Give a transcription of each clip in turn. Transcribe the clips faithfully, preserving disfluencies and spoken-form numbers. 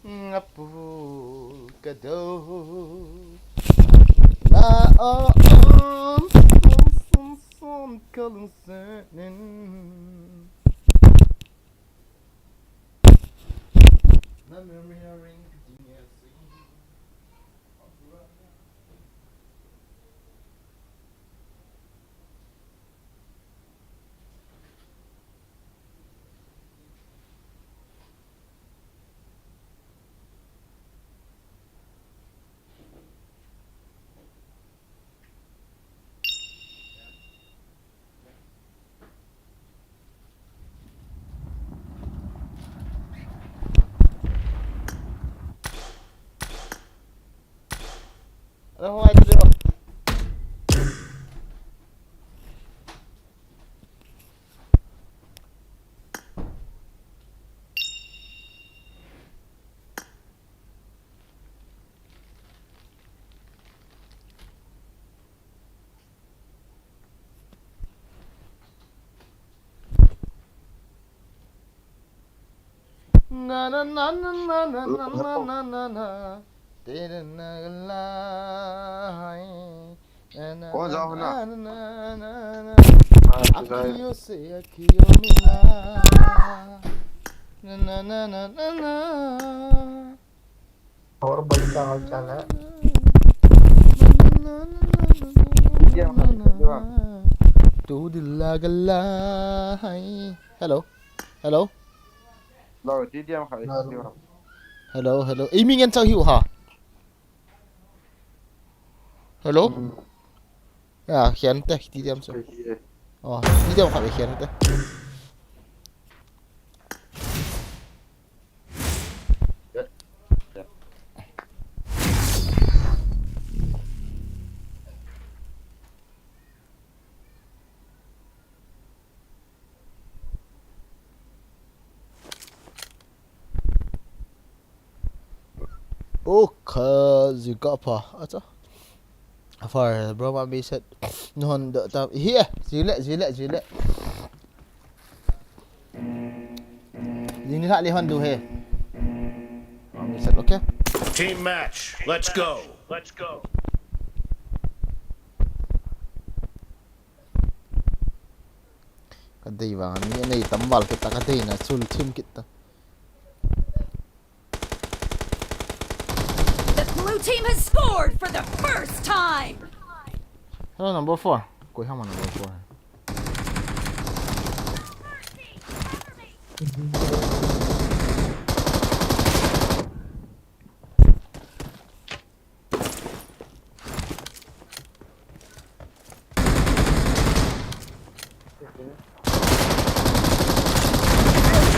Ngapu kado. La om som som som kalung senin. Na memory ring. Na na na na na na na na na na. Te na na la hai. Na na. Kaun na, jao na, na na na na. Ah, akhiyo se akhiyo mila. Na na na na na na. Aur bhai, kya haal chal hai? Tu dil lagala hai. Hello. Hello. Hello, T D M kha. Hello. Hello, hello. Ei, mi ngen chau hiu ha. Hello. Hmm. Ya, khian te, T D M chu. Ai, ai. Oh, T D M kha khian te. Ya. Ya. Oh, kha, jing kah pha. Acha. Afar, bro, ma mi set. Nuhon da ta. Hi, eh, jing le, jing le, jing le. Jing ni kha le hon du he. Ma mi set, okay? Team match. Let's go. Let's go. Ka dei vang, mi nei tam val kit ta, ka dei na chul thim kit ta. The blue team has scored for the first time. Hello, number four. Koi ham number four.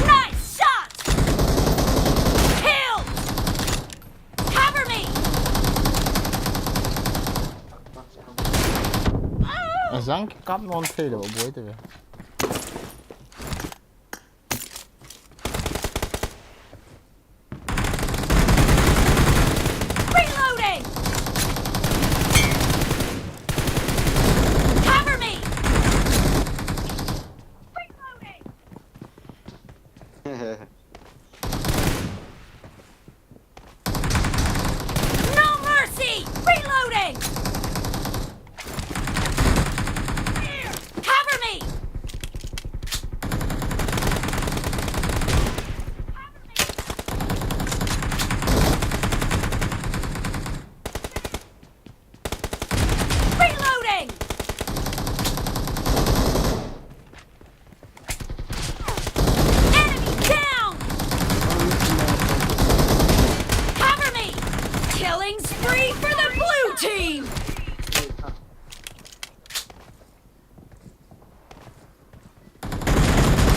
Nice shot! Kill! Cover me! Azang kikap non thei lou boi te ve. Reloading! Cover me! Reloading! No mercy! Reloading! Cover me! Reloading! Enemy down! Cover me! Killing spree for the blue team!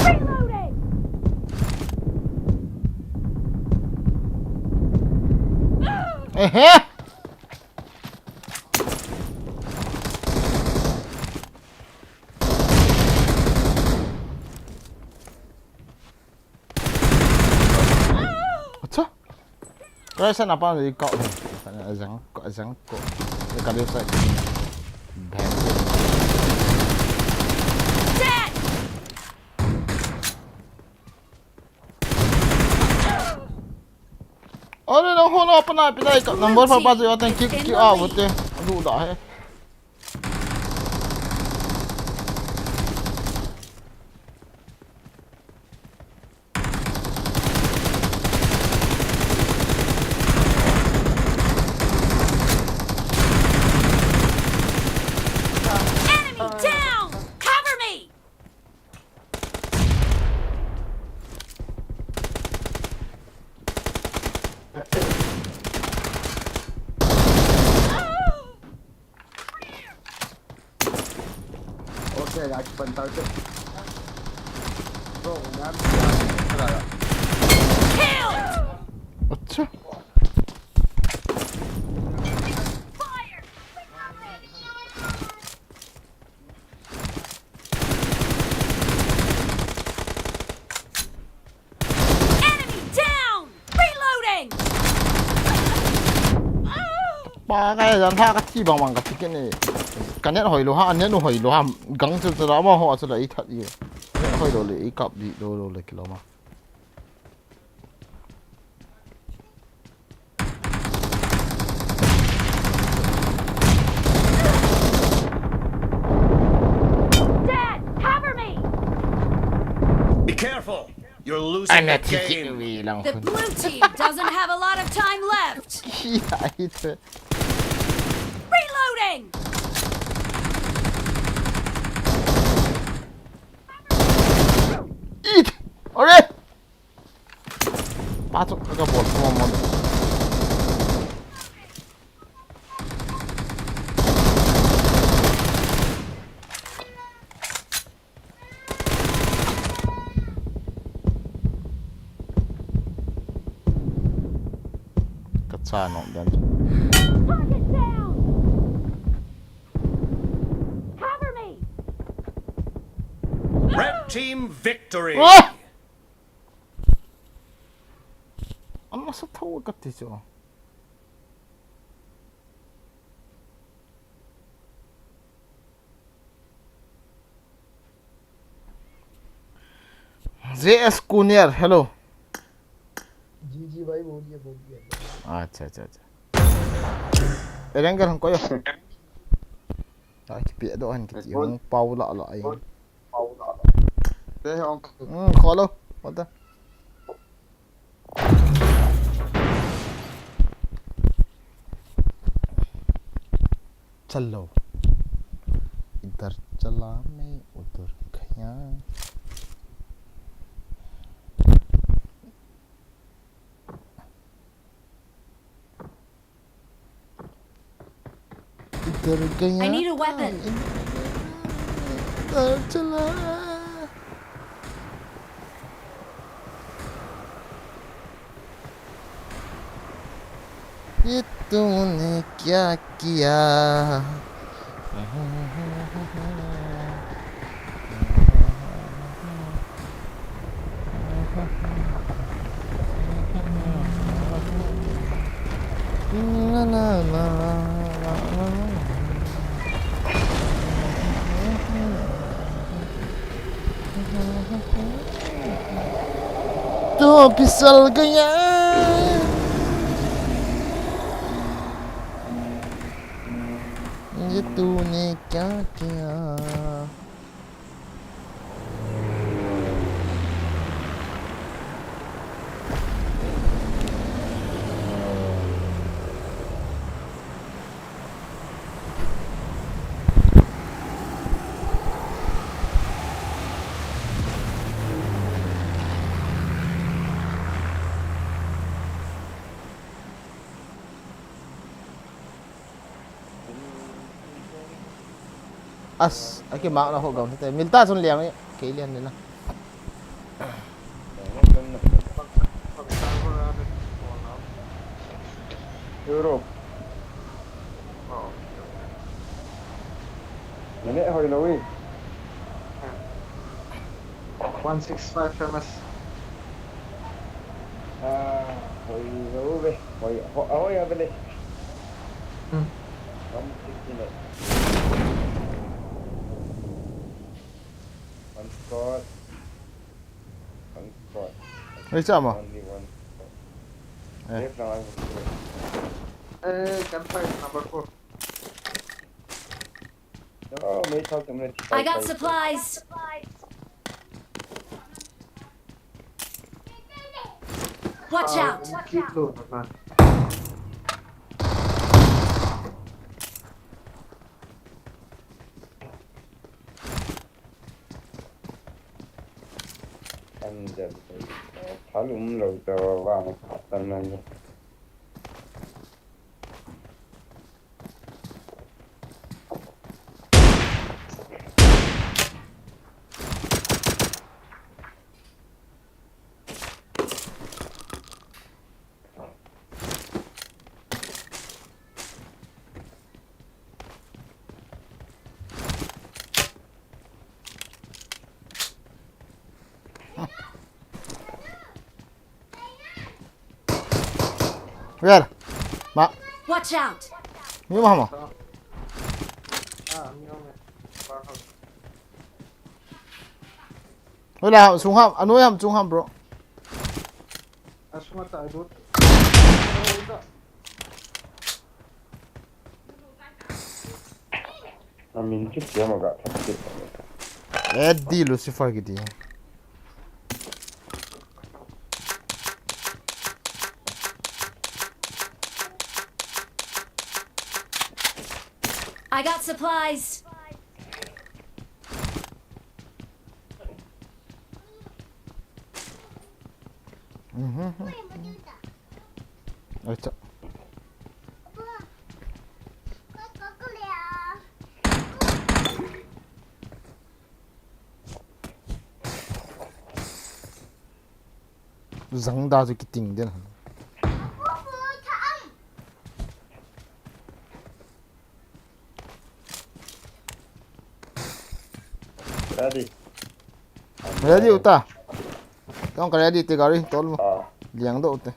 Reloading! Ehe! Acha. Koi sa na pa ni kau ni. Sa na jang ko jang ko. Ni ka liu sa. Bang. Dead! Cover Are na ho na pa na pi dai ka number pa pa jo ten kick kick out te. Adu da he. Enemy down! Cover me! Okay, I can start it. Bro, man. Kill! Acha. Enemy down! Reloading! Pa ka jan ha ka thi bang bang ka thi ke ne. Ka net hoi lo ha, net nu hoi lo ha. Gang chu chu la ma ho chu la i that i. Net hoi lo le i kap di lo lo le kilo ma. Dad, cover me! Be careful! You're losing the game. The blue team doesn't have a lot of time left. Reloading! Eat! Alright! Patok ka bol mo mo. Ka cha no dan. Target down! Cover me! Red team victory! Ah! Ama sa tho ka ti chu. J S Kuniar, hello. जी, जी भाई, बोलिए, बोलिए। अच्छा, अच्छा, अच्छा। Ereng ka hong ko yo. Ai, ki pe do han ki ti hong pau la la ai. Hmm, kholo. What the? चलो, इधर चला मैं उधर गया। इधर गया। I need a weapon. इधर चला। ये तूने क्या किया? तो फिसल गया। ये तूने क्या किया? As, aki mak na ho gam te. Milta sun liang ni, kei lian ni na. Europe. Mane hoi lo e. One six five M S. Ah, hoi lo ve. Hoi, ho-, hoi a ve le. Hmm. One sixty-nine. One squad. One squad. Ei, chama. Only one squad. Eh. Left lang ai hung kile. Eh, gunfight number four. Oh, may thao tum le. I got supplies. Watch out! Keep low, man. An jal. Thal um lo to wa ma tan nan. Where? Ma. Watch out! Mi ma ma. Wala, sung ham, ano ham, sung ham, bro. Asuma ta, bro. Amin chu kiam aga thak ti. Eddie Lucifer kiti. I got supplies. Mhm. Acha. Zang da chu kiting den. Ready. Ready uta. Tong ka ready te gari tol mo. Ah. Liang do te.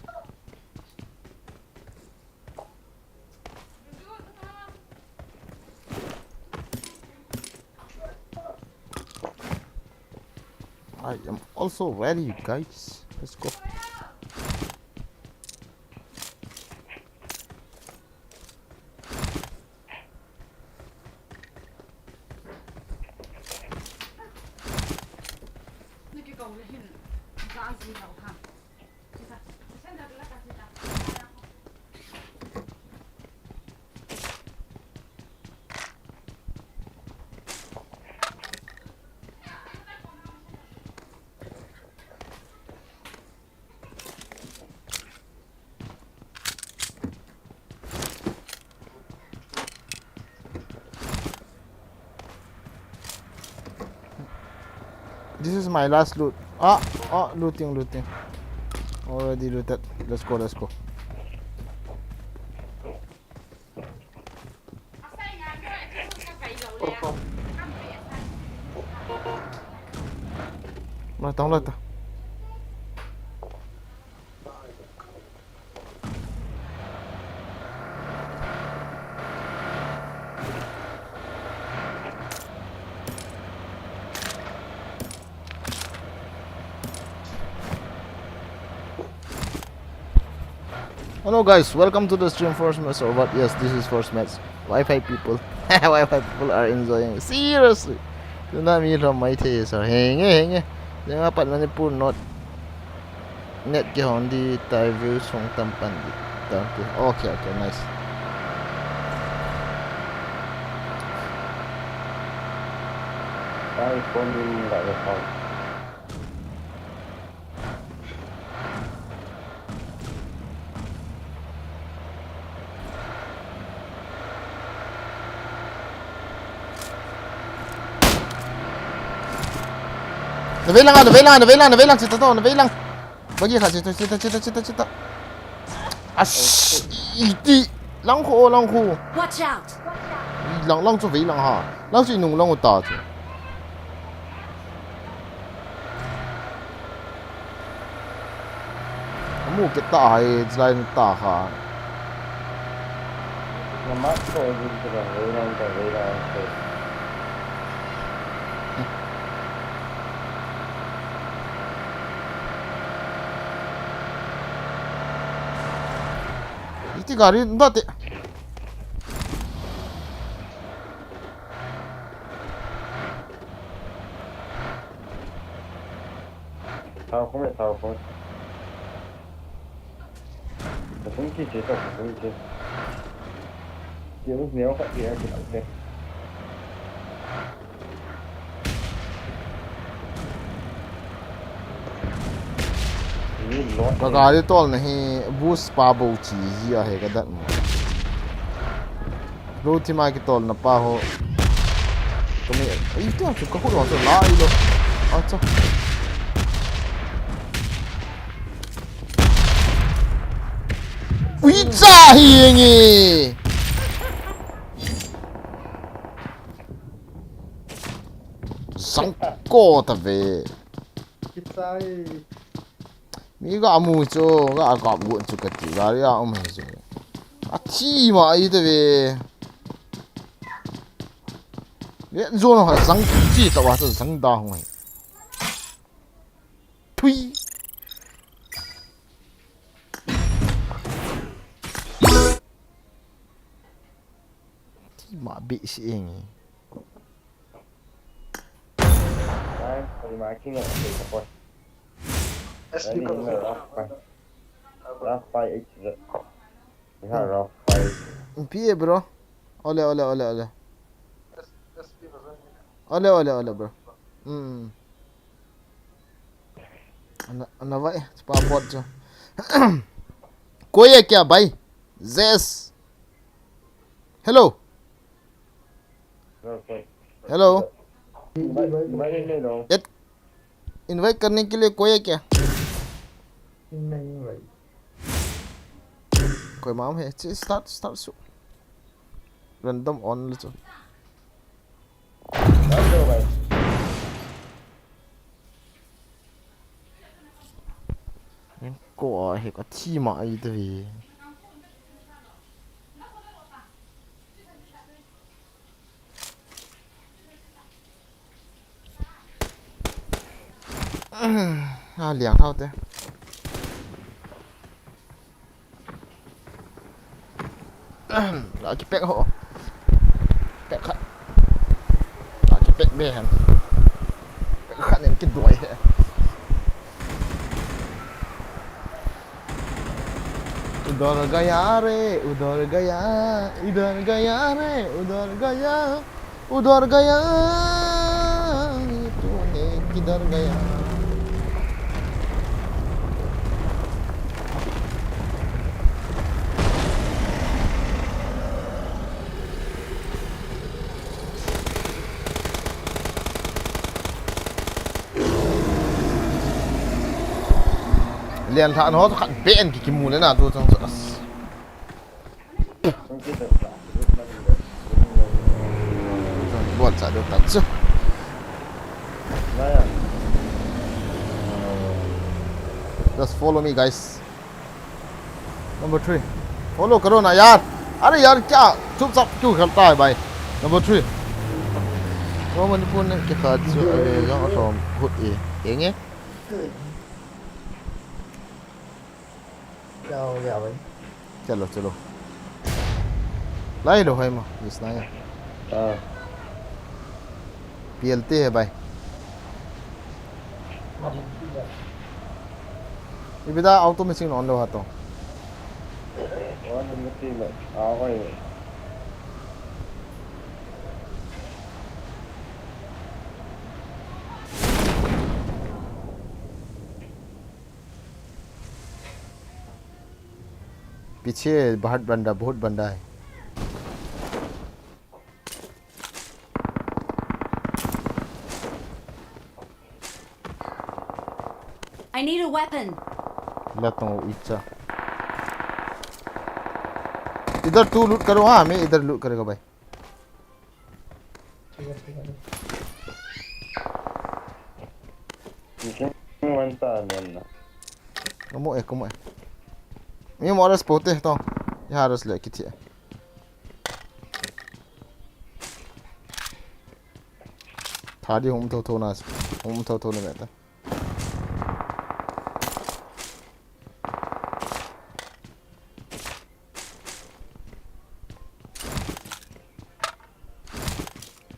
I am also ready, guys. Let's go. This is my last loot. Ah, ah, looting, looting. Already looted. Let's go, let's go. Lo ta, lo ta. Hello guys, welcome to the stream. First match or what? Yes, this is first match. Wi-Fi people. Wi-Fi people are enjoying. Seriously. Tuna mi lhom mai thei sa. Henge, henge. Jeng apat Manipur North. Net kihong di tai, views hung tam pan di. Okay, okay, nice. Ai, phone in la le phone. Na vei lang, na vei lang, na vei lang, na vei lang, chita to, na vei lang. Bagi kha, chita, chita, chita, chita, chita. Ash, iti, lang khu, lang khu. Watch out. Lang, lang chu vei lang ha. Lang chu inung lang u ta chu. Amu kit ta hai, line ta kha. Na mat ko, ko, ko, ko, ko. Ti gari da te. Thao khum e, thao khum e. Ka tung ki che ta, ka tung ki. Ki mus neo khat ki a ki ta te. Ka gari tolna hi boost pa bou chi hi ahi ka dat mo. Blue team a kitolna pa ho. Kami, ai, tia chu ka hut ho chu lai lo. Acha. Ui, cha hi nge. Zang ko ta ve. Kichai. Mi ga mu chu, ga kap got chu kati, gari a um hi chu. Athi ma ai ta ve. Ve zon ha zang chi ta wa chu zang da hung hi. Thui. Ti ma be si eng. Nine, sorry, marking it, okay, support. S P. Ready, in the rough five. Rough five, eight, zero. We have rough five. P A, bro. Ole, ole, ole, ole. Ole, ole, ole, bro. Hmm. Ana, ana vai, pa pot jo. Koi hai kya, bhai? Yes. Hello. Hello. Invite, invite नहीं लो। Et-, invite करने के लिए कोई है क्या? नहीं भाई। कोई माम है? ची-, start, start सु। Random on ले चो। Start करो भाई। Ko a he ka thi ma ai ta ve. A liang thau te. La ki pek ho. Pek khat. La ki pek be han. Pek khat nen ki duai he. उधर गया रे, उधर गया, इधर गया रे, उधर गया, उधर गया, तूने किधर गया? Lian thah no khat ben ki kimu le na tu chang chu. Buat sa dot tak chu. Just follow me, guys. Number three. Follow करो ना यार। अरे यार, क्या चुपचाप क्यों खेलता है भाई? Number three. वो मणिपुर ने क्या खा जो, अरे, जो हम हुत ये। देंगे? क्या हो गया भाई? चलो, चलो। लाई लो भाई, मैं, जिस ना है। हाँ। P L T hai bhai. Ibida auto machine on lo ha to. On machine lo. Ah, oi. पीछे बहुत बंदा, बहुत बंदा है। I need a weapon. ला तो इच्छा। इधर तू लूट करो, हाँ, मैं इधर लूट करेगा भाई। ठीक है, ठीक है। Kamu eh, kamu eh. Ni mo res pote to. Ya res le kiti. Thadi hum tho tho na. Hum tho tho na meta.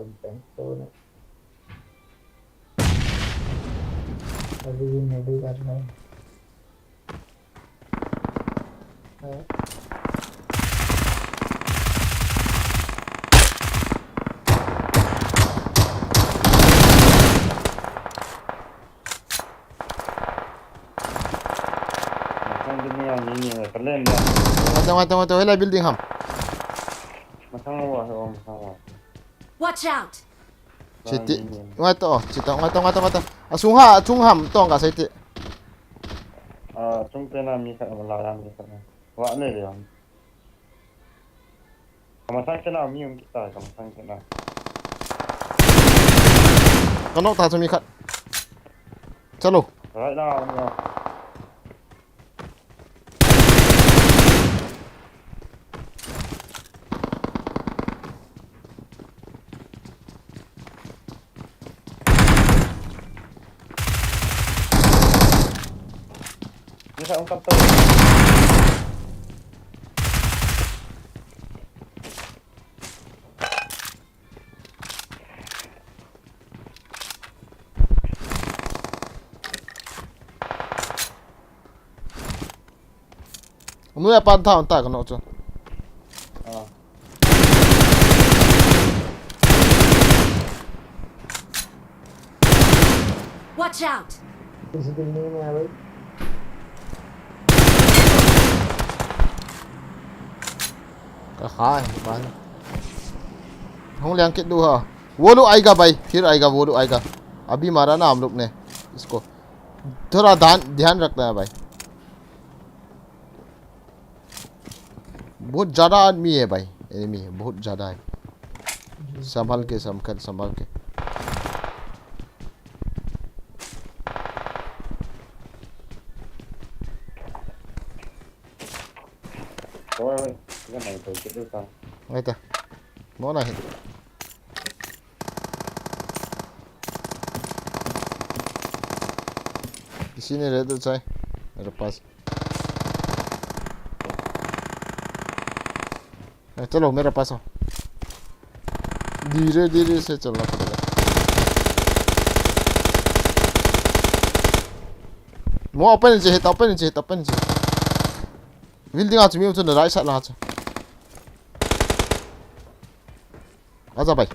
Oi, thank you. अभी भी मेरे घर में। Tong, tong, tong, hela building ham. Masang wa, oh, masang wa. Watch out! Chiti. Ngai to, chita, ngai to, ngai to, ngai to. Asung ha, achung ham, tong ka sai ti. Ah, chung te na mi khat, la ya mi khat na. Wa ne le ham. Kamasang te na mi um kita, kamasang te na. Ka knock ta chu mi khat. Chalo. Right now, no. Ni sa ungkap to. Anu ya pan tha ta ka knock chu. Ah. Watch out! किसी दिन नहीं मैं भाई। Ka kha, ban. Hung liang kit du ha. वो लोग आएगा भाई, फिर आएगा, वो लोग आएगा। अभी मारा ना हम लोग ने इसको। थोड़ा ध्यान, ध्यान रखना है भाई। बहुत ज्यादा आदमी है भाई, एनिमी है, बहुत ज्यादा है। संभाल के, संभाल, संभाल के। Oi, oi, oi, oi, oi, oi, oi. Ngai ta. Mo na hi. किसी ने रेड उठाए, मेरे पास। ए, चलो, मेरे पास आओ। धीरे धीरे से चलना पड़ेगा। Mo open je, open je, open je. Building a chu mi chu na right side la chu. Acha bhai.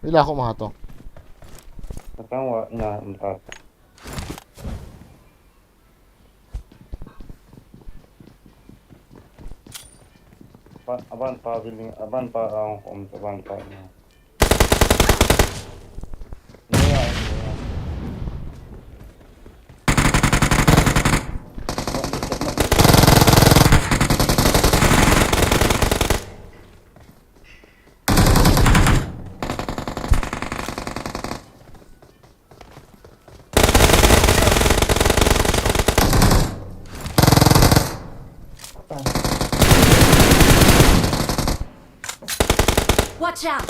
Ila ko maha to. Patang wa ina umta. Pa, aban pa building, aban pa ang um, aban pa ina. Watch out!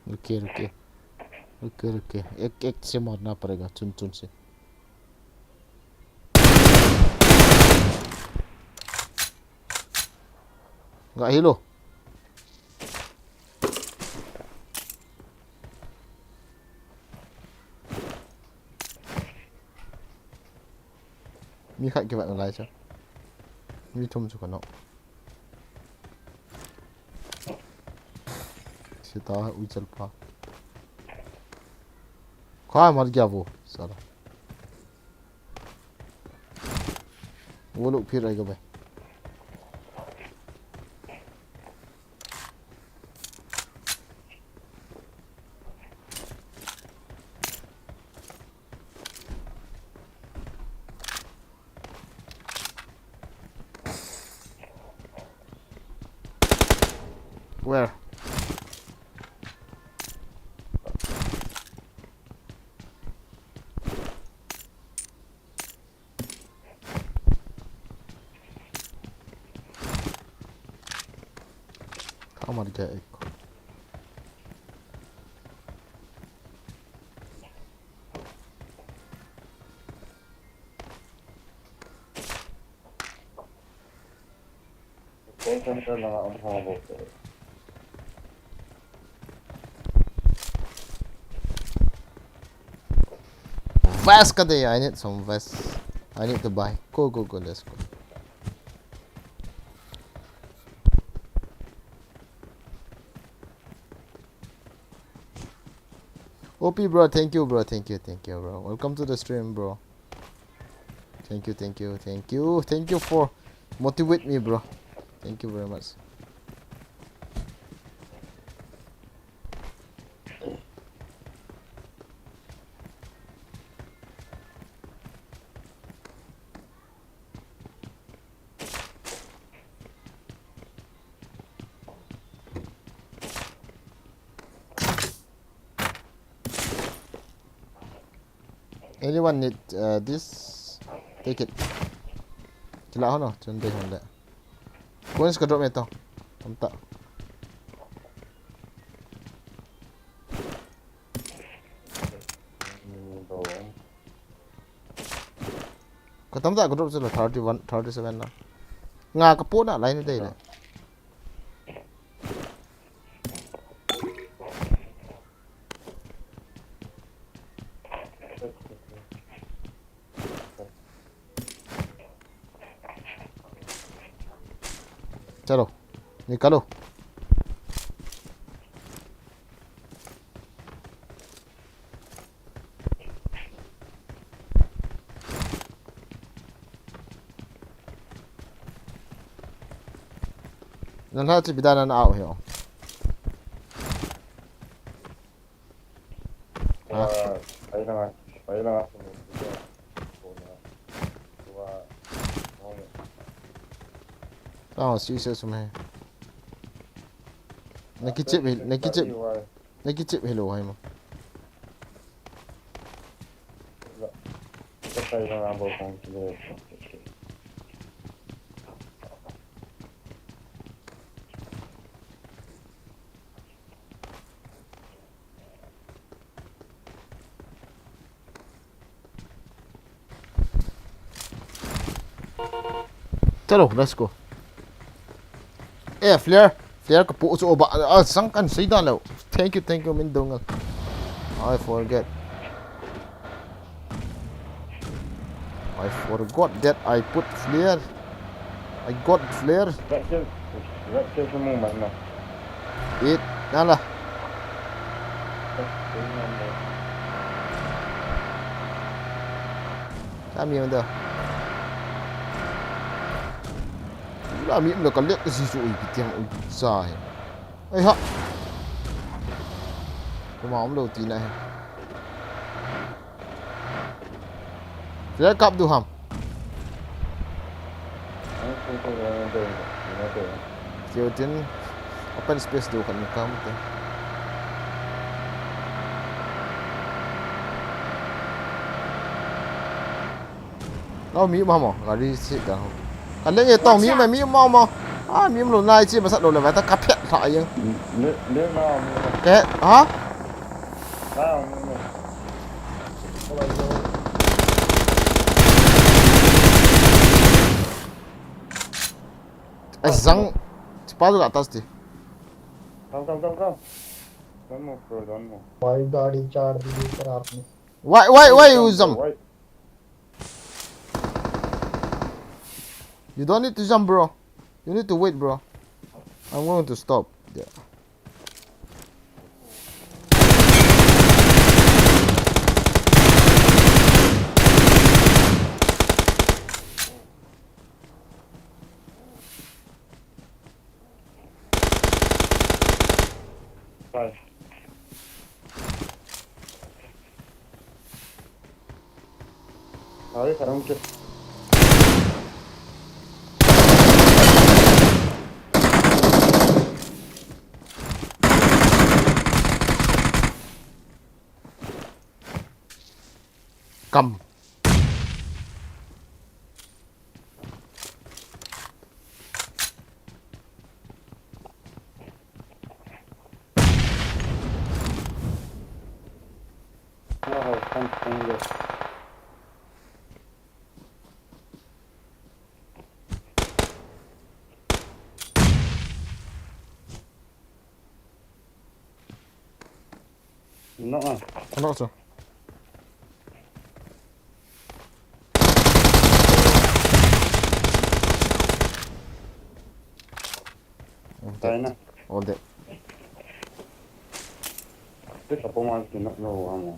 रुकिए, रुकिए। रुकिए, रुकिए। एक, एक से मारना पड़ेगा, चुन, चुन से। Ga hilo. Mi khat kivat nalai cha. Mi thum chu ka knock. Sita, ui, chal pa. Kha mar gaya wo, sala. वो लोग फिर आएगा भाई। Where? Kha mar gaya ek. Call center langa um ho bo. Call center. Vest kadei, I need some vest. I need to buy. Go, go, go, let's go. O P bro, thank you bro, thank you, thank you bro. Welcome to the stream bro. Thank you, thank you, thank you, thank you for motivate me bro. Thank you very much. Anyone need uh, this? Take it. Chila hono, chun de honde. Coins ka drop me to. Tamta. Ka tamta ka drop chila thirty-one, thirty-seven na. Nga ka pona line de le. चलो, निकालो। Nalha chi bidana na au hio. Ah, si se sum hai. Naki chip hi, naki chip. Naki chip hi lo hai mo. Chalo, let's go. Eh, flare, flare ka pu chu ba, ah, sang kan sei dan lo. Thank you, thank you, Min Dongal. I forget. I forgot that I put flare. I got flare. Red kill, red kill semua mana? It, dah lah. Kami yang dah. Lah mi mula kalet ke sisu ui pitiang ui sa he. Ai ha. Kuma om lo ti na he. Flare kap du ham. Kêu tin open space du kan kam te. Lau mi ma mo, gari si da ho. Ka le ye tong mi ma mi ma ma. Ah, mi lo nai chi ma sat lo le ba ta ka phet tha yeng. Le, le na mi. Ke, ha? Na mi. Ai, zang. Chipa du la tas ti. Come, come, come, come. Don't move, bro, don't move. भाई, गाड़ी चार दी ऊपर आपने। Why, why, why you jump? Why? You don't need to jump, bro. You need to wait, bro. I'm going to stop. Yeah. Bye. Abi, sekarang cek. Come. Knock ah. Knock sir. China. All dead. This a bomb is not no one.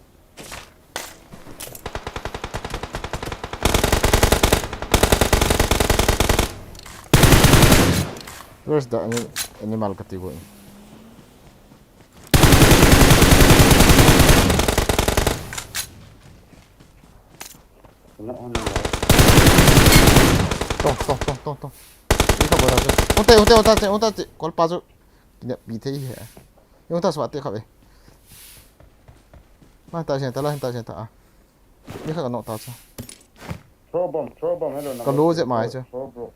Where's the ani-, animal category? Not on the right. Tong, tong, tong, tong, tong. Ika bola tu. Unta, unta, unta, unta, unta. Kol pa chu. Kina pi thei he. Unta swa te kha ve. Ma ta sen ta la, ta sen ta a. Ni kha ka nok ta cha. Throw bomb, throw bomb, hello. Ka lo je mai chu. Throw, bro.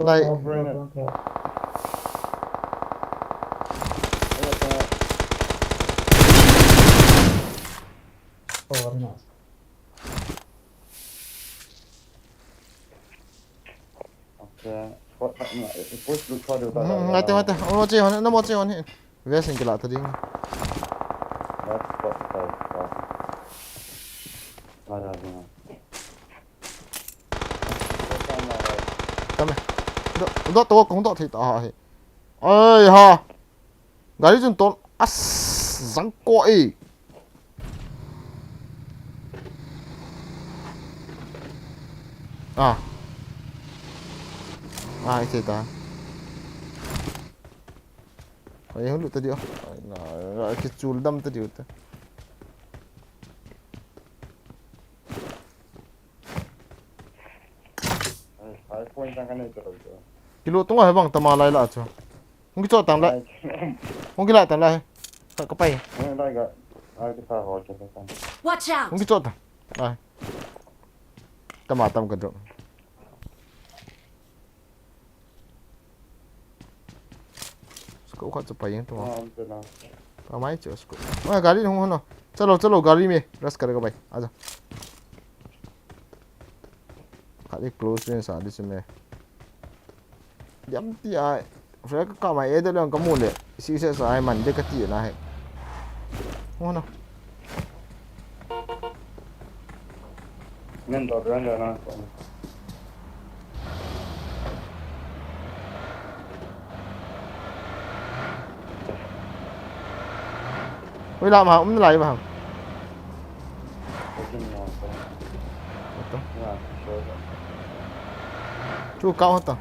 Like, Mate, mate. Mo che hon, na mo che hon. Vesin kila ta ding. Tame. Do, do to kong do thei ta ha he. Ai ha. Gari chun ton as zang ko e. Ah. Ah, ite ta. Ai, hulu ta dio. Ai, na, na, kichul dam ta dio ta. Kilo tunga he bang tama lai la chu. Hung kicho tang lai. Hung kila tang lai. Ka, ka pai. Watch out! Hung kicho tang. Ai. Tama tam ka drop. Scope khat chu pai jeng tum. Ah, um, te na. Pa mai chu scope. Oi, gari hung hon. Chalo, chalo, gari me. Rush karega bhai. Aaja. Khat hi close range a di chu me. Diam ti ai. Frag ka mai e de leng ka mu le. Si se sa ai man de ka ti na he. Hung hon. Ngen to, ngen to, na. Oi, la ma, um, lai ma. Chu ka hota.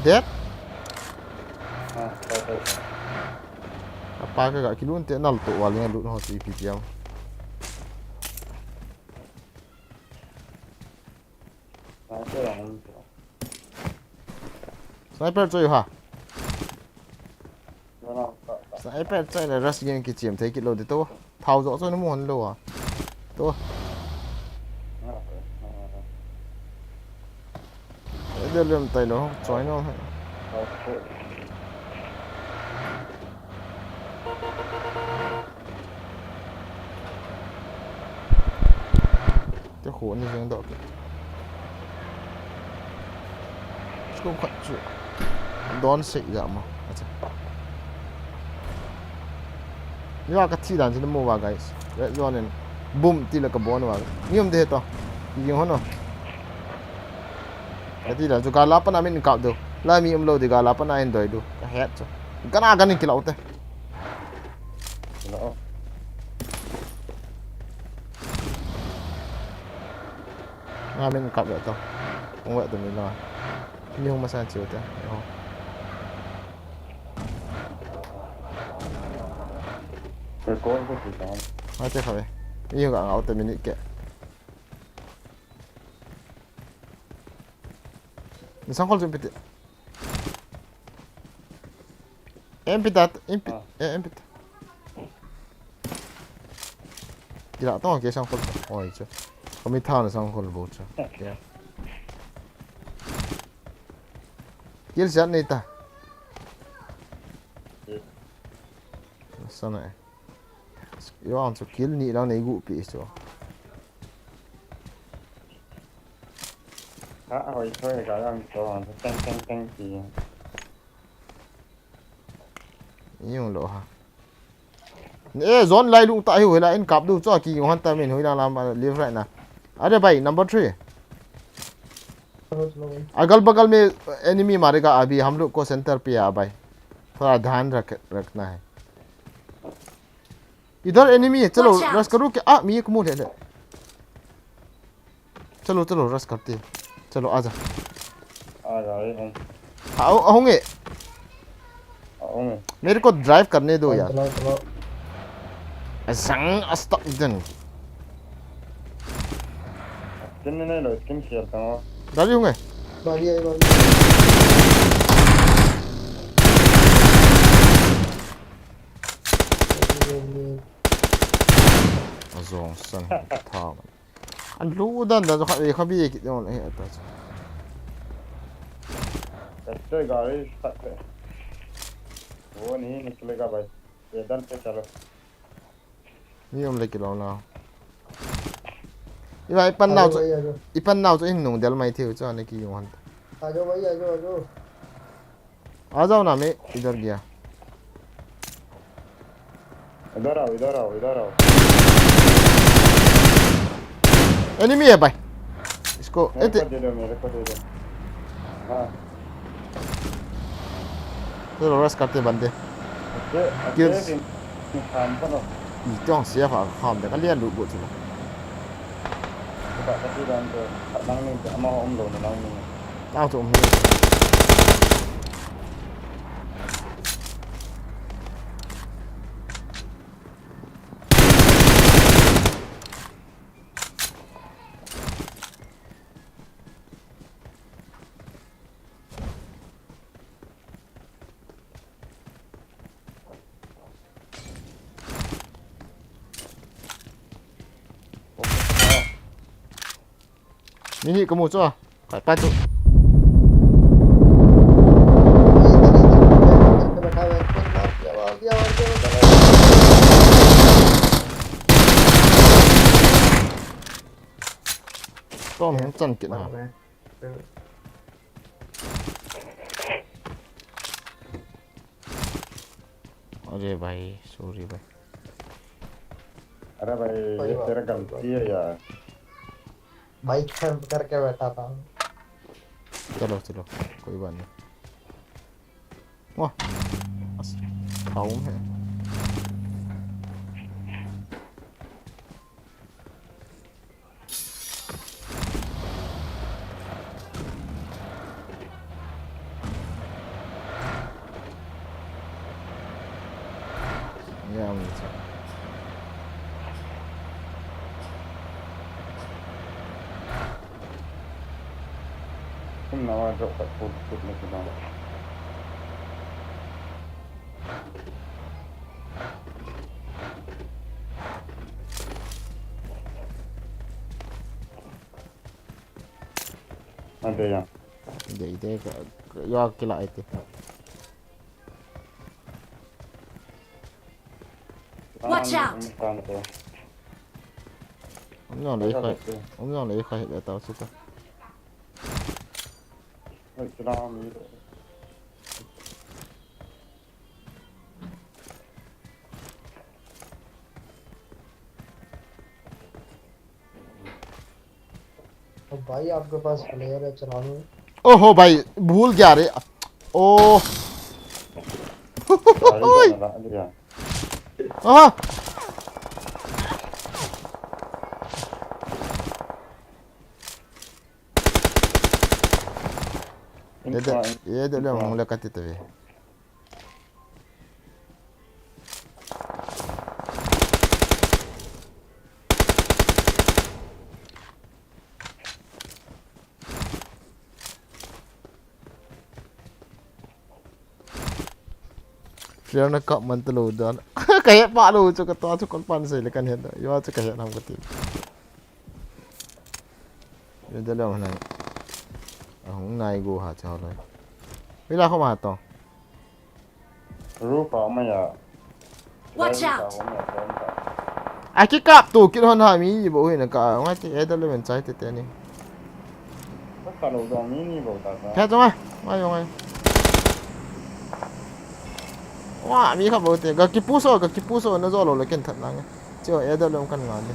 Dead? Ah, sorry, sorry. Apa ka ga kilun te nal to wal nge lut ho si P T M. Sniper choi ha. Sniper choi le rush gen kichem thei kit lou di to. Thao jo chu na mu hon lou a. To. Ede lem tai lou, choi nom he. Te khu ni jeng doh ke. Scope khat chu. Don sei ja ma. Acha. Ni wa ka thi dan chu na mu va, guys. Red zone in boom ti la ka bon va. Ni um de to. Ki jing hon o. Ka ti dan chu ka la pa na min kap do. La mi um lou di ka la pa na in doi do. Ka het chu. Ka na ka ni ki lau te. Hello. Nga min kap le to. Hung ve to mi lo. Mi hung masa chiu te. Yo. Record ko ti ta. Ma te kha ve. Mi hung ka ngau te minute ke. Ni sang khol jum piti. Em pita, em pi-, ah. Eh, em pita. Kila tong ke sang khol. Oi, chu. Kami tha na sang khol bo chu. Yeah. Kill shot nei ta. Sana e. Yo ang chu kill ni lang nei gu pi chu. Ha, oi, sorry, ka lang to, teng, teng, teng, ti. Yung lo ha. Eh, zone lai lung ta hiu, hila in kap du, cho ki yung han ta min, hui lang lam, ah, left right na. Are bai, number three. चलो, चलो भाई। अगल बगल में एनिमी मारेगा अभी, हम लोग को सेंटर पे आ भाई, थोड़ा ध्यान रख, रखना है। इधर एनिमी है, चलो। Watch out! रश करो क्या? आ, मी एक मूल है ले। चलो, चलो, रश करते हैं। चलो, आजा। आ जा रहे हैं। आओ, आओगे। आओगे। मेरे को ड्राइव करने दो यार। चलो, चलो। संग अस्ताक दिन। स्किन नहीं लो, स्किन शेयर करो। गाड़ी होंगे। गाड़ी आई, गाड़ी। Azong san tha. An lu dan dan kha, kha bi ki don, eh, ta. Katte gari khatte. Wo nahi nikalega bhai. Ye dan pe chalo. Ni um le ki lo na. Iva ipan nao chu, ipan nao chu in nung del mai thiu chu ani ki yung han. आ जाओ भाई, आ जाओ, आ जाओ। आ जाओ ना, मैं इधर गया। इधर आओ, इधर आओ, इधर आओ। एनिमी है भाई। इसको मेरे को दे दो, मेरे को दे दो। हाँ। चलो, रश करते बंदे। अच्छे, अच्छे। Kills। Ih, tiang sia fa kham de, ka lian lut got chu. Ka, ka ti dan te, ka nang ni te, ama um lo na nang ni. Tang chu um ni. Mini kamu chu. Kai pa chu. Tom hung chan kit na. अरे भाई, सॉरी भाई। अरे भाई, कोई ये बात तेरा नहीं, गलती है यार। भाई, कैंप करके बैठा था। चलो, चलो, कोई बात नहीं। वाह, अस-, खाऊं है। Ante ya. Ante, ante, ka, ka, yo kila ite. Watch out! Umjong le ikha, umjong le ikha hile tau sita. तो भाई, आपके पास प्लेयर है, चला लो। ओहो भाई, भूल गया रे। ओ। गाड़ी का लगा दिया। आहा। ये दे, ये दे ले, हम मुलाकात ही तो है। Player na kap man talou dan. Ka het pha lou chu, ka tua chu kon pan sei le kan het. Yo chu ka het nam ka ti. Yo da lou nai. Ahung nai go ha cha loi. Ila kho ma to. Roof a um a. Watch out! A kikap tu kit hon ha, mi bou hin a ka, ngai ti, A W M chai te te ni. Ka lo dong mi ni bou ta ta. Khe chong ai, ngai jong ai. Wa, mi kha bou te, ka kipush o, ka kipush o, na jo lou le ken that na nge. Che o, A W M kan ngai ni.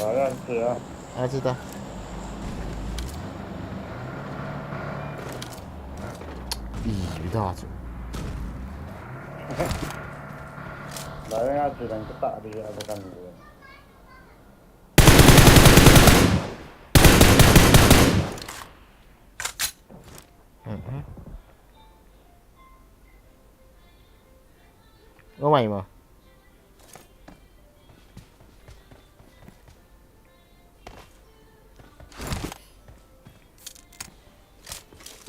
Wa ya, che ya. A che ta. Ih, dah chu. Dah, ya, chu dang ka ta di, a, ka kan. Mhm. Ngai mai ma.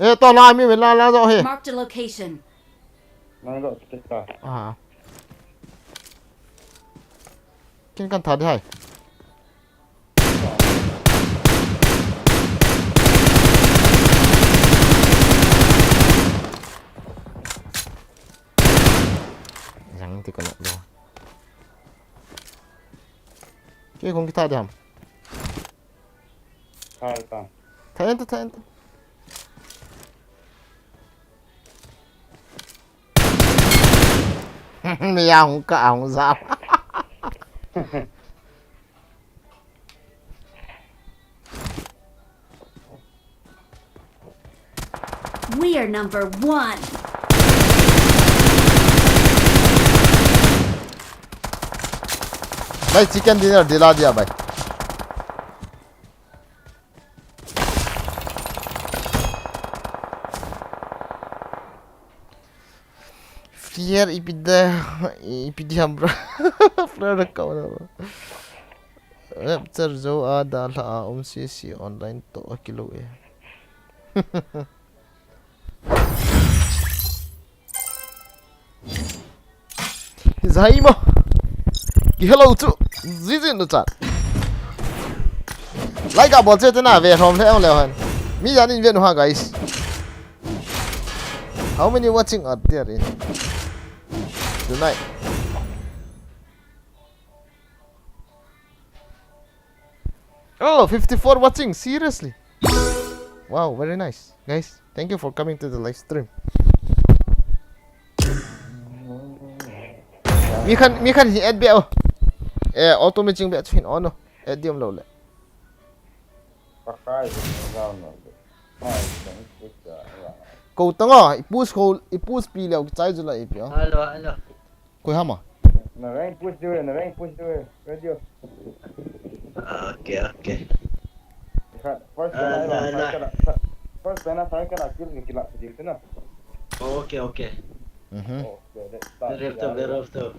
Eh, to la mi, mi la, la, zo he. Marked a location. Nang zo, kita. Ah. Kin kan tha di hai. Jang ti ko nok do. Ke kong kita di ham. Tha ta. Tha en ta, tha en ta. Mi ya hung ka hung za. We are number one. Bhai, chicken dinner dila diya, bhai. Fear ipi da, ipi di ham, bro. Bro, na kau na, bro. Rapture zo a da la a um si si online to a kilo e. Zai mo. Ki hello chu. Zizin no chat. Like a bol che te na ve hom le le han. Mi yan in ve no ha, guys. How many watching are there in tonight? Oh, fifty-four watching, seriously. Wow, very nice. Guys, thank you for coming to the live stream. Mi khan, mi khan hi add be o. Eh, auto matching be chin on no. Add diam lo le. Pakai, no, no, no. Ko tanga, i push ko, i push pi leo, chai jula i pi o. Hello, hello. Koi ham a? Na rank push diu, na rank push diu, radio. Ah, okay, okay. Khat, first Ah, line, na, na. First line, first line, first line, kill, kill, kill, kill, na. Okay, okay. Mhm. Okay, let's start. Left to, left to.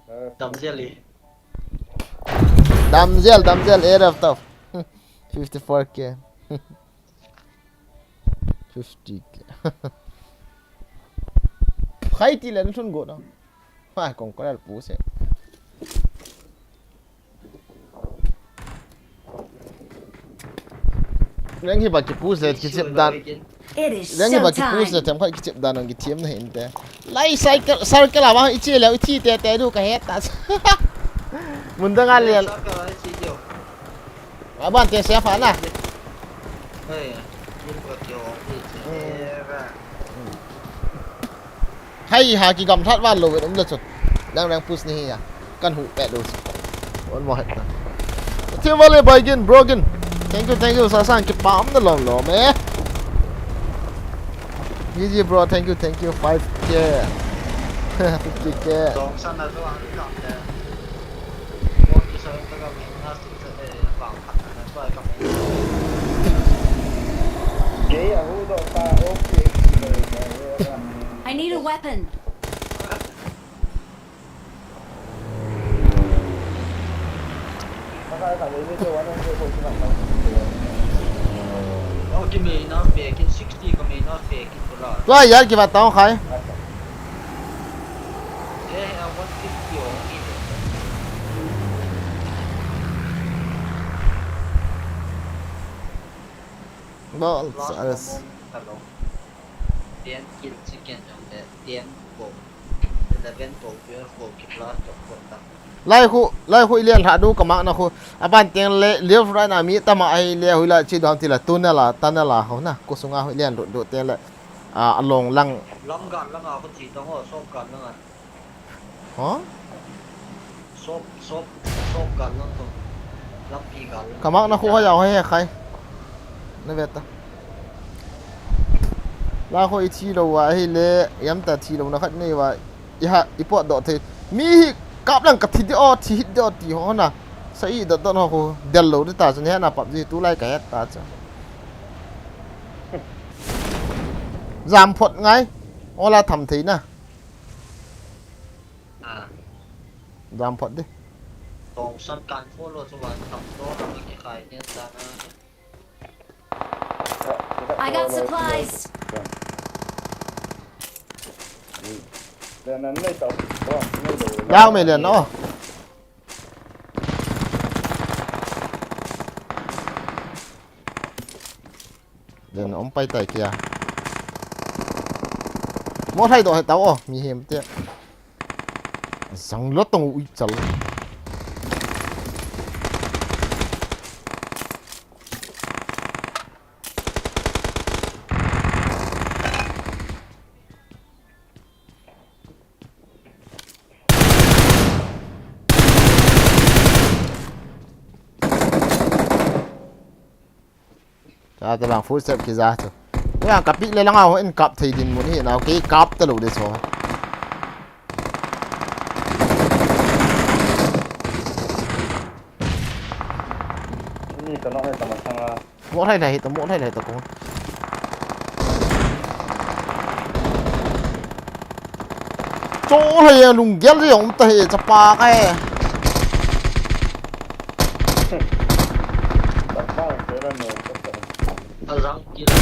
Left. Damsel, eh. Damsel, damsel, eh, left to. Fifty-four K. Fifty K. Khai ti len sun go na. Ha, kong ko pu se. Leng hi ba ki pu se ki chep dan. It is Leng hi ba ki pu se showtime. Tem khat ki chep dan ang ki thiam na hin te. Lai cycle, cycle a ba i che le i thi te te du ka het ta. Mun dang a le. Sa ka lai chi dio. Aban te se fa na. Hey, yin ko tio, yin ko tio. Hai ha ki gam that van lo ve um le chun. Dang dang push ni hi ya. Kan hu pe lo. One more hit na. Te vale bai gin, bro gin. Thank you, thank you. Sa sang ki pam na lom lom eh. G G bro, thank you, thank you. Five K. Fifty K. Dong san na so ang ni dong de. Mo ki sa ka ga mi na si sa de ba. I need a weapon. Oh, ki main na pe, ki sixty ka main na pe, ki pula. Tua yar ki va tao khai. Eh, one fifty o. Bol, Last alas. Moment, hello. Ten kill chicken jong le, ten ko, eleven ko, twelve ko, ki plus to ko ta. Lai khu, lai khu i len lha du ka mak na khu. Aban teng le, left right na mi tama ai le, hui la chi dom ti la, tunnel a, tunnel a, ho na, ko sunga hui len du, du teng le, a, along lang. Lam gan lang a, ko chi tong o, sop gan lang a. Hah? Sop, sop, sop gan lang to. Lampi gan lang. Ka mak na khu ho ya ho he khai. Na ve ta. La kho i thi lou a, ahile, yam ta thi louna khat nei va, i ha, i potdoh thei. Mi hi kap lang ka thi de o, thi hit de o ti ho na. Sa i dot dot ho kho, del lou de ta chu, ni ha na pap ji tu lai ka het ta chu. Jam phot ngai. Ola tham thei na. Ah. Jam phot de. Tong san kan pho lo chu van tham to na ki khai ni ta na. I got supplies. Dau me lian o. Lian om pai tai kia. Mo thai do hai tau o, mi hem te. Jang lo tong ui chal. Cha ta bang full step kija chu. Tua ka pi le langa ho in kap thei din mun hi nau kei kap ta lo de so. Ni ka nok ni ta ma thanga. Mo thai thai ta, mo thai thai ta ko. Cho thai ya lung gel ri ong ta he cha pa kai. Azang kila.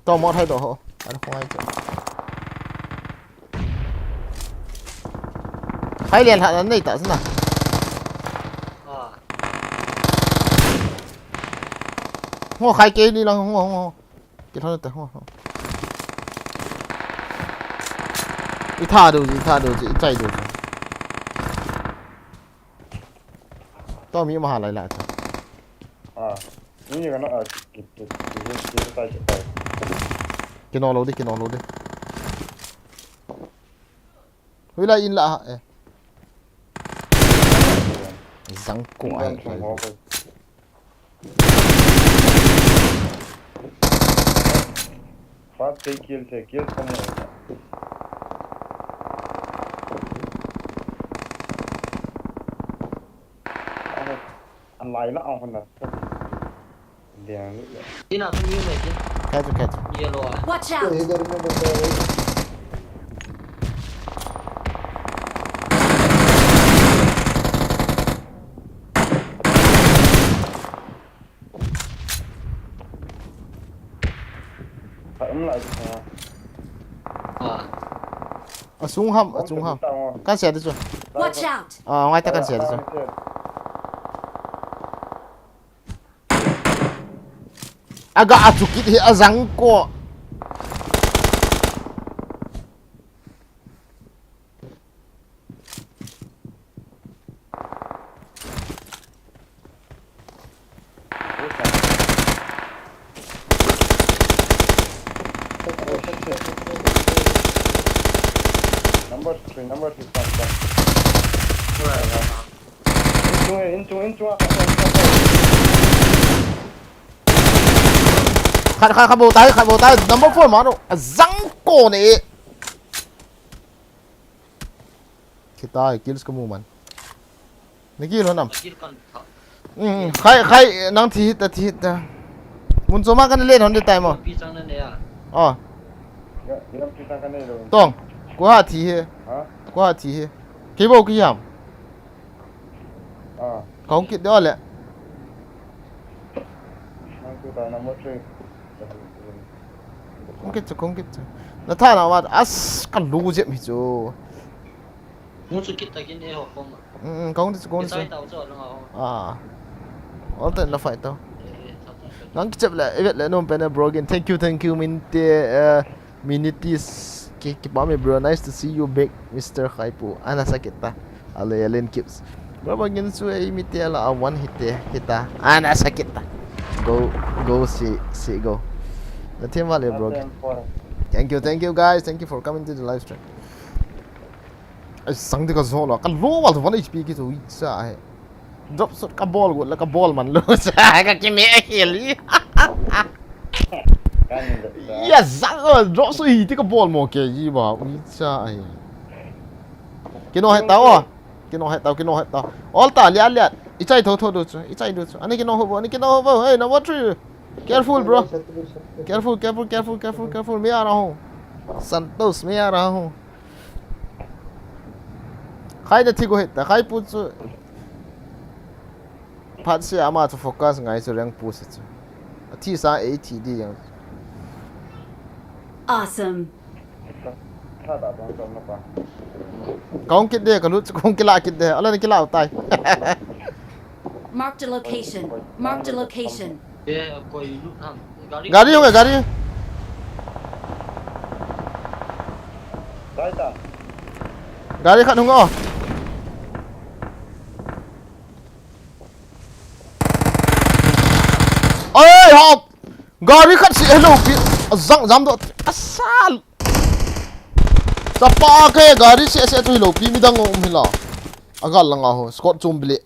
To mo thai do ho. An khong ai cho. Khai lian ha nan nei ta sna. Ah. Ngo khai ke ni lang ngo ngo. Ki thon ta ngo. I tha do ji, i tha do ji, i chai do ji. To mi ma ha lai la cha. Ah. Ni ni ka na, ah, ki, ki, ki, ki, ki, tai, ki, tai. Ki no lo di, ki no lo di. Hui la in la ha, eh. Zang ko ai, ai. Fast kei kill the, kill kamo. An lai la ang hon na. Diang. Ina tu ni me ki. Kaitu, kaitu. Yellow a. Watch out! इधर में बंदा है। Phải ấm lại. Ah. Asung ham, asung ham. Kan sia de chu. Watch out! Ah, ngai ta kan sia de chu. Aga achu kit hi azang ko. Number three, number three, come, come. Inchung, inchung, inchung, ah, come, come, come. Khat, khat, khat bou tai, khat bou tai, number four mano. Azang ko ne. Kita kills ka mu man. Na kill hon am? Kill kan tha. Mm, khai, khai, nang thi hit ta, thi hit ta. Mun choma kan le hon de tai mo. Pi chang na ne a. Oh. Tong, ko ha thi he. Ha? Ko ha thi he. Kei bou ki ham. Ah. Kong kit de le. Nang tu ta number three. Kong kit chu, kong kit chu. Na tha na wa as ka lu jep hi chu. Mu chu kit ta kin e ho kong. Mm, kong kit chu, kong kit chu. Sai tau chu lang ho. Ah. All ten la fight tau. Eh, eh, tha, tha, tha. Nang kichep le, evet le nom pen bro again. Thank you, thank you, min te, eh, Minitis, ki, kipah e bro, nice to see you back, Mister Khaipu. Ana sakit ta. Ale, Alen Kips. Bro, bagin su e mi te la a one hit te, hita. Ana sakit ta. Go, go, si, si, go. Na team wale, bro. Thank you, thank you guys. Thank you for coming to the live stream. Ai, sang de ka zo lo. Ka lo wal one H P ki zo i cha he. Drop shot kabol got la kabol man lou. Sa ka kime khel hi. Ya zang o, drop shot hi ti kabol mo ke ji ba. Ui cha ai. Kino he ta o. Kino he ta, kino he ta. Ol ta lia lia. Ichai tho tho du chu. Ichai du chu. Ani kino ho bo, ani kino ho bo. Hey, number three. Careful, bro. Careful, careful, careful, careful, careful. मैं आ रहा हूँ। संतोष, मैं आ रहा हूँ। Khai na thi go heta, khai pu chu. Phat se ama chu focus ngai chu rank pu se chu. A thi sa e thi di yang. Awesome. Kong kit de, ka lut, kong kila kit de. Ala ni kila utai. Marked a location. Marked a location. Gari hung e, gari. Gari khat hung o. Oi, hop. Gari khat si hello pi. Zang jam do. Asal. Sapa ke gari se se tu lo pi midang um hila. Agal langa ho. Squad chom bile.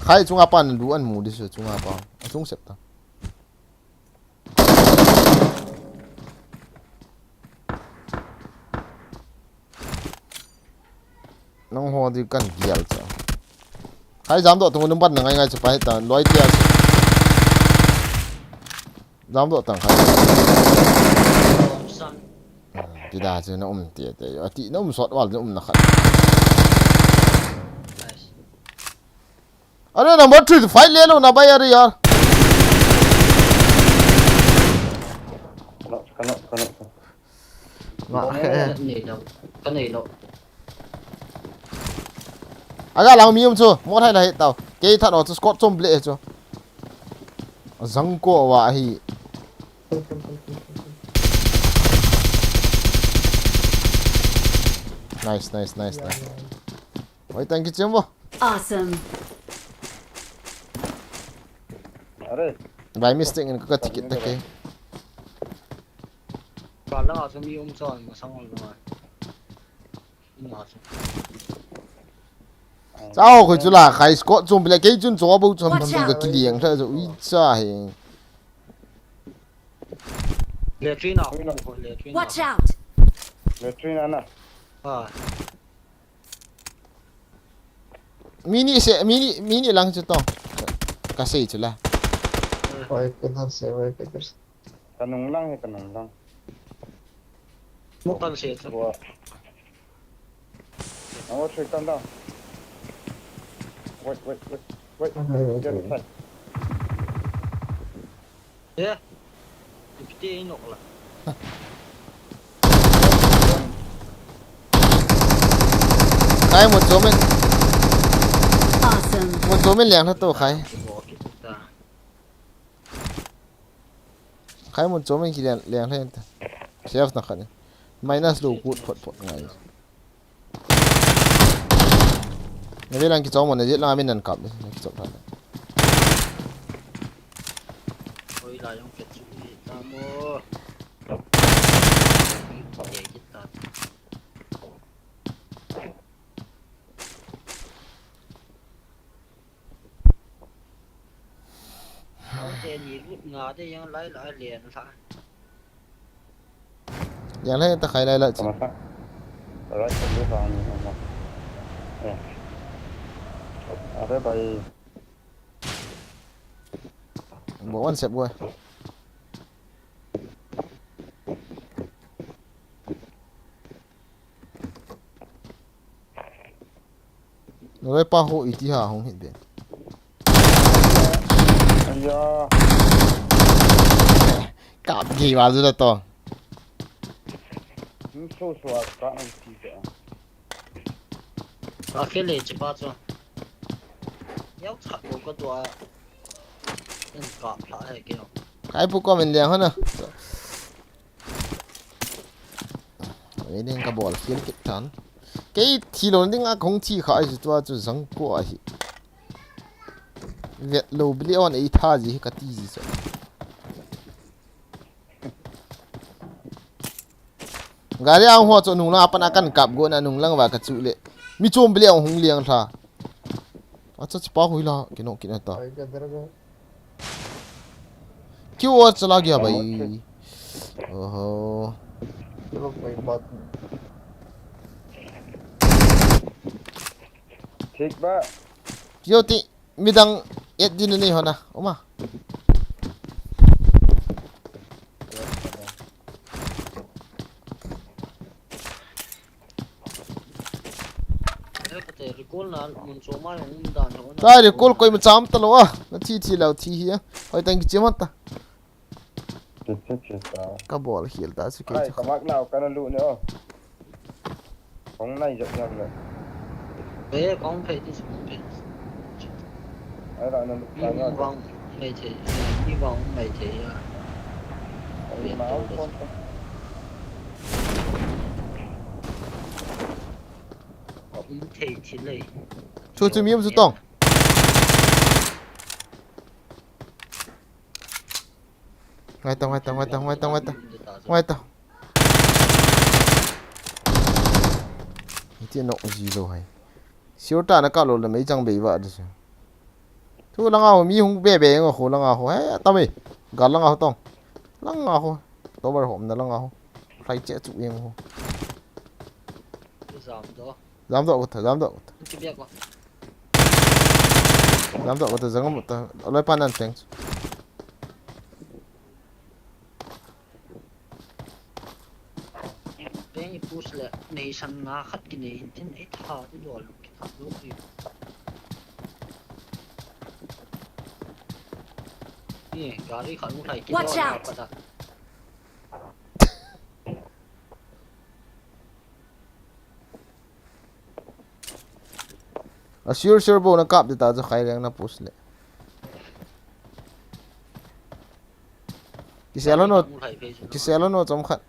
Khai chunga pan du an mu di su chunga pa. A chung sep ta. Nang ho di kan gial cha. Khai jam do tung number na ngai ngai cha pa heta loi tia. Jam do tang khai. Ti da chu na um ti ti. Ati na um sot wal na um na khat. Are number three fight le lo na bai are yaar. Kano, kano, kano. Nga. Nei lo. Ka nei lo. Aga lang mi um chu. Mo thai na he tau. Kei tha no chu squad chom ble chu. Zang ko wa hi. Nice, nice, nice, nice. Oi, thank you, Chimbo. Awesome. Are. By mistake in ka ticket ta ke. Ba la sa mi um sa ma sang ma. Sao ko chula khai squad chom ble ke chun cho bo chom tham ka kiliang tha jo ui cha he. Latrine a, latrine a. Watch out! Latrine a na. Ah. Mini se, mini, mini lang chu to. Ka sei chu la. Oi, ka na se, oi, ka na se. Ka nung lang he, ka nung lang. Mo kan se chu. Wa. Ang watch, come down. Wait, wait, wait, wait. Get inside. Yeah. Ipiti inok la. Khai mo chomen. Awesome. Mo chomen liang tha to khai. Khai mo chomen ki liang, liang tha ta. Safe na khat ni. Minus lo kut phot phot ngai. Na ve lang kichom mo, na jet lang amin nan kap ni, na kichom tha. Oi, la yong ke chu ni ta mo. Ni to ye kita. Te ni lut nga te yang lai lai lian la. Yang lai ta khai lai la. Tama sa. Right, sa lu sa ni ma. Eh. Are bai. Bo wan sep bo. Nolai pa ho iti ha hung hit be. Aya. Kap gi wa zu da to. Hmm, so so a ka na ti be. Ka ke le chi pa chu. Yau cha ko ka tua. En kap la he ke no. Kai pu ko men liang ha na. Ei ding ka bol khel kit tan. Kei thi lo ding a kong thi kha ai chu tua chu zang ko ahi. Vet lo bili on ei tha ji ka ti ji chu. Gari a hung ho chu nung lang a pat a kan kap go na nung lang va ka chu le. Mi chom bile hung liang tha. Acha chi pa hui la, kino kino ta. Ai, ka dera go. Kiu a chala gya bai. Oho. Chalo, koi baat nahi. Thik ba. Kiu ti. Midang et din nei hona, uma. Recall na mun choma hung dan hona. Ta recall koi ma cham ta lo a. Na thi thi lau thi hi a. Hoi tang ki chima ta. Che, che, che ta. Ka bol khel ta chu ke. Ai, chu. Ka mak nau ka na lu ne o. Kong nai jok jam le. Eh, kong phei ti, kong phei. Ai, la na lu. Mi, ka na mi vang mai thei, eh, mi vang mai thei ya. Ai, ma, kong phei. Kong phei ti le. Chu chu mi um chu tong. Ngai ta, ngai ta, ngai ta, ngai ta, ngai ta. Ngai ta. Iti no zero hai. Sure ta na ka lo le mei chang bei va de. Thu langa ho mi hung be be ngo ho langa ho. He, ta me. Gal langa ho tong. Langa ho. Tower hom na langa ho. Lai che chu eng ho. Zam do. Zam do ko ta, zam do ko ta. Zam do ko ta, zang mo ta. Aloi pa nan teng. Teng i push le, nei san nga khat ki nei in tin ei tha ti dol, ki tha dol ki. Ni, gari khat mu thai ki dol. Watch out! Pa ta. A sure sure bo na kap de ta chu khai reng na push le. Kisel no, kisel no chom khat.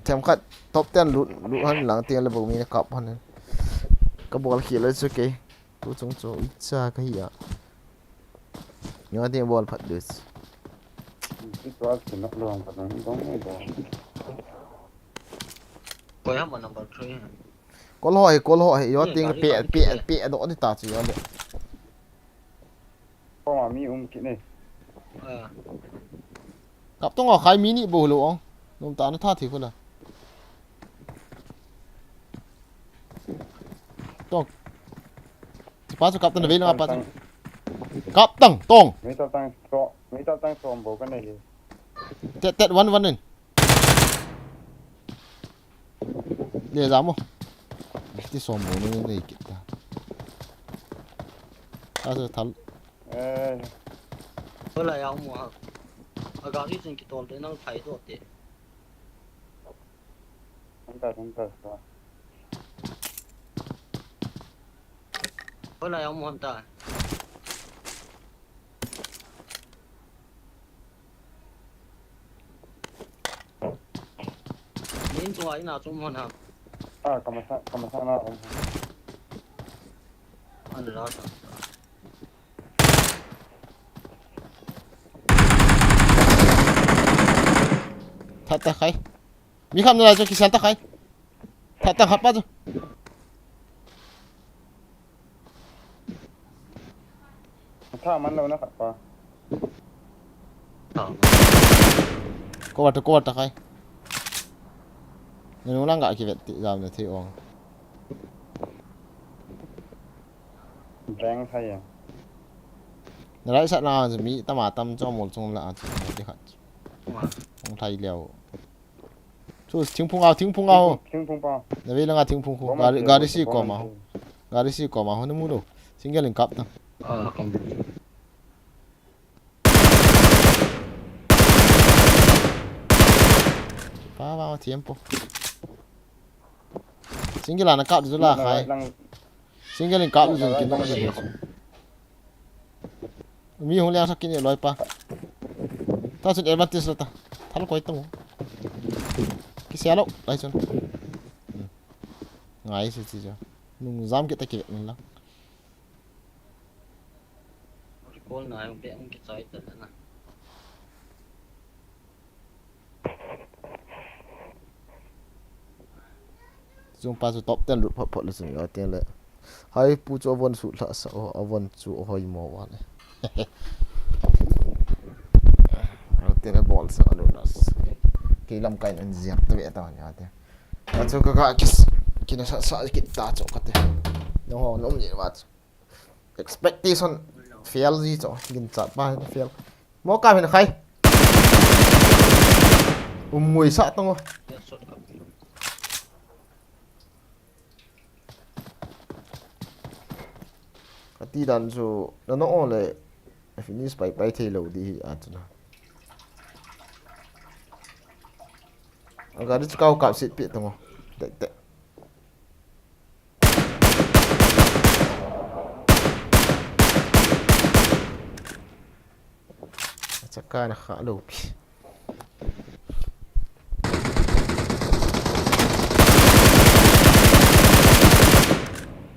Them khat top ten lut, lut han lang tiang le bo mi na kap han. Ka bol khel le chu ke. Tu chung chu icha ka hi a. Nyo te bol phat dus. Ki tua ki nok long ka dong dong ni dong. Koi ham number three. Kol ho hi, kol ho hi. Yo ting pe pe pe do ni ta chu yo le. Ko ma mi um ki ne. Ah. Kap tong a khai mi ni bo lo ong. Nom ta na tha thi khu la. Tong. Chi pa chu kap tang na ve lo pa chu. Kap tang tong. Mi ta tang so, mi ta tang so bo ka nei. Tet tet one one in. Le za mo. Ti so mo ni nei kit ta. A chu thal. Eh. Hola ya mo ha. A gari chen ki tol de nang phai do te. Thang ta, thang ta, thang ta. Hola ya mo ta. Nin chunga ina chung hon ha. Ah, kamasa, kamasa na hon ha. An la sa. That ta khai. Mi kham na la chu kisan ta khai. That ta khat pa chu. Tha man lo na khat pa. Tha. Cover to, cover to khai. Nung lang ga kivet ti jam na thei ong. Bang khai ya. Na right side na mi tam a tam chu mol chung la a chu ti khat. Ong thai leo. Chu thingphung au, thingphung au. Thingphung pa. Na ve langa thingphung khu. Bomb gari, ase, gari si bomb koma ase. Ho. Gari si koma ho na mu lo. Single in kap ta. Ah, kom. Pa, pa, tiempo. Single ana kap chu la khai. Lang. Single in kap chu kin nong. Mi hung liang sak kin e loi pa. Ta chun advantage la ta. Thal koi tong. Kisia lo, lai chun. Hmm. Ngai si chi jo. Nung jam kit ta ki nung la. Recall na, yung pe, yung kichai ta na. Chungpa chu top ten lut phot phot le chun, ati le. Hai pu chu avon sutlhah sa o, avon chu ahoimo vale. Ati le bol sa alu las. Kei lamkai in jiak ta ve ta ni ati. Achu ka ka kis, kina sa sa kit ta chu kati. Nangho nom ni va chu. Expectation fail ji chu, ginchat pa hin fail. Mo ka hin khai. Um ngui sa tong. Kati dan chu, na no le, finish pai pai thei lou di hi a chu na. A gari chu kau kap sit pi tong. Tek tek. Chaka na kha lou pi.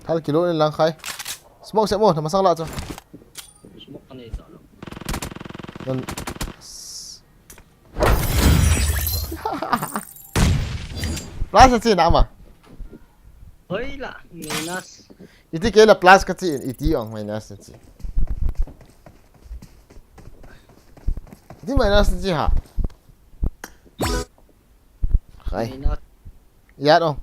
Thal kilo ni lang khai. Smoke se mo, na masang la chu. Smoke ka nei ta lo. Nan. Plus na chi na ma. Hoi la, minus. Iti kei la plus ka chi, iti ong minus na chi. Iti minus na chi ha. Khai. Minus. Yat ong.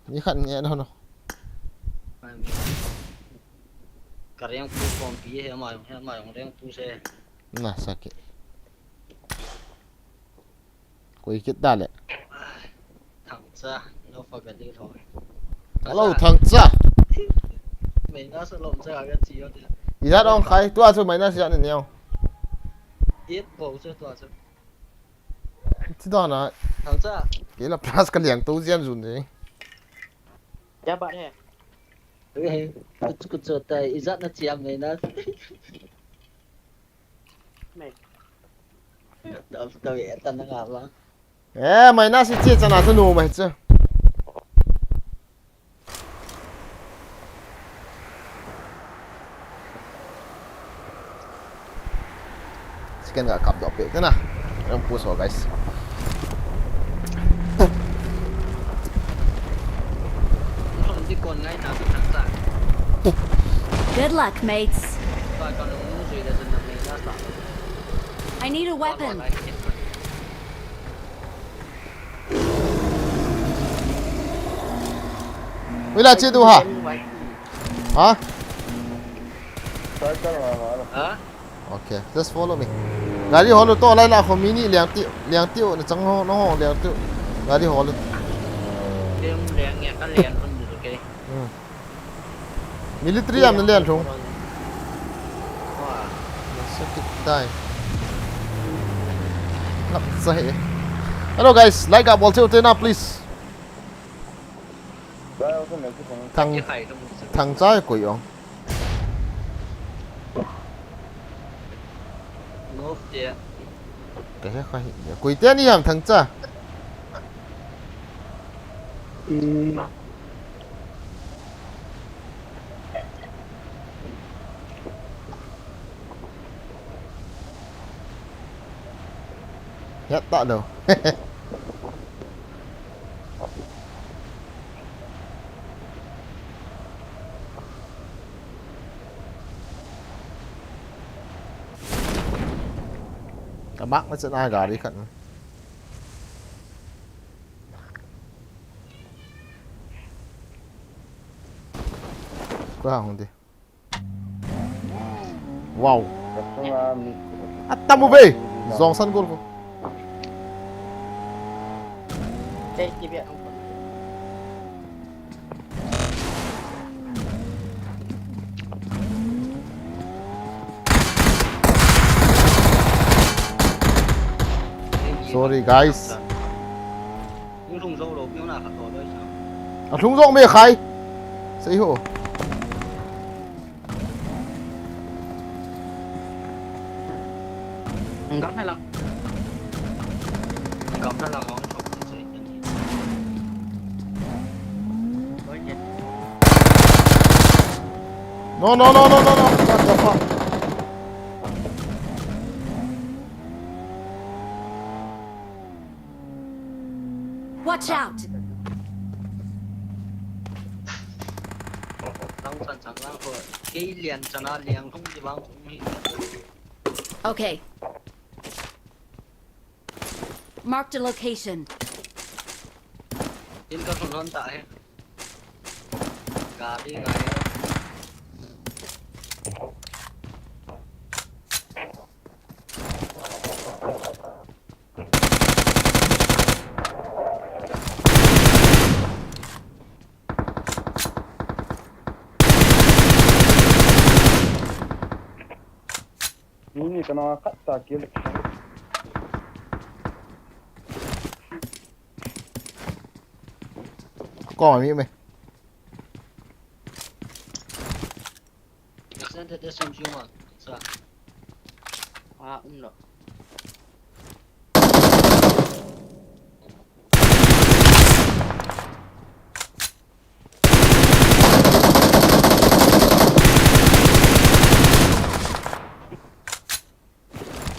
Ni khat nge no no. Ka reng pu kom pi he ma yong, he ma yong reng pu se. Na saki. Koi kit da le. Thangcha, no fa ka di lo. Alo thangcha. Mai na sa lom cha ka chi yo ti. Ijat ong khai, tua chu mai na sa ni neo. It po chu tua chu. Ti da na. Thangcha. Kei la plus ka liang to jian jun ni. Ya ba he. He, kuch kuch hota hai. Ijat na chia mai na. Mai. Tab tab ye tan na ba. Eh, mai na si chia chana tu nu mai cha. Second ga kap doh peh te na. Ang push ho, guys. Good luck, mates. I need a weapon. Ui la chi tu ha. Ha? Ha? Okay, just follow me. Gari hol to lai la kho mini liang ti, liang ti na chang ho, no ho liang ti. Gari hol. Liang, liang ya ka liang kon du ke. Hmm. Military am na lian thung. Wow. Nasa kit tai. Lap sa he. Hello guys, like a bol cheu te na please. Thang, thang chai koi ong. Move there. Ka he kha hi. Koi te ni ham thang cha. Hiat ta lo. Ka mark na chana gari khat. Ko ha hung di. Wow. Atam u be. Jong san gol ko. Sorry guys. A lhung jong me khai. Sei ho. Gam na lang. Gam na lang. No, no, no, no, no, no. What the fuck? Watch out! Lang chan chang lang ko. Kei lian chana liang thong di bang thong hi. Okay. Marked a location. In ka thong hon ta he. Gari ngai. Ni ni kana khat ta kil. Ko mi me. Sen te te som juma. Sa. A, um lo.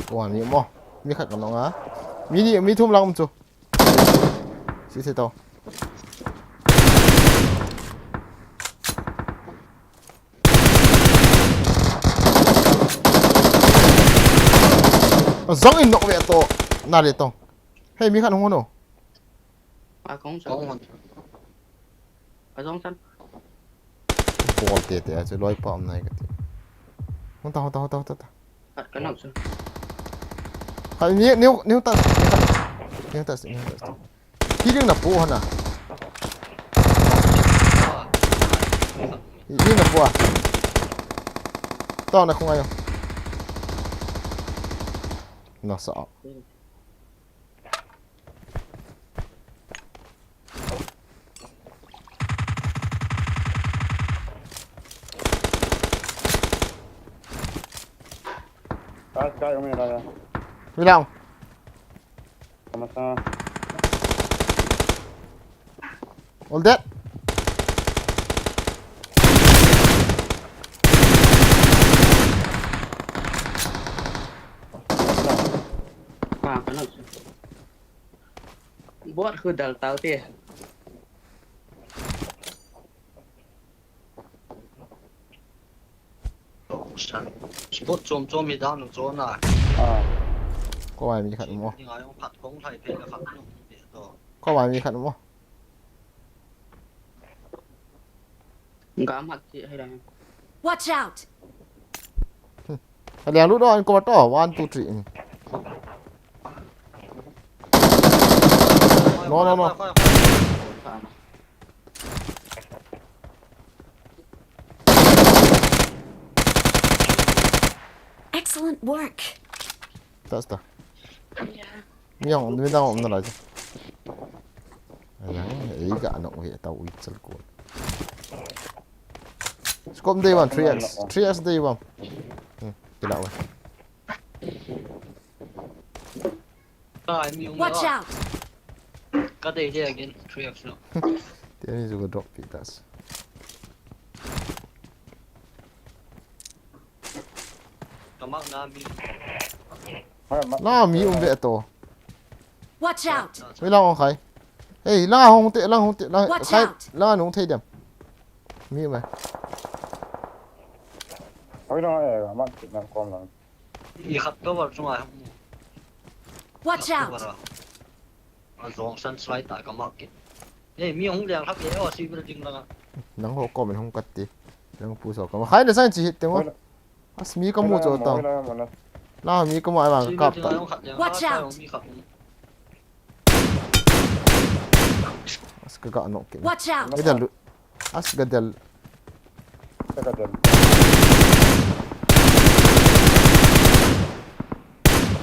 Ko mi mo. Mi khat ka nong a. Mi ni, mi thum lang um chu. Si se to. Zong in nok ve to. Na le tong. Hei, mi khat hung no. A kong sa. Kong hon. A zong san. Bol te te a chu loi pa um nai ka ti. Hung ta, hung ta, hung ta, hung ta, hung ta. Khat ka nok sa. Khat ni, ni, ni ta. Ni ta, ni ta. Healing na pu hana. Healing na pu a. Tao na khung ayo. Na sa. Guys, guys, umi raya. Bilang. Kamasanga. All dead. Bot khu dal tau te. Spot chom chom hi dan chom na. Ah. Ko ai mi khat mo. Ni ngai ong phat kong thai pe la khat no. Ko ai mi khat mo. Gam hat chi hai la. Watch out! Aliang lut on ko to. One, two, three. No, no, no. Excellent work. That's the. Yeah. Mi ang, mi dang om na lai. Ayang, ei ga nok ve tau ui chal ko. Scope day one, three X, three X day one. Hmm, kila wa. Watch out! Ka day day again, three X no. Tiani juga drop pitas. Kamak na mi. Na mi um ve to. Watch out! Wei lang ong khai. Hey, lang hong te, lang hong te, lang khai, lang hong thei dem. Mi um e. Hoi lang e, ma ti nang kom lang. I khat to war chunga. Watch out! A zong san slide ta kamak ke. Hey, mi hong liang khap e, o si building langa. Nang ho kom hong kat ti. Nang pu so kamak. Khai na san chi hit te mo. As mi kamu cho ta. La mi kamu ai vang kap ta. Watch out! As ka ga nok ke. Watch out! Ni dan lu. As ga del. Ka ga del.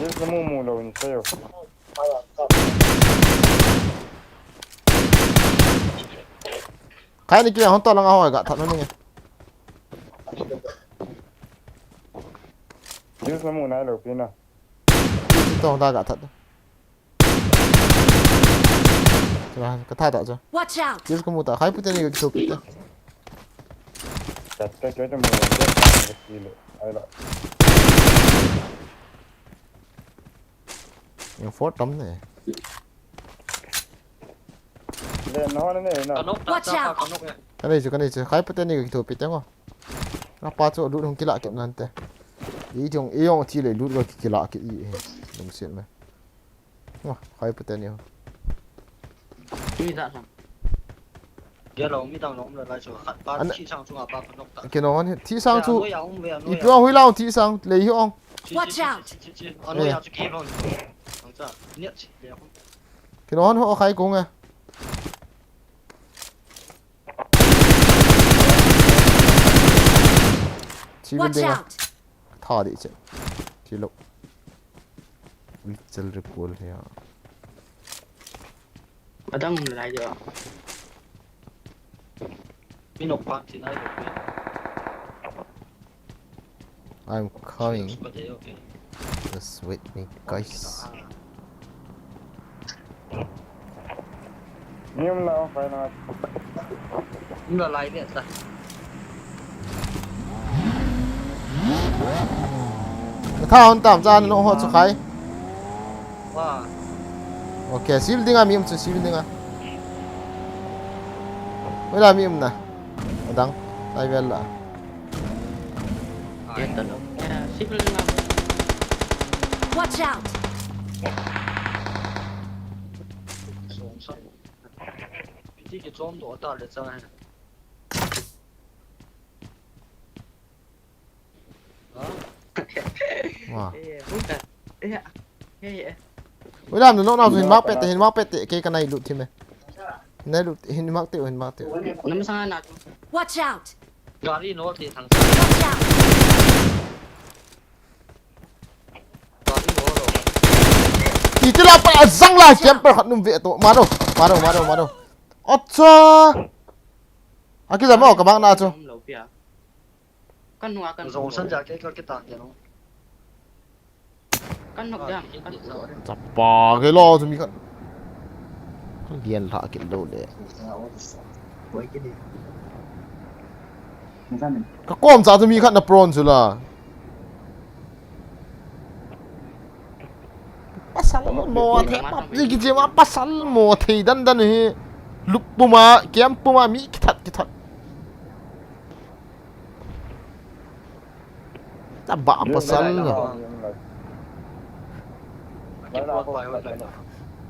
Yes, na mu mu lo ni sayo. Khai ni kile hon to lang a hoi ga that na ni nge. Yes, na mu nai lo pi na. Yes, to da ga that. Chua, ka tha ta chu. Watch out! Yes, ka mu ta. Khai pu te ni ka kitho pi ta. Chat ta kyo ta mu ta. Ai lo. Yung four tam na eh. Len na hon ne na. Ka nok ta. Watch cha pa out. Ka nok e. Ka nei chu, ka nei chu. Khai pute ni ka kithopi te ngo. Na pa chu lut hung kila kit nante. I jong, i jong thi le lut ka kila kit i. Lungsiat me. Ngo, khai pute ni ho. Tui da sang. Dia lo mi dang lo um le lai chu khat pa. An- thi sang chu nga pa ka nok ta. Kino hon thi sang chu. Noi a um ve, noi a. Ipi ong hui la ong thi sang le hi ong. Chi, chi, Watch chi, out. Chi, chi, chi. A noi a chu ki lo. Ang cha. Niat chi le. Kino hon ho khai kong e. Chi Watch building a. Out. Tha di che. Chi lo. Little recall here. Adang lai jo. Minok pa chin ai lo. I'm coming. Super day, okay. Just wait me, guys. Niam la, fine art. Niam la lai ve sa. Ka tha hon tam cha no ho chu khai. Wa. Okay, sil ding a mi um chu sil ding a. Wala mi um na. Adang. Lai vel la. Watch out! Wa. Ui lam no na hin mak pet te, hin mak pet te, ke ka nai lut thim e. Nai lut, hin mak te, hin mak te. Nam sa na. Watch out! Gari no te thang. Watch out! Gari no lo. Iti la pa azang la camper khat num ve to. Maro, maro, maro, maro. Acha. Aki jam o ka bang na chu. Kan hua kan. Zong san ja ke ka ke ta ke no. Kan nok jam, kan nok. Chapa ke lo chu mi khat. Kan lian lha kit lo le. Ka kom cha chu mi khat na prawn chu la. Pasal mo thei, PUBG kichi ma pasal mo thei dan dan hi. Lup puma, kiam puma mi kithat kithat. Chaba pasal.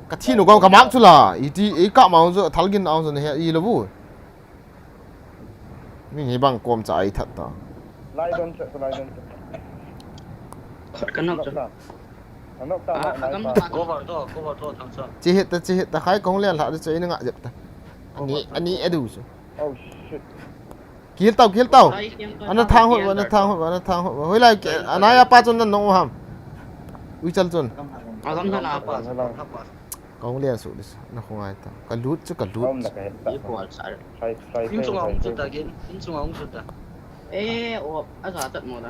Ka thi nu ka, ka mak chu la. Iti, i ka ma chu thal gin a chu ne he i lo bu. Mi hi bang kom cha ai that ta. Lai don che, lai don che. Ka nok chu. Ka nok ta, ka nok ta. Cover to, cover to, thang cha. Chi hit ta, chi hit ta, khai kong lian lha chu i na nga jep ta. Ani, ani adu chu. Oh shit. Kil tau, kil tau. Ana thang hot, ana thang hot, ana thang hot. Hoi lai, ana ya pa chun nan nong ham. Ui chal chun. Agam na la pa. Kong lian su dis, na khong ai ta. Ka lut chu ka lut. Om na ka het ta. Ye ko al sar. Sai, sai, in sai, chunga sai, hung sai. Chu ta gen, in chunga hung chu ta. Eh, o, a sa tat mo da.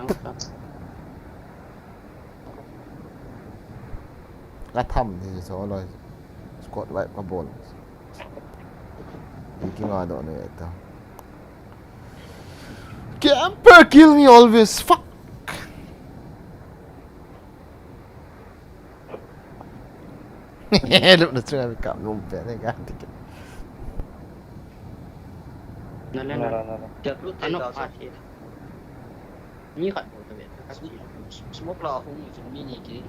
Ka tham ni so lo. Squad wipe ka bol. Ki nga do ne ta. Camper kill me always. Fuck. Lupna chunga mi kap nom pe ne ka ti ke. Na le na. Na, na, na. Kya tu te ano ta pa sa. Ni khat bol ta ve. Smoke la hung ni chu mi ni ki.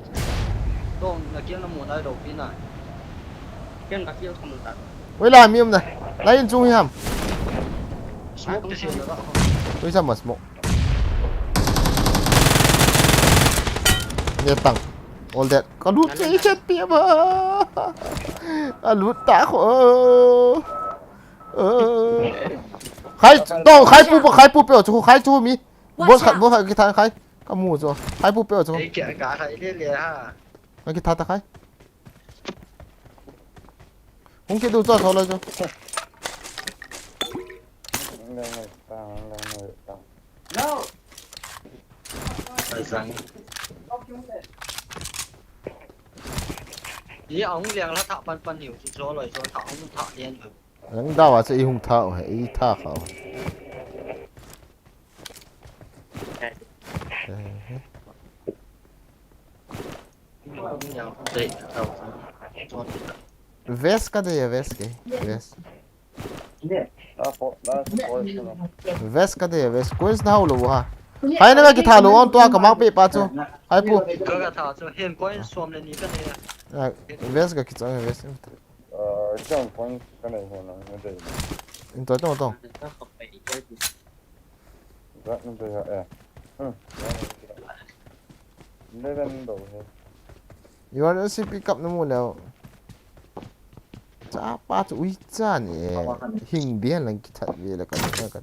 Dong na kiang na mu nai lo pi na. Kiang ka kiang ka mu ta. Wei la mi um na. Lai in chung hi ham. Smoke te se na la. Wei sa ma smoke. Ne tang. All that. Ka lut te chet pi ba. Ka lut ta kho. Khai, dong, khai pu, khai pu pe chu, khai chu mi. Watch out! Bol khat, bol khat kitha khai. Ka mu chu. Khai pu pe chu. Ei, kya, ka khai le le ha. Ka kitha ta khai. Hung kidu chu, tho lo chu. No. Sai sang. Ni ang liang la tha pan pan niu chu cho loi cho tha hung tha lian. Nang dawa chu i hung tha u he, i tha kha u. Eh, eh. Vest ka dei a, vest ke. Vest. Vest ka dei a, vest. Coins na hao lou ha. Hai na ka kitha lou on tua ka mang pe pa chu. Hai pu. Ka ka tha chu hin coin som le ni ka nei a. Ah, vest ka kichang vest. Chang coin ka nei ho na, na dei. In to tong tong. Gat na dei ha, eh. Hmm. Eleven do he. Emergency pick up na mu leo. Chapa chu ui cha ni e. Hing bian lang kithat ve le ka ni ka.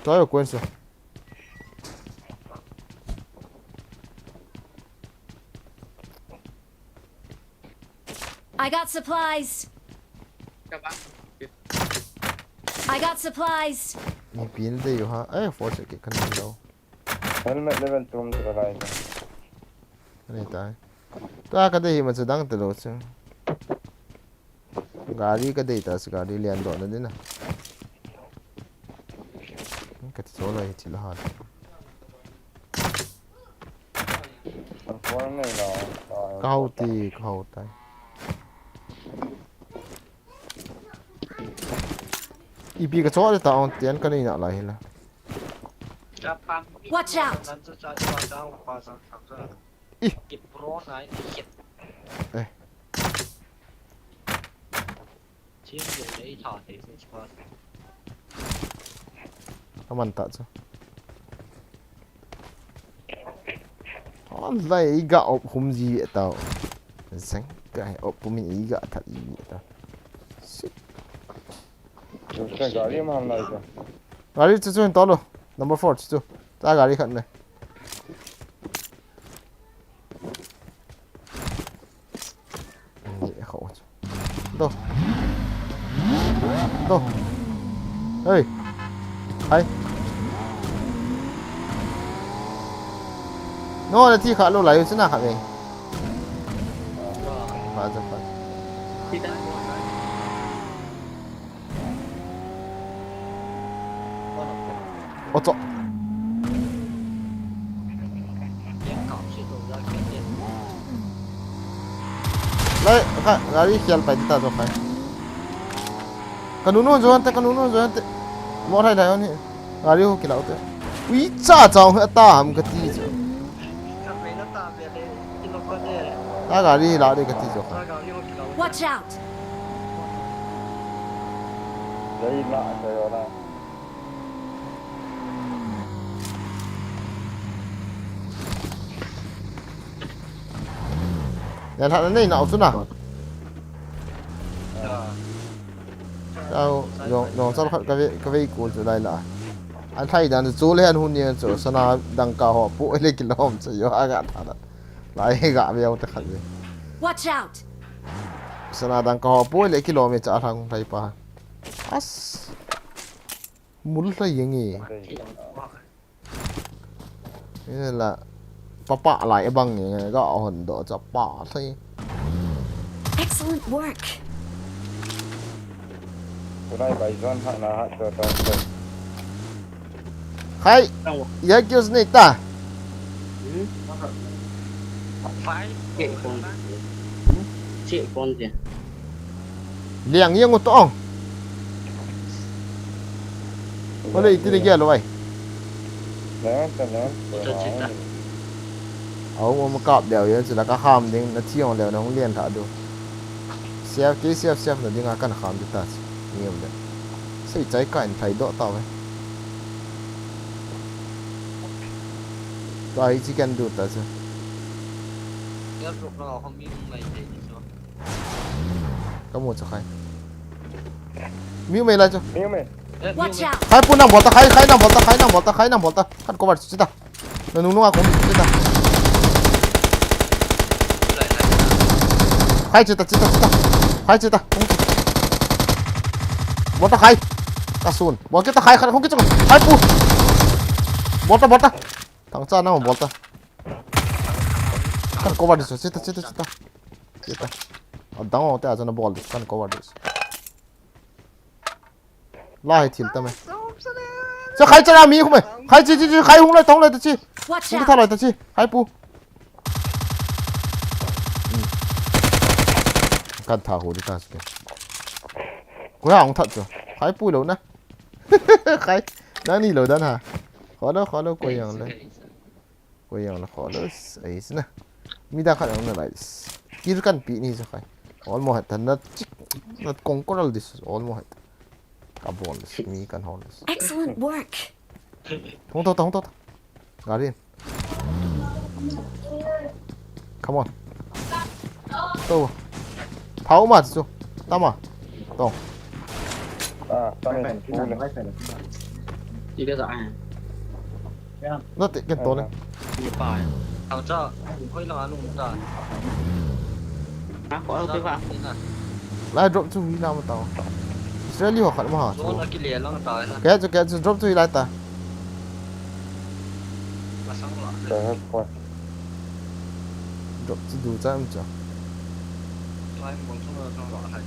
Choi ko so. I got supplies. I got supplies. Ni pin de yo ha. Ai, force ke kan lo. Helmet level two um chu ka lai ka. Ani tai. Tua ka dei hi ma chu dang te lo chu. Gari ka dei ta chu gari lian doh na ding a. Ka ti cho lo hi thil ha. An phone nei lo. Ka hao ti, ka hao tai. Ipi ka cho le ta on tian ka nei na lai hi la. Watch out! Ih. Eh. Aman ta chu. Online i ga op hum ji ve tau. Zeng ka op pum in i ga that ji ve tau. Shit. Ka gari ma ham lai ka. Gari chu chu hin to lo. Number four chu chu. Ta gari khat ne. Ni kho chu. To. To. Hey. Hai. No, na thi kha lo lai chu na kha ve. Pha ja pha. Ôh, chawh. Lai, ka, gari khial pai ta chawh khai. Ka nunu jo ante, ka nunu jo ante. Mo thai thai ni. Gari ho kilau te. Ui cha chau he ta ham ka ti chu. Ta gari la de ka ti chu kha. Watch out! Dei la ka yo la. Yan ha nei na u chu na. Tao, jong, jong sal khat ka ve, ka ve kul chu lai la. An thai dan chu le an hun ni chu sana dang ka ho pu le kilom chu yo aga tha da. Lai ga ve u ta khat ve. Watch out! Sana dang ka ho pu le kilom cha thang thai pa. As. Mul thai yang e. Ila papa lai bang nge ga hon do cha pa thai. Excellent work. Tunai bai zon ha na ha to to to. Khai. Ya kios nei ta. Hmm? Five. Che kon. Che kon je. Liang yang u to. Ole iti le gel vai. Aum um kap deu yan chu la ka ham ding na thi ong leu na hung lian tha du. Siap ke siap siap na ding a kan ham di ta. Ni um de. Sei chai ka in thai do ta ve. Ka hi chi kan du ta chu. Ka mu cha khai. Miu mei lai chu. Miu mei. Watch out! Khai pu nang bol ta, khai, khai nang bol ta, khai nang bol ta, khai nang bol ta. Kan cover chu ta. Na nung nung a kong chu ta. Khai chu ta, chu ta, chu ta. Khai chu ta. Bol ta khai. Ka sun. Bol ke ta khai, khai kong ke chu. Khai pu. Bol ta, bol ta. Thang cha nang bol ta. Kan cover di chu, chu ta, chu ta, chu ta. Chu ta. A dang o te a chu na bol di, kan cover di chu. Lai thil ta me. Cha khai cha mi khu me. Khai chi chi chi khai hung lai tong lai ta chi. Watch out! Hung tha lai ta chi. Khai pu. Hmm. Kan tha ho di ta sike. Koi ha hung that chu. Khai pui lou na. Khai. Nang ni lou dan ha. Kho lou, kho lou, koi jong le. Koi jong le kho lou. Ai sina. Mi da khat jong na lai. Kill kan pe ni sa khai. Almost hat na chik. Na kong ko lal dis. Almost hat. Ka bol dis. Mi kan hol dis. Excellent work. Hung to ta, hung to ta. Gari. Come on. To. Thao ma chu. Tama. To. Ah, tama. Ike sa ai. Not ken to le. Ni pa. Thao cha. Hoi la lung ta. Na ko au pe ba. Lai drop chu hi na ma tao. Israeli ho khat ma ha chu. Zone a kile lang ta na. Ke chu, ke chu drop chu hi lai ta. Masang la. Drop chu du cha am cha. Lai mo chu na sang la hai.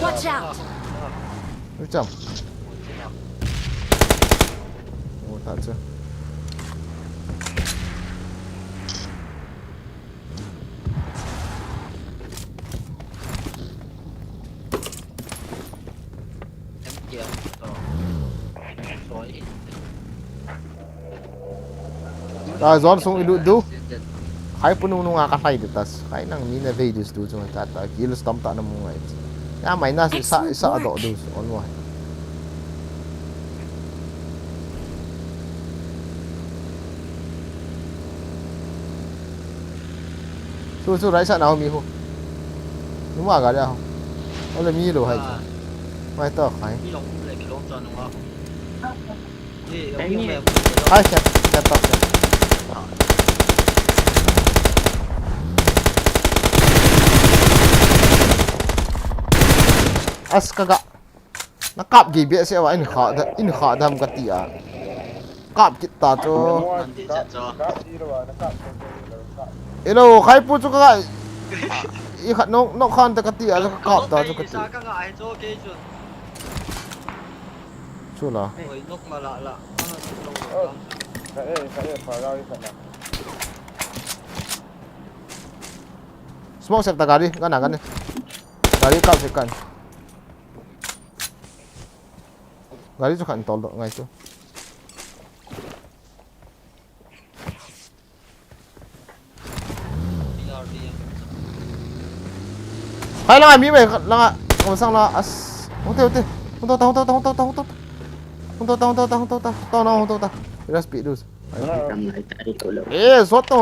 Watch out! Ui cham. Oh, ta chu. Ta zon sung i lut du. Khai pu nung nung a ka hlai de tas. Khai nang mi na vei dus du chung ta ta. Kill stamp ta na mu ngai. Ya mai na sa sa do du. On wa. Chu chu right side na ho mi hu. Numa gari a ho. Ole mi lou hai chu. Mai to khai. Mi long le kilom cha nunga. Hai, kya, kya to, kya. As ka ga. Na kap gi be se wa in kha da, in kha dam ka ti a. Kap kit ta chu. Hello, khai pu chu ka ga. I khat nok, nok khan ta ka ti a, ka kap ta chu ka ti. Chu la. Oi, nok ma la la. Ana nok lo. Ka e, ka e, pa ga i khat na. Smoke sep ta gari, gan a gan e. Gari kap sep kan. Gari chu khan tol do ngai chu. Hai langa mi mai langa. Kong sang la as. Hung te, hung te. Hung to ta, hung to ta, hung to ta, hung to ta. Hung to ta, hung to ta, hung to ta. To na, hung to ta. Ira speed dus. Kam lai ta ri to lo. Eh, sot to,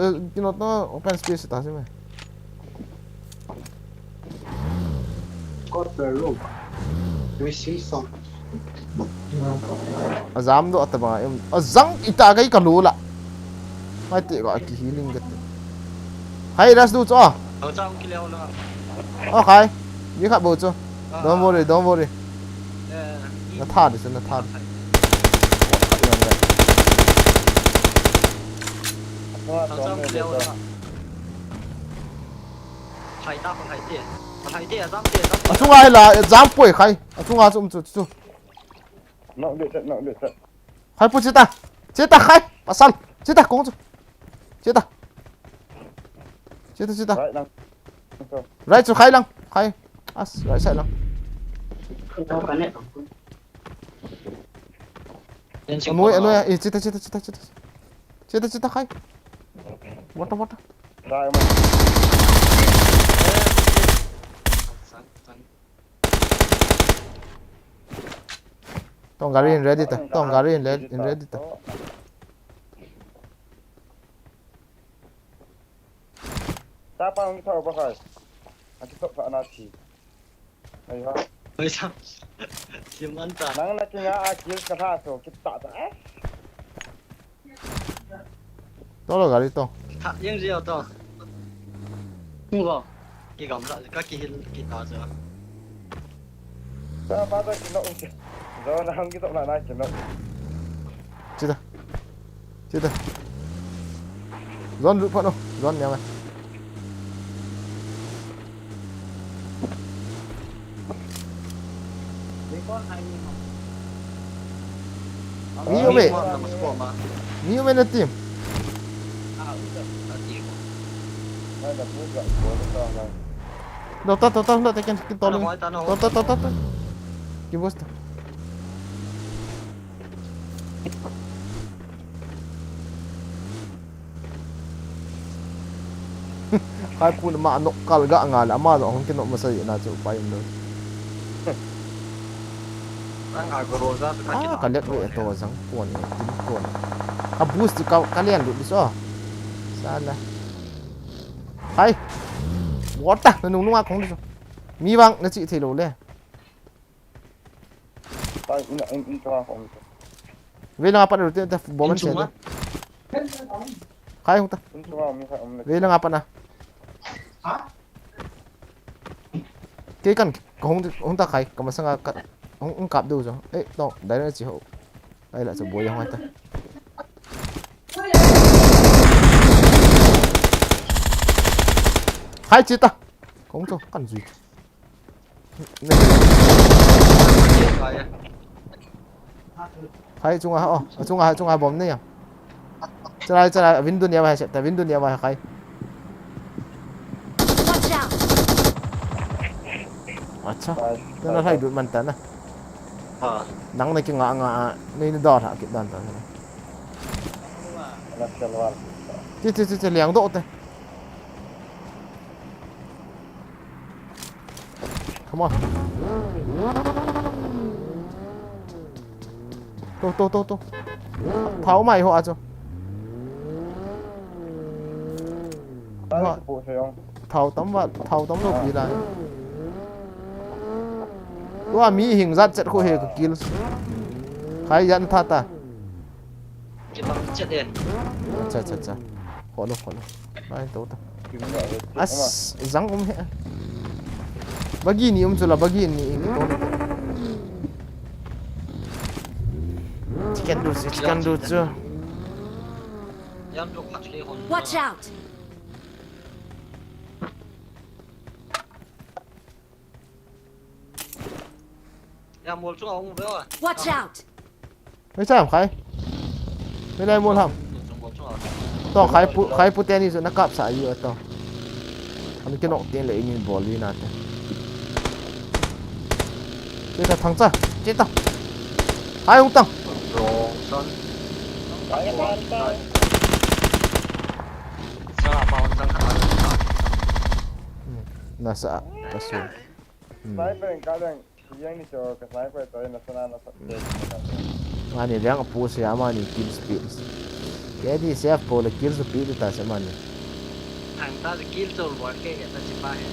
eh, kino to, open space ta si mai. Got the room. We see some. A jam do ataba em. A jang ita gai ka lo la. Mai te ga ki healing ga te. Hai ras du cho. Ang chang ki leo la. Oh, khai. Mi khat bo cho. Don't worry, don't worry. Eh, Na tha di chu, na tha di. Ang chang ki leo la. Khai ta, khai te. Khai te, a jam te, a jam te. A chunga hi la, jam poi khai. A chunga chu um chu, chu. Nok de chat, nok de chat. Khai pu chita. Chita khai. Pasal. Chita kong chu. Chita. Chita, chita. Right lang. Right chu khai lang. Khai. As, right side lang. Anoi, anoi. Eh, chita, chita, chita, chita. Chita, chita khai. Water, water. Right, man. Tong gari in ready ta. Tong gari in le-, in ready ta. Tapa hung thau pa khai. Aki thau pa na thi. Ai ha. Oi sa. Sim an ta. Nang na kinga a kill ka tha so kit ta ta. Eh. To lo gari to. Tha, yang ji to. Hu go. Ki gam la, ka ki hil ki ta cha. Sa pa ta ki no. Zo na hang ki to na na ki no. Chita. Chita. Zone lut phat o. Zone niam e. Mi um e. Mi um e na team. Dota, dota, dota, ken kin tolin. Dota, dota, dota. Ki boost. Khai pu na ma nok kal ga nga le ama jong hung kinok masa na chu pai um lo. Ang agro ja ka. Ah, ka let ve to jang kon e, tin kon. Ka boost ka, ka lian lut so. Sala. Hai. What the? Na nung nung a khong so. Mi bang na chi thei lo le. Khai in, in, in chunga khong. Ve langa pat ru te, te bomb an che. Khai hung ta. In chunga mi khai um le. Ve langa pat na. Kei kan, ka hung, hung ta khai, ka masanga ka, hung, hung kap deu jo. Eh, no, dai na chi ho. Dai la chu boi hung ta. Khai chi ta. Kong chu, kan zui. Khai chunga, oh, chunga, chunga bomb nei ya. Chalai, chalai, window ni a sep ta, window ni a khai. Watch out! Acha. Tana khai dut man ta na. Ha. Nang na ki nga nga, nei ni dor ha ki dan ta na. Ti, ti, ti, ti, liang do te. Come on. To, to, to, to. Thao mai ho a chu. Thao tam va, thao tam lo pi lai. Tua mi hing jat chet khu he ka kill. Khai yan tha ta. Kibang chet e. Acha, acha, acha. Kholo, kholo. Ai, to ta. As, jang um he. Bagi ni um chu la, bagi ni, ni to. Chicken du chu, chicken du chu. Yam du khat le hon. Watch out! Ya mol chunga hung ve. Watch out! Hei cham khai. Hei lai mol ham. Chung mol chunga. To khai pu, khai pu teni chu na kap sa yu to. An kinok tin le inin bol wi na te. Che ta thang cha. Che ta. Hai hung tang. Rong son. Sa pa hung tang ka. Hmm. Na sa ka su. Hmm. Sniper ka dang. Yang ni cho ka sniper to na sana na sa. Mani yang pu se amani kill speed. Ke di se po le kill speed ta se mani. Thang ta kill to lo ke ke ta si pa he.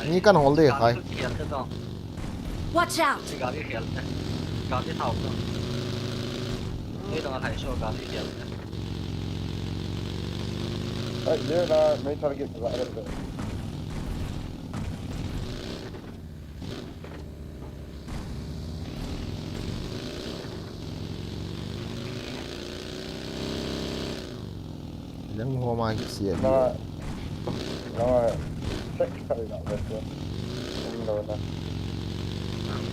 Ni kan hol de khai. Watch out! Gari khel te. Gari thao to. Ni dong a thai so gari khel te. Ai, ye na, main target la re. Leng ho ma ki sia. Na, na, check ka na ve ko. Lo na.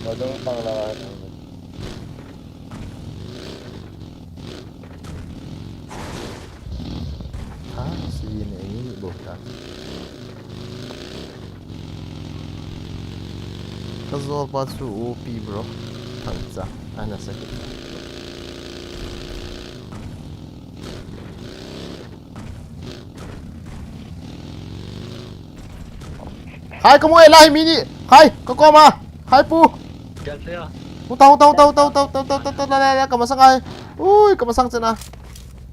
Wa dong pang la. Ha, si ne ni bo ta. Ka zol pa chu O P bro. Thang cha. Ana sa ki. Khai ka mu e lai mi ni. Khai ka koma. Khai pu. Hu ta hu ta hu ta hu ta hu ta hu ta hu ta hu ta la la la ka masang ai. Ui ka masang chena.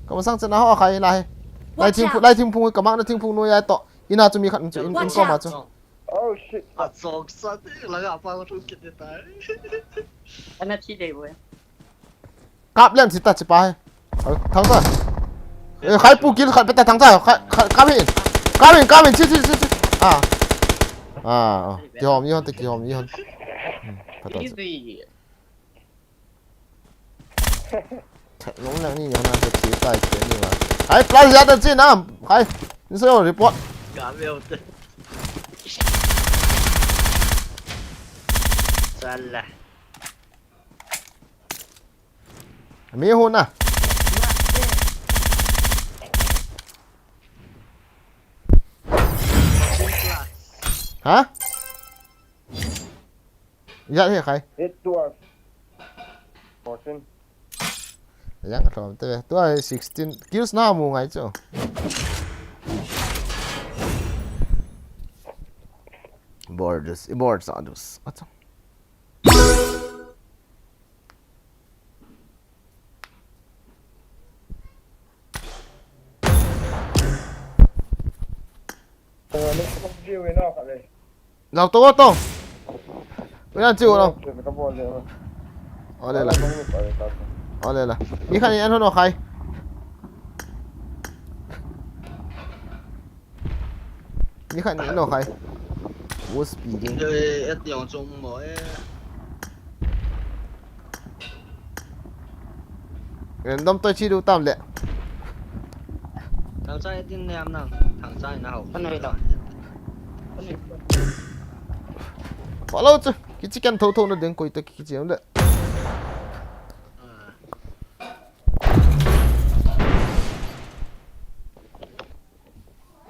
Ka masang chena ho khai lai. Lai thing phu lai thing phu ka mak na thing phu nu ya to. Ina chu mi khat chu in in koma chu. Oh shit. A chok sa ti la ga pa ko thum kit tai. Ana thi dei bo. Kap lian si ta chi pa he. Thang ta. Eh, khai pu kill khai pe ta thang ta. Khai, khai, kap in. Kap in, kap in, chi, chi, chi, chi. Ah. Ah, oh. Ki hom, i hon te, ki hom, i hon. Phatah chu. Easy. Thek nung lang ni yana se chi tai che ni ma. Hai, plus ya ta chi nam. Hai. Ni se report. Ka veu te. Sala. Mi hu na. Ha? Ya he khai. Hit to us. Fortune. Yang ka thom te. Tua sixteen kills na mu ngai chu. Borders, borders adus. Acha. Lau to to. Ui, an chiu lo. Ole la. Ole la. Mi khat in an hon o khai. Mi khat in an o khai. Wo speeding. Eh, et yong chung mo eh. Random toi chi du tam le. Thang chai tin niam nang. Thang chai na hau. Follow chu. Kichi kan tho tho na ding koi to kichi am le.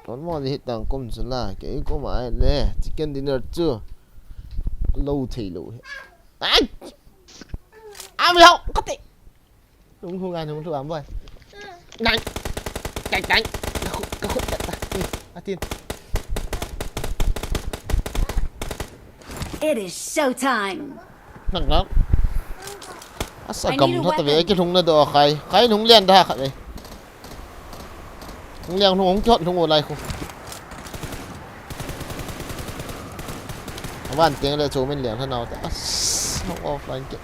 Ton mo ni hitang kum chu la. Kei kum ai le. Chicken dinner chu. Lo thei lo he. Ai! Am yau, kati. Hung hung an hung thu am boy. Nang. Kai kai. Ka khut, ka khut ta. Atin. It is showtime. Nang nang. Asa gam tha ta ve ki lhung na do khai. Khai lhung lian da khat ve. Hung lian hung hung ki hot hung o lai khu. Avan teng le chu min lian tha nau ta. As, hung offline ki.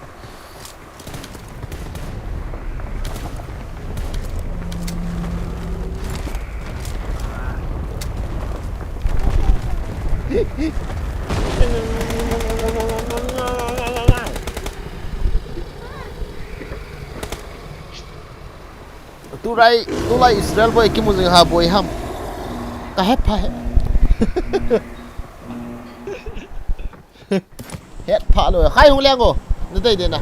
Tulai, tulai Israel boy kimu jing ha boy ham. Ka hepha he. Het pha lo, khai hung leng o. Na dei de na.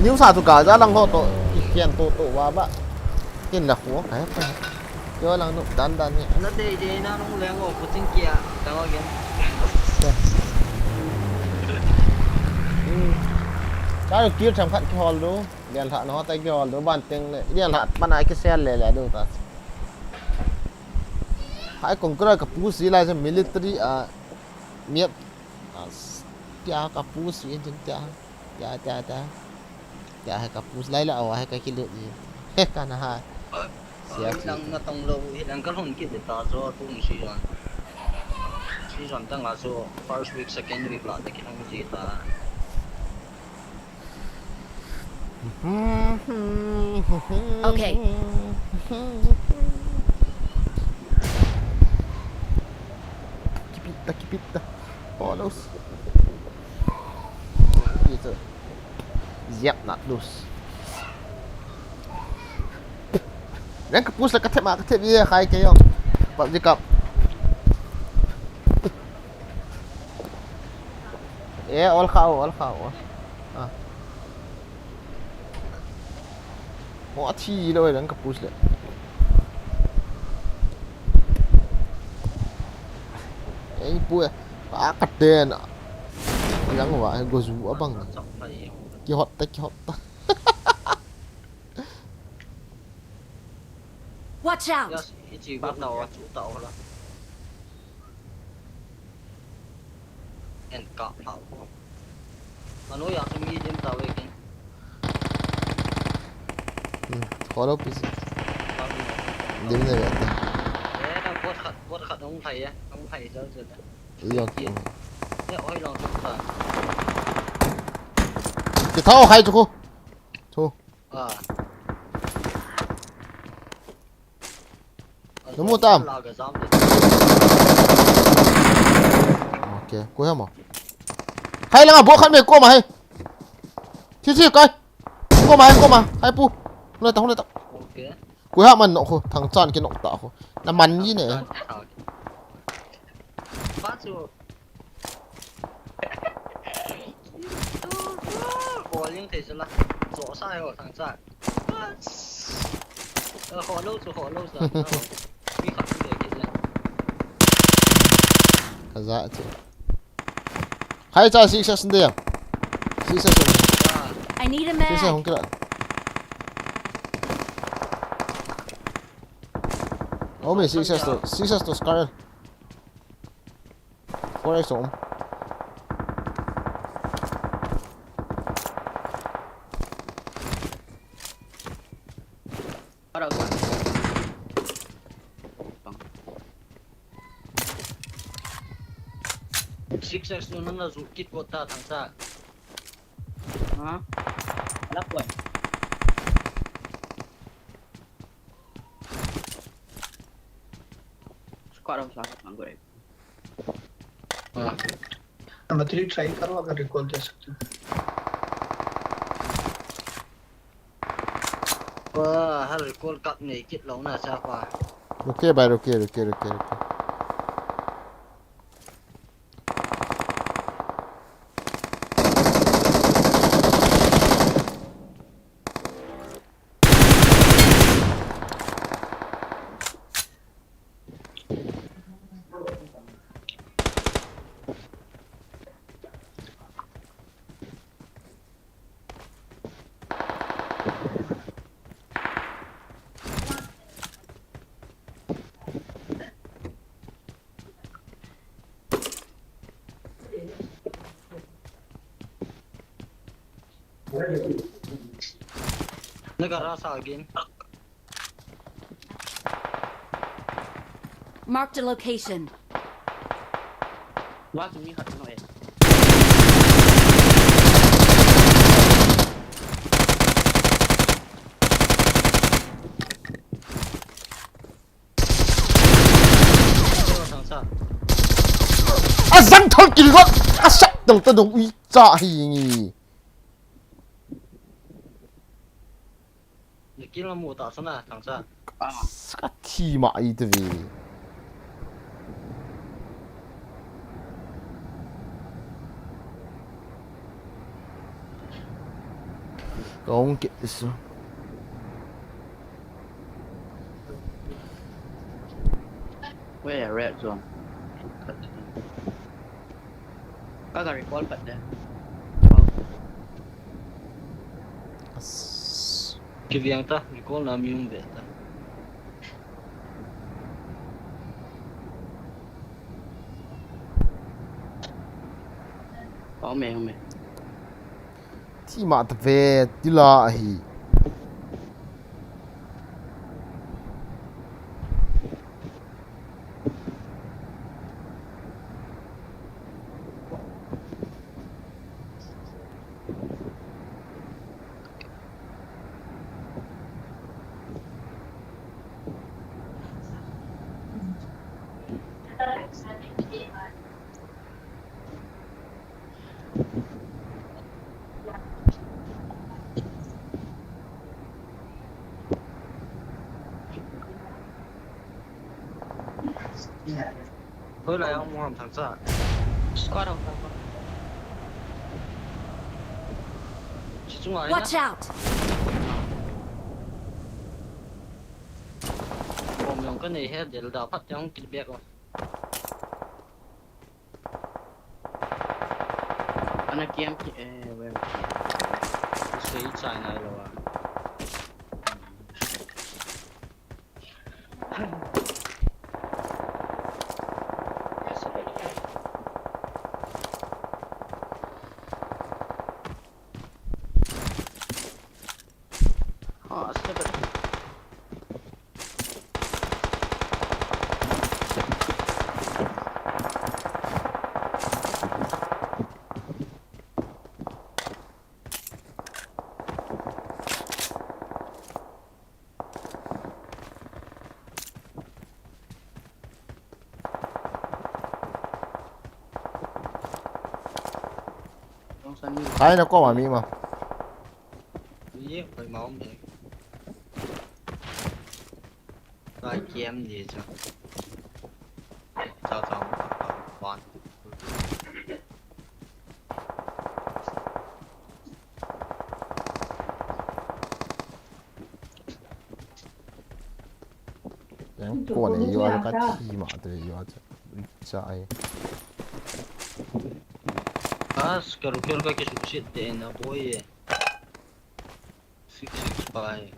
News a tu ka ja lang ho to, i khian to to wa ba. Kin la khu, khai pa. Yo lang nu dan dan ni. Na dei de na nung leng o, puting kia. Tang again. Hmm. Ka kir tham khat ki hol do. Lian lha no ta ki hol do ban teng le. Lian lha mana ki sel le le do ta. Hai Conqueror ka push ji lai chu military a, miat a, tia ka push ji jin tia, tia, tia, tia. Tia hai ka push lai la, awa hai ka kilut ji. He ka na ha. Sia. Hilang na tong lo, hilang ka lhun kit ta chu, tu ni si jon. Si jon tang a chu, first week, second week la, ta kilhung ji ta. Okay. Kipita, kipita. Follows. Kipita. Yep, not loose. Nang ka push la ka thep ma, ka thep ye khai ke yong. PUBG kap. Eh, all khao, all khao, all. Ah. Mo athi lo, nang ka push le. Eh, pu, eh. Ah, ka ten. Yang wa, eh, go zu abang. Ki hot ta, ki hot ta. Watch out! Yes, ichi go ta, wa chu ta, wa la. En ka pha. Ano ya chu mi dim ta ve kin. Hmm, follow please. Dim ne ve ta. Eh, na bot khat, bot khat hung thai ya, hung thai jal jal. Yo ki. Ne oi long chu ta. Ki thao khai chu khu. Chu. Ah. Namu tam. La ga jam de. Koi ham a. Hai langa bo khat me koma hai. Thi thi kai. Koma hai koma. Hai pu. Hung le ta hung le ta. Okay. Koi ham a nok khu. Thang chan kinok ta khu. Na man ji ne. Thang chan. Ba chu. Bol jing thei sela. Zo sa yo thang chan. Ho lo chu ho lo sa. Mi khat le kit le. Ka za chu. Hai cha six S nde. Six S. I need a six S mag. Hung kila. Oh, me six S to, six S to Scar. Four X om. Para ba. Six X tu nang na zu kit ko ta thang sa. Ha? Ala ko. Squad of sa thang ko. हाँ। मतलब try करो, अगर recall दे सकते हो। वाह, हर recall कब नहीं कित लाऊं ना, साफा। रुकिए भाई, रुकिए, रुकिए, रुकिए, रुकिए। Naga rasa again. Marked a location. Wa kimi khat no e. Azang thol kilot, asat dong ta dong ui cha hi ngi. Nakin la mu ta sana thang sa. Ah. Ka thi ma i te ve. Ka hung kit su. Where red zone? Ka ga recall pat de. As. Kiviang ta, recall na mi um ve ta. Ome, ome. Thi ma ta ve, tila hi. Hoilai a um ham thang cha. Squad ham thang cha. Chi chunga hi na. Watch out! Bom jong ka nei he, del da phat te hung kit bek o. Ana kiam ki, eh, well. Sei chai nai lo a. Khai na ko ma mi ma. Ye, koi ma um ye. Kai kem ye cha. Cha cha. One. Yang ko ne yo ka chi ma te yo cha. Cha ai. As ka ru ker ka ki su sit te na boy ye. Six six five.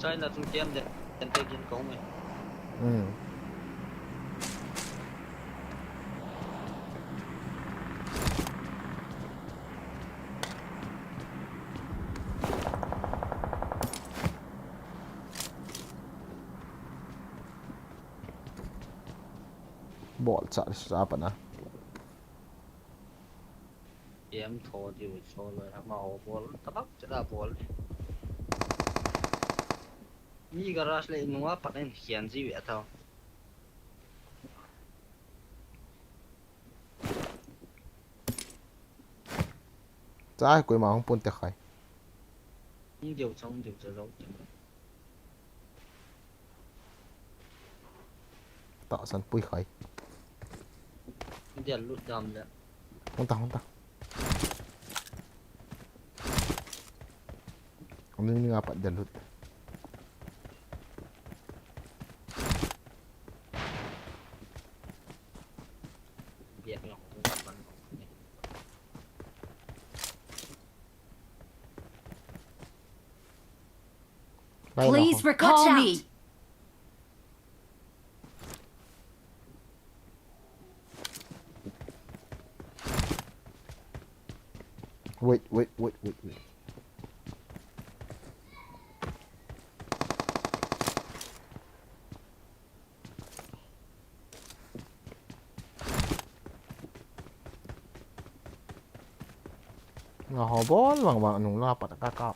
China tung kem de, kem te gin kong e. Hmm. Bol cha sa pa na. Em tho diu cho loi, ama ho bol, tabak cha da bol. Mi garage le nunga pat in hian ji ve tho. Cha koi ma hung pun te khai. Hung diu cha, hung diu cha zo te. Tahsan pui khai. Dia lut dam le. Hung ta, hung ta. Hung ni nga pat dia lut. Biak na hung ta pan. Please recall me. Wait, wait, wait, wait, wait. Nga ho bol bang bang nung la pat ka kap.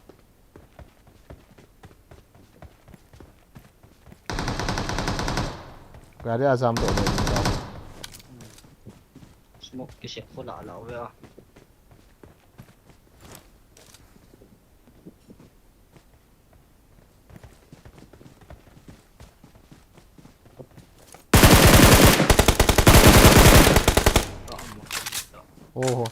Gari azam to. Smoke kisi ko la la ve a. Oho.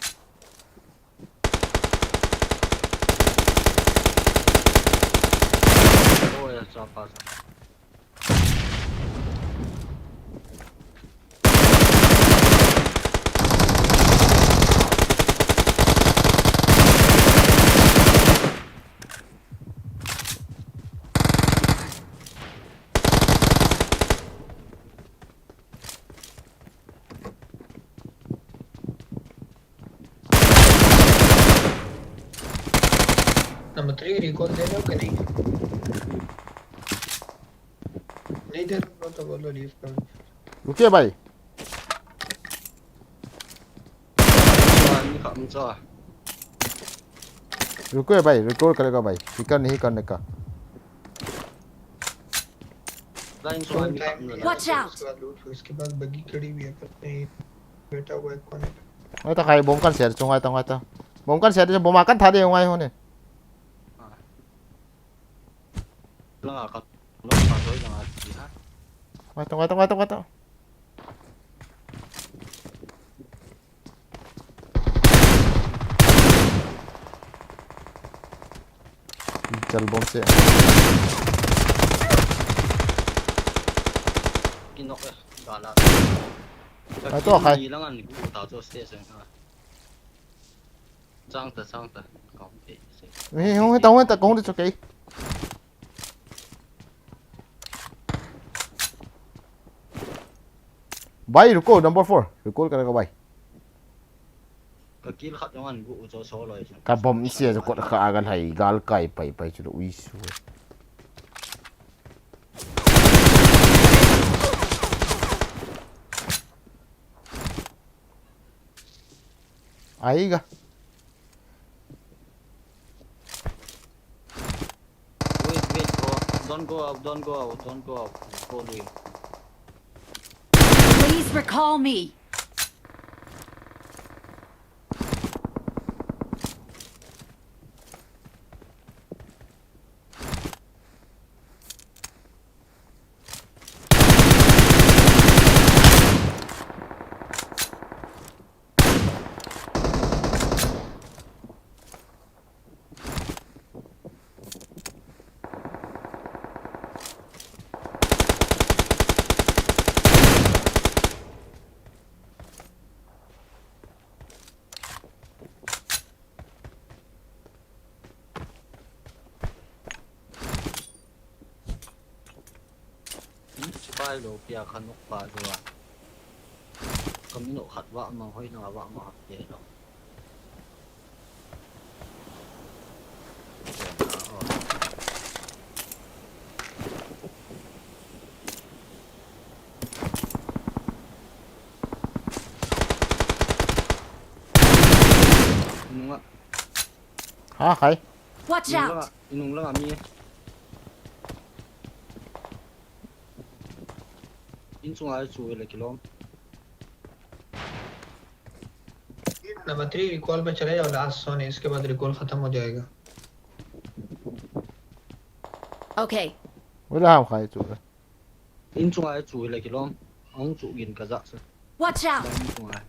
Number three, recall दे रहे हो कि नहीं? नहीं दे रहे हो तो बोलो, leave करो। रुकिए भाई। रुको भाई, recall करेगा भाई। Pick नहीं करने का। Watch out! उसके पास बग्गी खड़ी हुई है, पता नहीं बैठा हुआ है कौन है। Ngai ta khai, bomb kan share chu, ngai ta, ngai ta. Bomb kan share chu, bomb a kan tha de ngai ho ne. Ngai ta, ngai ta, ngai ta, ngai ta. Chal bomb se. Kinok eh, gala. Ai to khai. Ni lang an ku ta to station ha. Chang ta, chang ta. Kong te se. He, hong ta, hong ta, kong te chu kei. भाई रुको, number four, recall करेगा भाई। Ka Kill khat jong an gu u cho so loi chu. Ka bomb sia chu kot kha a ka lhai gal kai pai pai chu ui su. Ai ga. Wait, wait, bro. Don't go out, don't go out, don't go out. Go away. Please recall me. Sipai lou pia kha nok pa lou a. Ka mi nok khat va ma hoi na va ma ha te lo. Nunga. Ha, khai. Watch out! Inung langa mi. In chunga chu le kilom. Number three recall पे चले जाओ, last zone है, इसके बाद रिकॉल खत्म हो जाएगा। Okay. Wala ham khai chu. In chunga chu le kilom. Ang chu gin ka ja sa. Watch out! In chunga.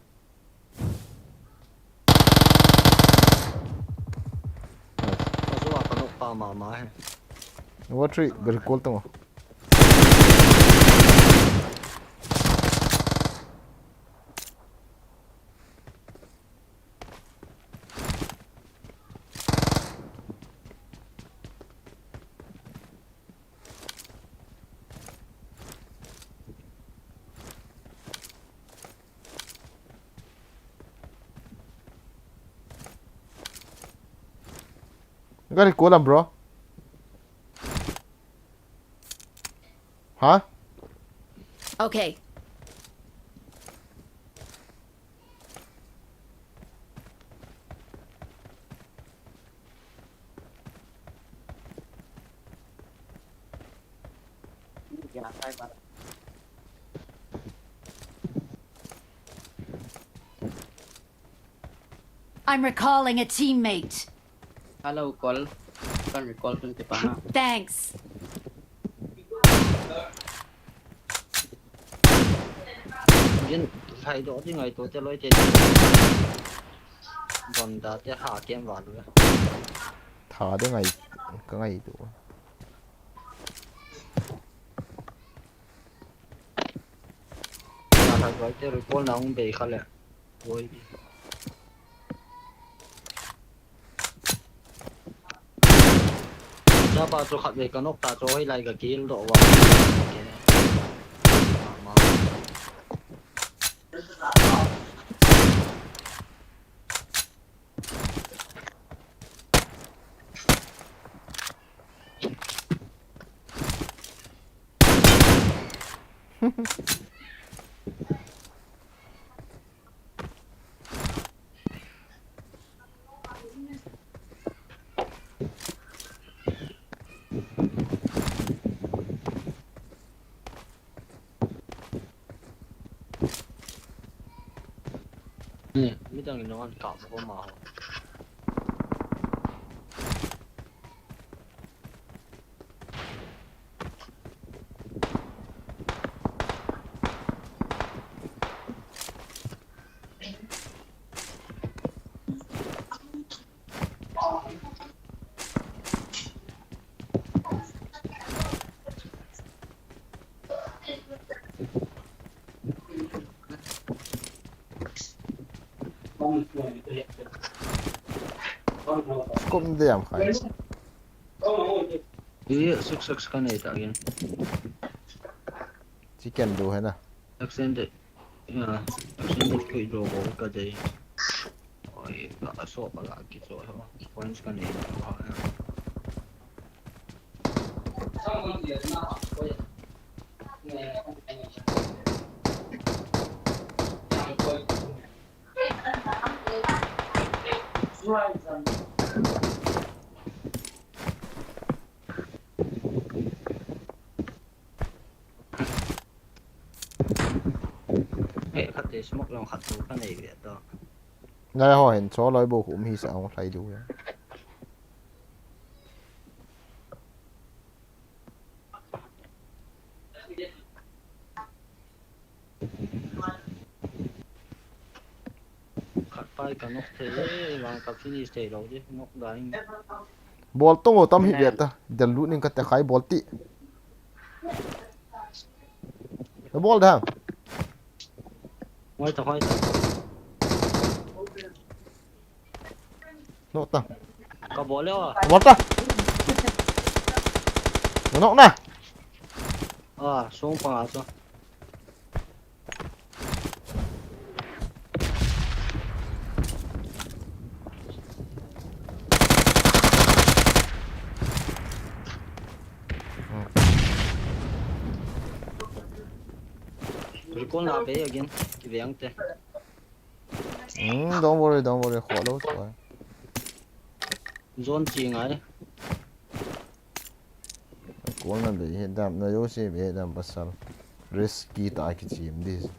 Ka zo a ka nok pa mama he. Number three, gari call tamo. Gari call am, bro. Huh? Okay. I'm recalling a teammate. Hello, call. Kan recall tun te pa na. Thanks. Jin, lhai doh ding ngai to te loi te. Don da te ha kem va lu. Tha ding ngai, ka ngai to. Ka lhai doh te recall na hung bei kha le. Oi. Chapa chu khat ve ka nok ta chu hoi lai ka kill doh va. Ni, midang in nong an kap ko ma ho. Scope de am khai. Ye, six six ka nei ta again. Chicken do hai na. Accent de. Ya, accent de koi do ko ka de. Oi, So pa la ki so ho. Points ka nei ho. He khat te smoke long khat tu ka nei ve to. Nai ho hin cho loi bo khum hi sa ong hlai du ya. Khat pai ka nok thei e, vang ka finish thei lo di, nok da in. Bol tong o tam hi ve ta, del lut ning ka te khai bol ti. Bol da. Hoi ta, hoi ta. Nok ta. Ka bol le o. Bol ta. Nok na. A, song pa a so. Recall na be again. Ki ve ang te. Hmm, don't worry, don't worry. Kho lo to. Zone chi ngai. Kol na be he dam na yo se be dam pasal. Risky ta ki chim this.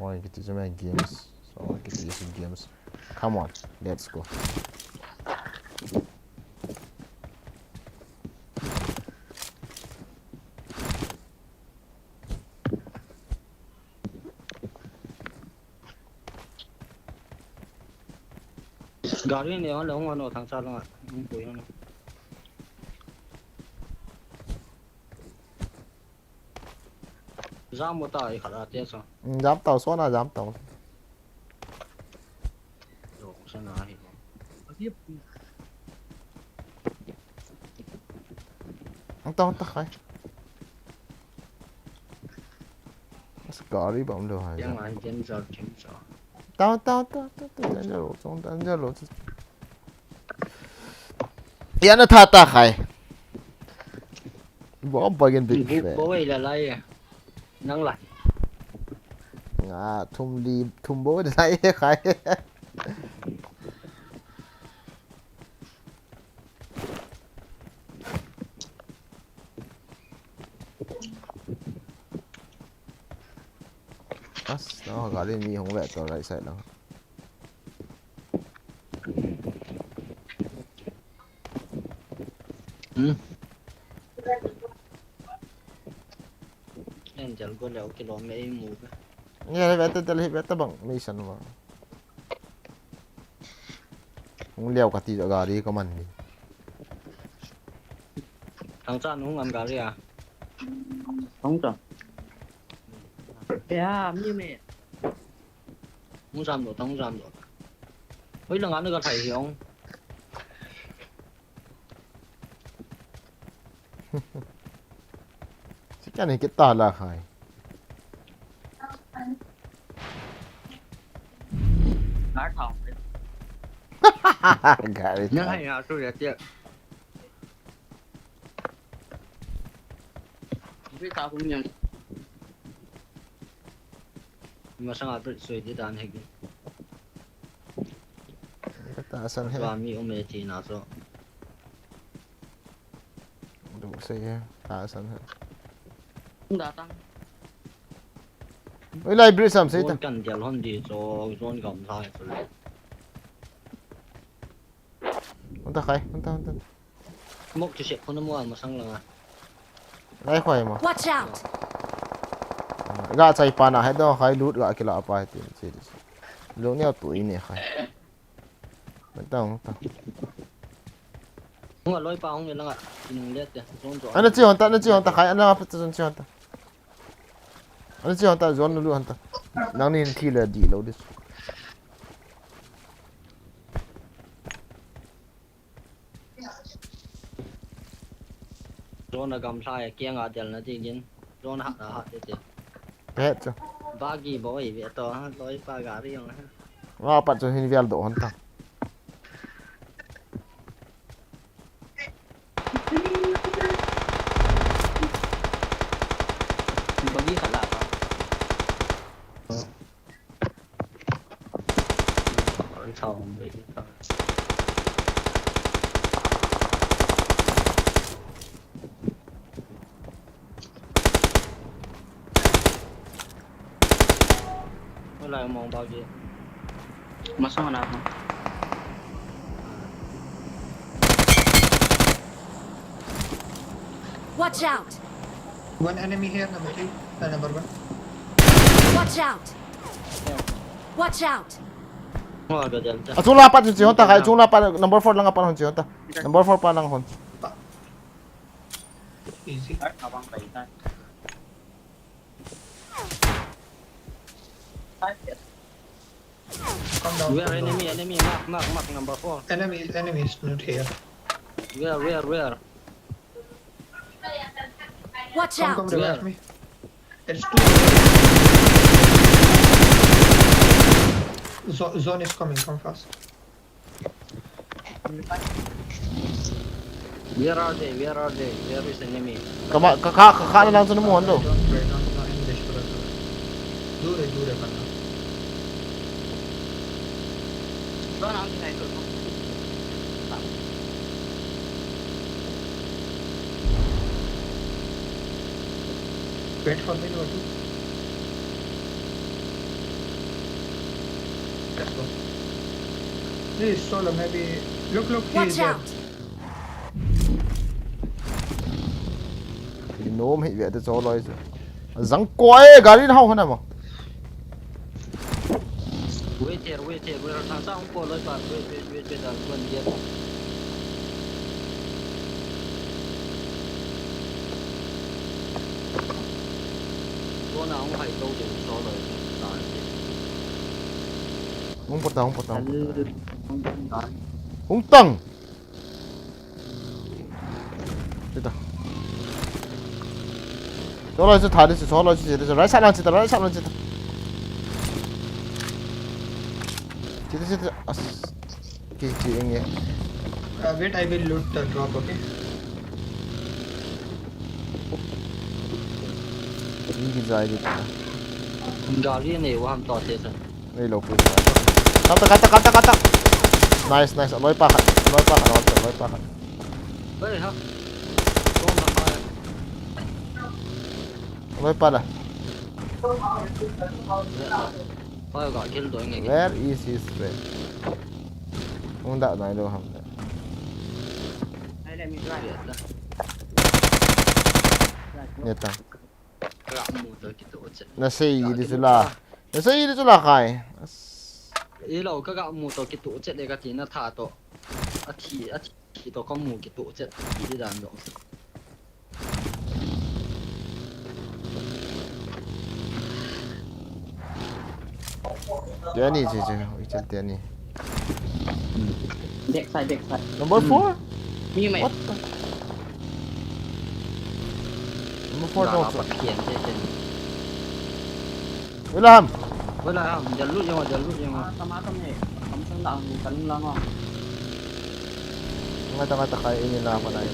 Oi, kiti jam games. So, kiti jam games. Come on, let's go. Gari ne hon le hung ano thang cha langa. Hung pui ano. Jam mo ta i khat a te so. Mm, jam tau so na jam tau. Lo sa na hi. Ang tau ta khai. Mas gari bam lo hai. Yang ai jen sa chen sa. Tau tau tau tau tau jen lo chong jen lo. Ya na tha ta khai. Bo bagin big fan. Bo wei la lai. Nang la. Nga thum li thum bo lai khai. As, no, gari mi hung ve to right side lang. Hmm. Angel go leo kilom me mu. Nge le ve ta, le ve ta bang, mi san ma. Hung leo ka ti jo gari ka man ni. Thang cha nu ngam gari a. Thang cha. Ya, mi me. Hung jam lo, thang jam lo. Hoi la nga na ka thai hiong. Chicken ni kita la khai. Gar thao. Gar thao. Nang hai ya su ya tia. Bi ta hung yang. Masang a bit sui di dan hegi. Kata san he. Ba mi um e ti na so. Du se he. Ta san he. Da tang. Oi, library sam se ta. Kan dial hon di so zone gam la so le. Hon ta khai, hon ta, hon ta. Mok chu se phone mo a masang langa. Lai khoi mo. Watch out! Ga chai pa na he do khai lut ga kila pa he tin si. Lo neo tu i ne khai. Hon ta, hon ta. Hung a loi pa hung e langa. Nung le te. Zone zo. Ana chi hon ta, ana chi hon ta khai, ana pa ta zone chi hon ta. Ana chi hon ta, zone lu hon ta. Nang ni thi le di lo dis. Drone a gamla a kiang a del na dingin. Drone hat na hat te te. Pet chu. Bagi boi ve to ha, loi pa gari jong ha. Wa pat chu hin vial do hon ta. Bagi khat la pa. Oi, sao hung ve. Wala yung mga bagi. Masama na ako. Watch out! One enemy here, number three. Uh, number one. Watch out! Watch out! Wala ka dyan. Achung la pat hon chi hon ta, kai achung la pat number four lang a pat hon chi hon ta. Number four pa lang hon. Pa. Easy. Come down, where come down. Enemy, enemy, mark, mark, mark, number four. Enemy, enemy is not here. Where, where, where? Watch out! Come, come, revive me. It's two. Zo-, zone is coming, come fast. Where are they? Where are they? Where is enemy? Kama, ka, ka, ka, ka na lang sa namuhan do. Don't try, don't, no English, brother. दूर है, दूर है बंदा। Wait for me, Rocky. Let's go. This is solo, maybe. Look, look, he is there. Watch out! Inom hi ve te cho loi chu. Jang koi, gari na hau hana mo. Wait here, wait here, wait here. Thang sa hung ko loi pa. Wait, wait, wait, wait, I'll go and get. Ko na hung hai to de so loi. Hung pota, hung pota, hung pota. Hung tang. Chita. Cho loi chu tha di chu, cho loi chu chita, right side lang chita, right side lang chita. Chita, chita. As. Ki, ki, enge. Uh, wait, I will loot the drop, okay? Ni ki jai di ta. Gari nei wa ham to te sa. Nei lo pu. Kata, kata, kata, kata. Nice, nice. Aloi pa khat. Aloi pa khat. Aloi pa khat. Bai ha. Kong na pa. Aloi pa la. Bai ga kill do nge. Where is his friend? Hung da nai lo ham. Ai le mi try. Ne ta. Ka ga mu to kitoh chet. Na sei di chu la. Na sei di chu la khai. As. I lo ka ga mu to kitoh chet le ka ti na tha to. A thi, a thi to ka mu kitoh chet. Ti di dan jong. Tiani, che, che, oi, chan tiani. Back side, back side. Number four? Mi mai. What the? Number four. Ga jong la chu. Pathian te chen. William. William, jal lut jong, jal lut jong. Ah, tama tam ne. Kam sang la, kam lang ah. Ngai ta, ngai ta, khai ini la pa nai.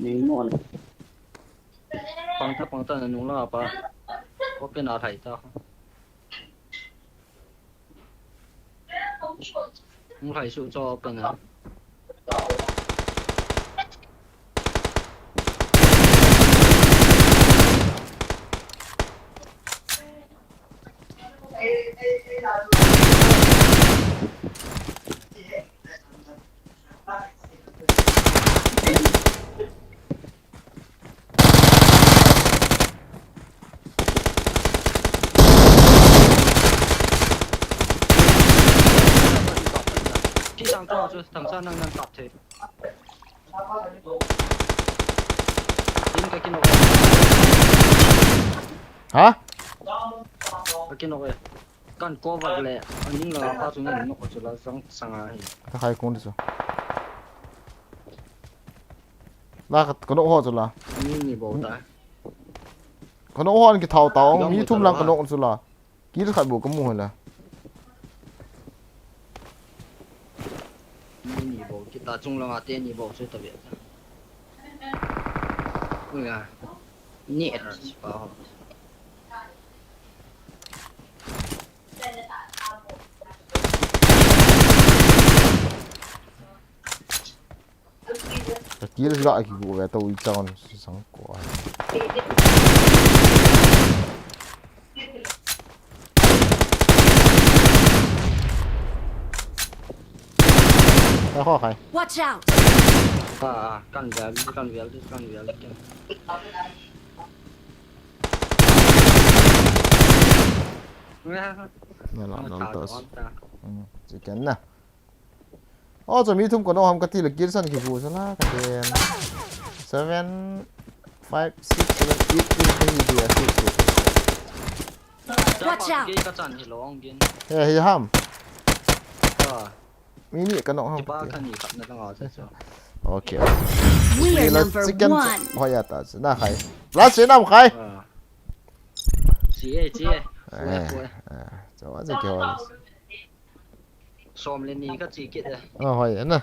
Nei mo le. Pang ta, pang ta, na nung la pa. Open a thai ta. Hung khai su cho pa na. Kisang to chu, thangsa nang nan tap thei. Din ka kino. Ha? Ka kino e. Kan ko vak le, aning la pa chu ngan no ko chu la sang sanga hi. Ka khai kong di chu. La ka kano ho chu la. Ni ni bo ta. Kano ho an kithau tau, mi thum lang kano chu la. Kill khat bou kamu hela. Ni ni bou, kita chung langa te ni bou chu ta ve. Ui a. Ni et pa ho. Ka kill ga ki gu ve to i chang sang ko ai. Ai ho khai. Watch out! Ah, kan vel, kan vel, kan vel. Na la, na la tos. Hmm, chicken na. Oh, chu mi thum kano ham kati le kill san kigu sala ka ten. Seven, five, six, seven, eight, eight, eight, eight, eight, eight. Watch out! Ka chan hi long gin. He, he ham. Ah, Mi ni kano ham. Ba kan ni kap na tanga sa so. Okay. We are number Chicken. One. Hoya ta na khai. Last se nam khai. Ah. Chi e, chi e. Eh, eh, chawa che ke hoya. Som le ni ka chi kit e. Ah, hoya na.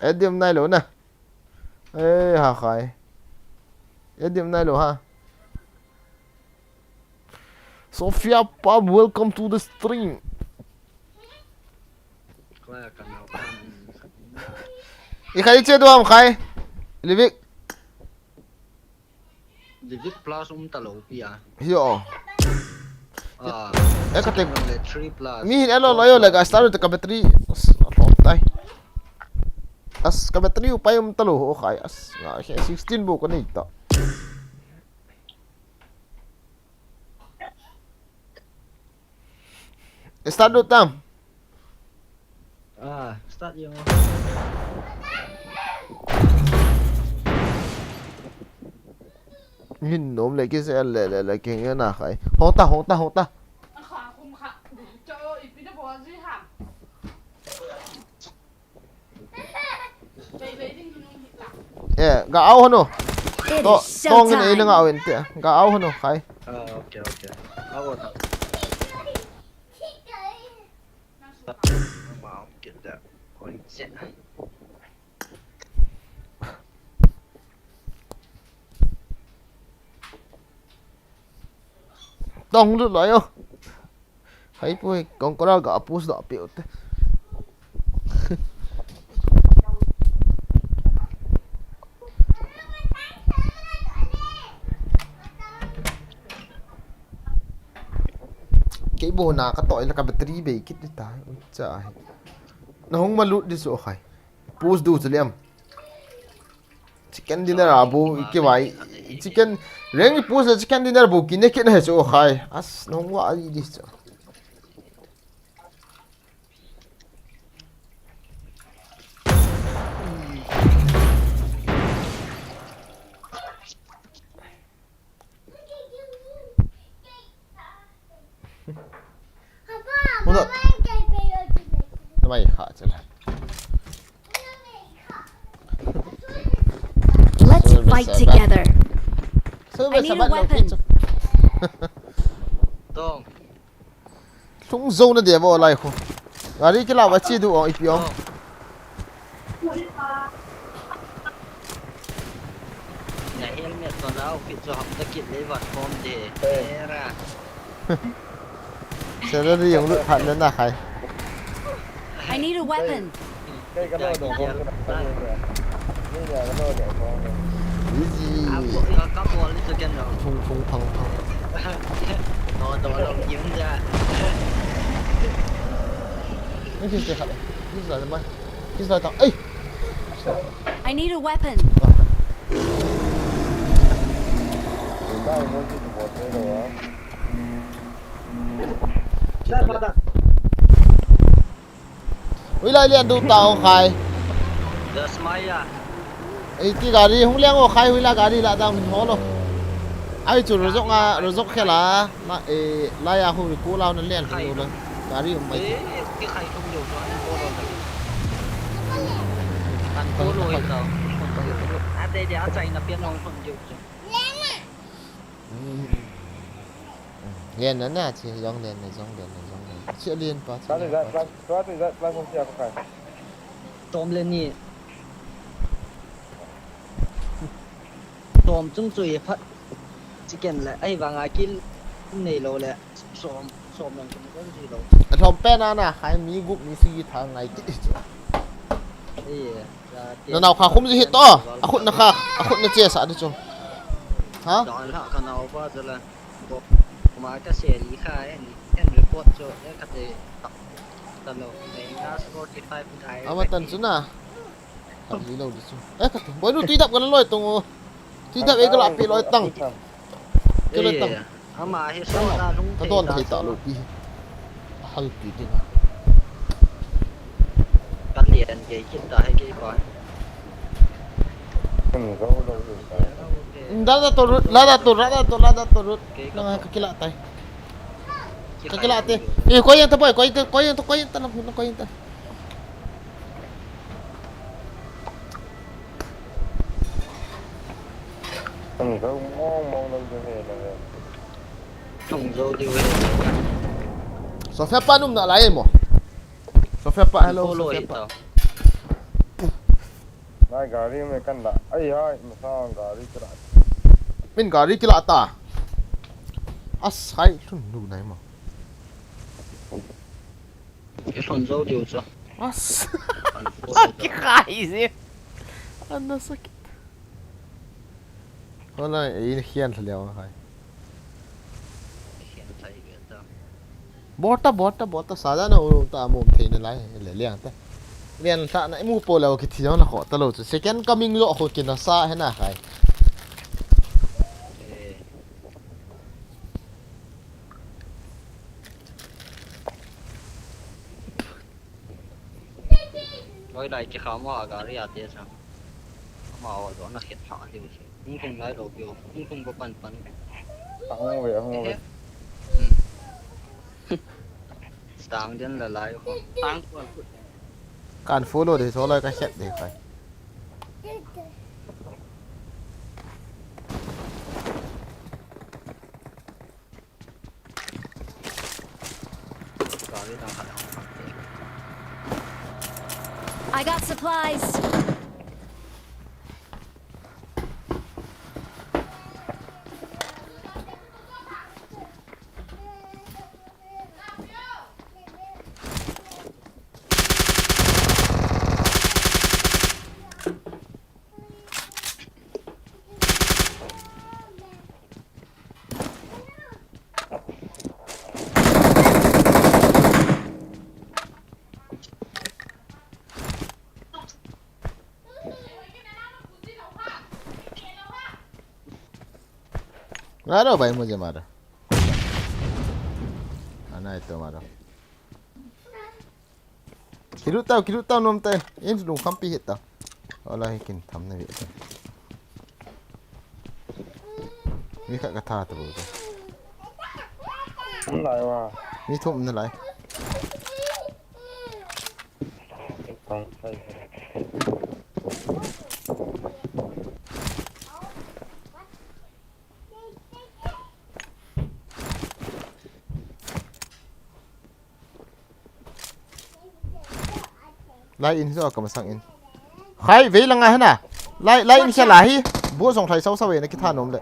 Edim nai lo na. Eh, ha khai. Edim nai lo ha. Sophia Pam, welcome to the stream. I khai che do ham khai. Livik. Livik plus um ta lo pi a. Yo. Ah. Eh, ka tek. Le three plus. Mi hin elo lo yo le ga start ka battery. Long time. As ka battery upai um ta lo ho khai. As nga sixteen bou ka nei ta. Start lut tam. Ah, start yung. Min nom le kise le le le keng na khai. Hota, hota, hota. Eh, ga au hano. It To, is tong ne ina showtime! Ga au inte. Ga au hano khai. Ah, okay, okay. Ako ta. Wow, get that point. Tong lut lo yo. Hai pui kong kora ga push da pe ute. Kei bo na ka toi la ka battery bei kit ta. Cha. Na hung ma lut di so khai. Push du chu liam. Chicken dinner a bu ki vai. Chicken reng pu sa chicken dinner bu ki ne ki na he chu khai. As nong wa ai di chu. Hold up. Namai kha chala. Let's fight together. I need a weapon. Tong. Lhung zo na dia bo lai khu. Gari kila ba chi du ong ipi ong. Na helmet to na outfit cho ham ta kit le vat form de. Era. Salary ong lut phat na na khai. I need a weapon. Kei ka lo dong kong ka na ka ni ka. Ni ka ka lo dong kong ka. Easy. Ka ka bol ni so ken no. Phung phung phang phang. No do lo kim ja. Ni kis te khat. Kis la mai. Kis la ta. Ei. I need a weapon. Ni ka mo ki ko te lo. Hoilai lian du tao khai. Dasmaya. Ei ti gari hung liang o khai, hoilai gari la dang holo. Ai chu rozok nga, rozok khela. Na, eh, lai a hu ri ku lau na lian khai hu la. Gari um mai. Eh, ki khai thum deu to, ai, ko lo na. Kan ko lo i tao. A de de a chai na pian long thum deu to. Lian na na chi, jong lian na, jong lian na, jong lian. Chi lian pa, chi lian pa. Tom le ni. Tom chung chu ye phat. Chicken le, ai vang a kin nei lo le. Som, som nang kin kon ji lo. A tom pe na na, khai mi gup mi si tha ngai ti chu. Ei, ya, na nau kha khum ji hi to. A khut na kha, a khut na che sa di chu. Ha? Don ha ka nau pa chu la. Ko ma ka se li kha en, en report chu, en ka te ta lo. Nei na forty-five dai. Ama tan chu na. Tam hi lo di chu. Eh, ka tu. Boi nu tui dap ka la loi tong o. Tui dap e ka la pi loi tang. Ke loi tang. Ama hi so da lung. Ka don thei ta lo pi. Hal pi ti na. Kan lian ke kit ta he ke pa. Kan go lo lo ta. Lada to rut, lada to, lada to, lada to rut. Nang ka kila tai. Ka kila te. Eh, koi yang ta boy, koi ta, koi yang ta, koi yang ta, na, na koi yang ta. Thong zo mong mong lo de he na he. Thong zo de he na. Sofia pa num na lai mo. Sofia pa, hello, Sofia pa. Nai gari me kan la. Ai hai, masang gari kila. Min gari kila ta. As hai lhun lu nai mo. Ke son zo diu chu. As. Ki khai si. Ana sakit. Hola, ei khian lha leo hai. Khian thai ge ta. Bota, bota, bota. Saja na uru ta mo thei na lai le liang ta. Lian sa na imu po leo ki thiang na kho ta lo chu. Second coming lo kho ki na sa he na khai. Loi lai ki kha ma a gari a te sa. Ma o do na khet ha diu se. Hung tung lai lo biu. Hung tung ko pan pan. Hung ve, hung ve. Tang den la lai ko. Tang ko. Kan follow de so lai ka khet de kai. I got supplies. Ngaro bai mujhe mara. Ana ito mara. Kilut tau, kilut tau nom tai. In lung kham pi hit ta. Ola hi kin tham na vi ta. Mi khat ka tha ta bu ta. Lai wa. Mi thum na lai. Lai in hi zo ka masang in. Khai, vei langa hena. Lai, lai in hi la hi. Bu song thai sau sau ve na kitha nom le.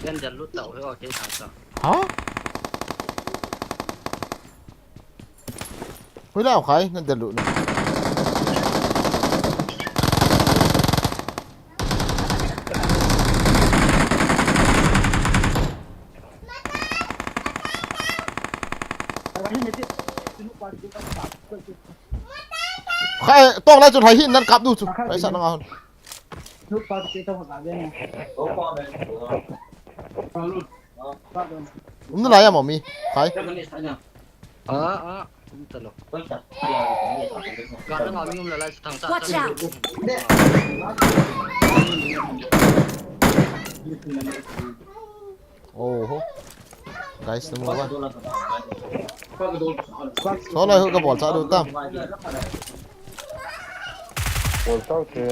Yan dal lut tau hi, okay, tau tau. Ha? Hui lau khai, na dal lut na. Khai, tong lai chu hai hin nan kap du chu. Khai sa na nga hon. Um na lai ya mo mi. Khai. Ah, ah. Um ta lo. Ka na nga mi um la lai sa thang sa. Watch out. Oho. Guys, na mo ba? Solo ho ka bol sa du tam. Bol sa ke.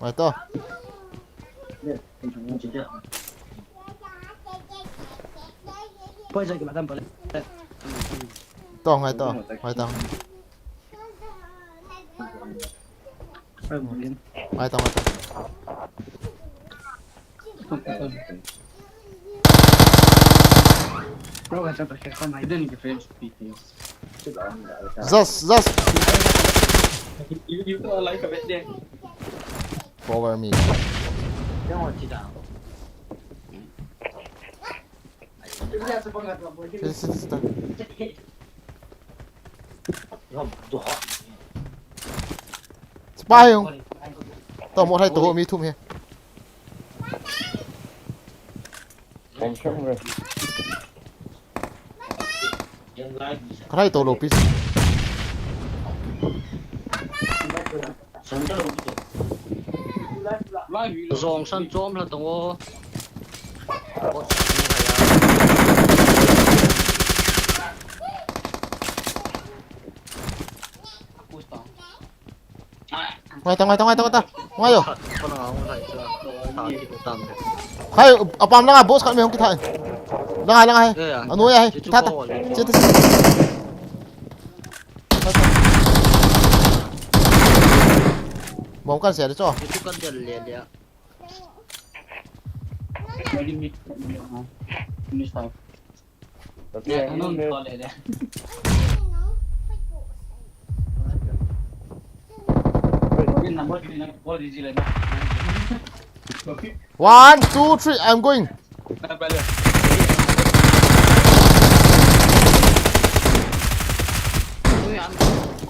Mai to. Poi sa ke madam pale. To, ngai to. Ngai to. Ngai to, ngai to. Just, just. Cover me. This is the Spy hung. To mo hai to mi thum he. Bom chang ve. Ka hai to lo pi. Zong san chom la tong o. Ngai ta, ngai ta, ngai ta, ngai ta. Ngai yo. Hai, apam langa boss khat me hung kitha. Langa, langa hai. Anu ya hai. Kitha ta. Bom kan sia de cho. One, two, three, I'm going.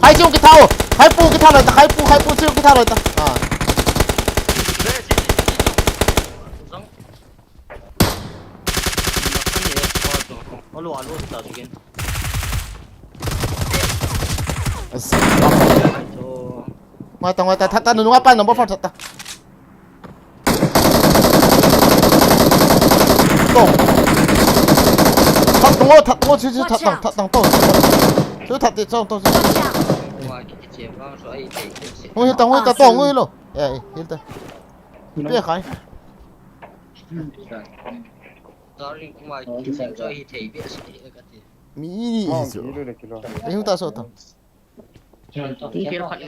Hai chiu kitha o. Hai pu kitha loi ta, hai pu, hai pu chiu kitha loi ta. Ah. Ngai ta, ngai ta, that ta, nunga pa number four that ta. To. That to, that to, chiu, chiu, that tang, that tang to. Chiu, that ti, to, to. Ngui ta, ngui ta, to, ngui lo. Eh, eh, hil ta. Pe khai. Mi ni hi chu. Ei, hung ta so ta.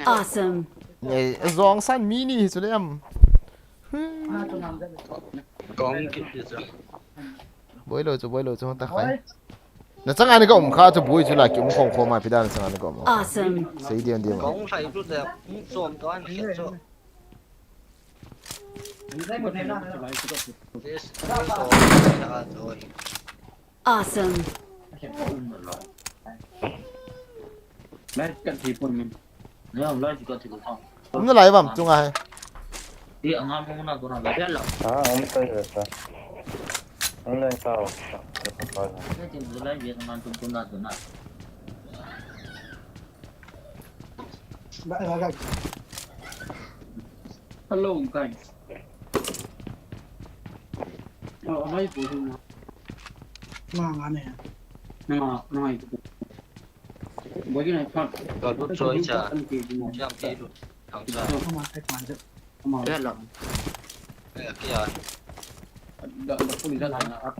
Awesome. Ei, zong san mi ni hi chu le am. Kong kit ti chu. Boi lo chu, boi lo chu, ta khai. Na changa ni ka um kha chu boi chu la ki um khom khom ma pi dan changa ni ka um. Awesome. Sei diam diam. Kong sai tu de, um som to an kit chu. Awesome. Um na lai bam chunga hai. Ah, um ta ye ta. Um na ta. Hello, guys. Oh, am I putting now? No, no, no. Bagi na pa. Ka du choi cha. Jam ti du. Thang cha. Come on, take one. Come on. Hello. Eh, kia. Da, da, pun da na.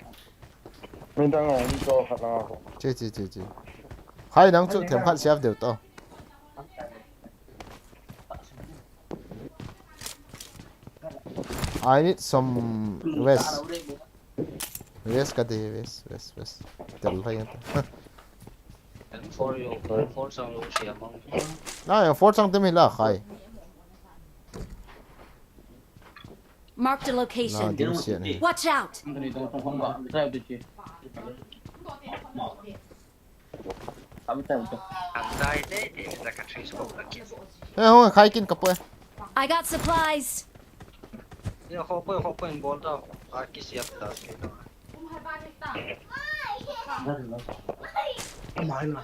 Min dang ong to khat na ko. Che, che, che, che. Hai nang chu them khat siap deu to. I need some vest. Vest ka ti, vest, vest, vest. Tel phai anta. M four yo, M four sang lo siam ang. Na, M four sang te mi la khai. Marked a location. Na, dim sian hi. Watch out! Ang kani to, tong khong ba, drive di chi. Ang dai dai dai, la ka three scope la ki. Eh, hung khai kin ka poi. I got supplies. Ya, ho poi, ho poi, bol ta. A ki siap ta ki. Mai na.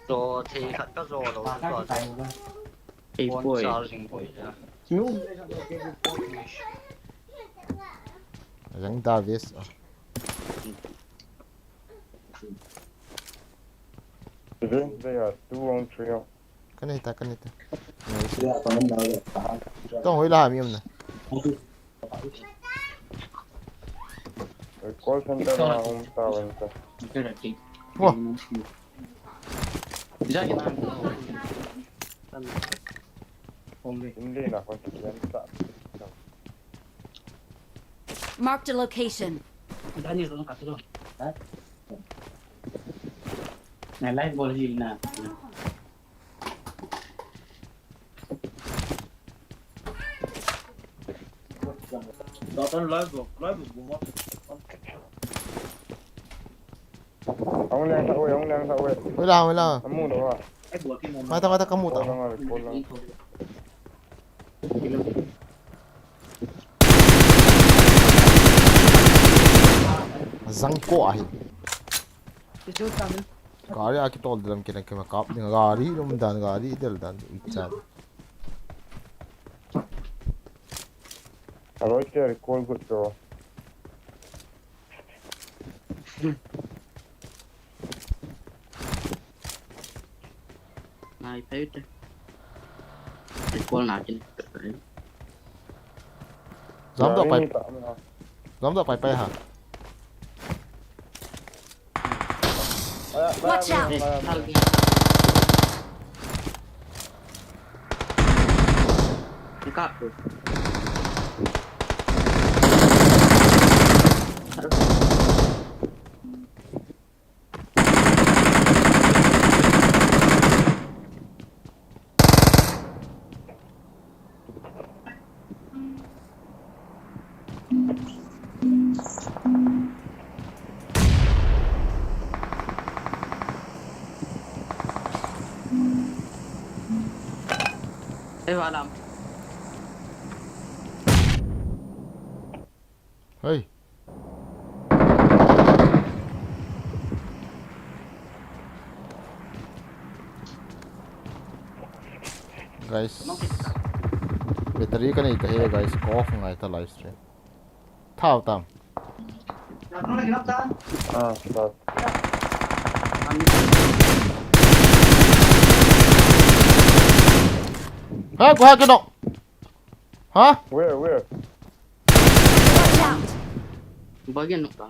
Cho thei khat ka zo lo, cho thei. Ei, phone poi. Charging poi ja. Jang Davis. Today they are two on three on. Kanita, kanita. Tong hoi la mi um na. Call center na home tower ta. Wah. Hindi na, hindi na. Marked a location. Dani, ha? Na live bol hi na. Hung leng sa oi, hung leng sa oi. Hoi la, hoi la. Amu no ha. Mata, mata, kamu ta. Ko lang, ko lang. Jang ko ahi. Gari a kitol dilam kina kima kap ding gari lum dan gari del dan icha. Alo, kya recall good to. Nai pay te. Recall na kin. Jam to pai. Jam to pai pai ha. Watch out! Hey, Valam. Hey. Guys. Battery kanei ta he, guys. Ko off ngai ta live stream. Thao tam. Ah, stop. Ha, ko ha ke no. Ha? Where, where? Watch out! Bagi nok ta.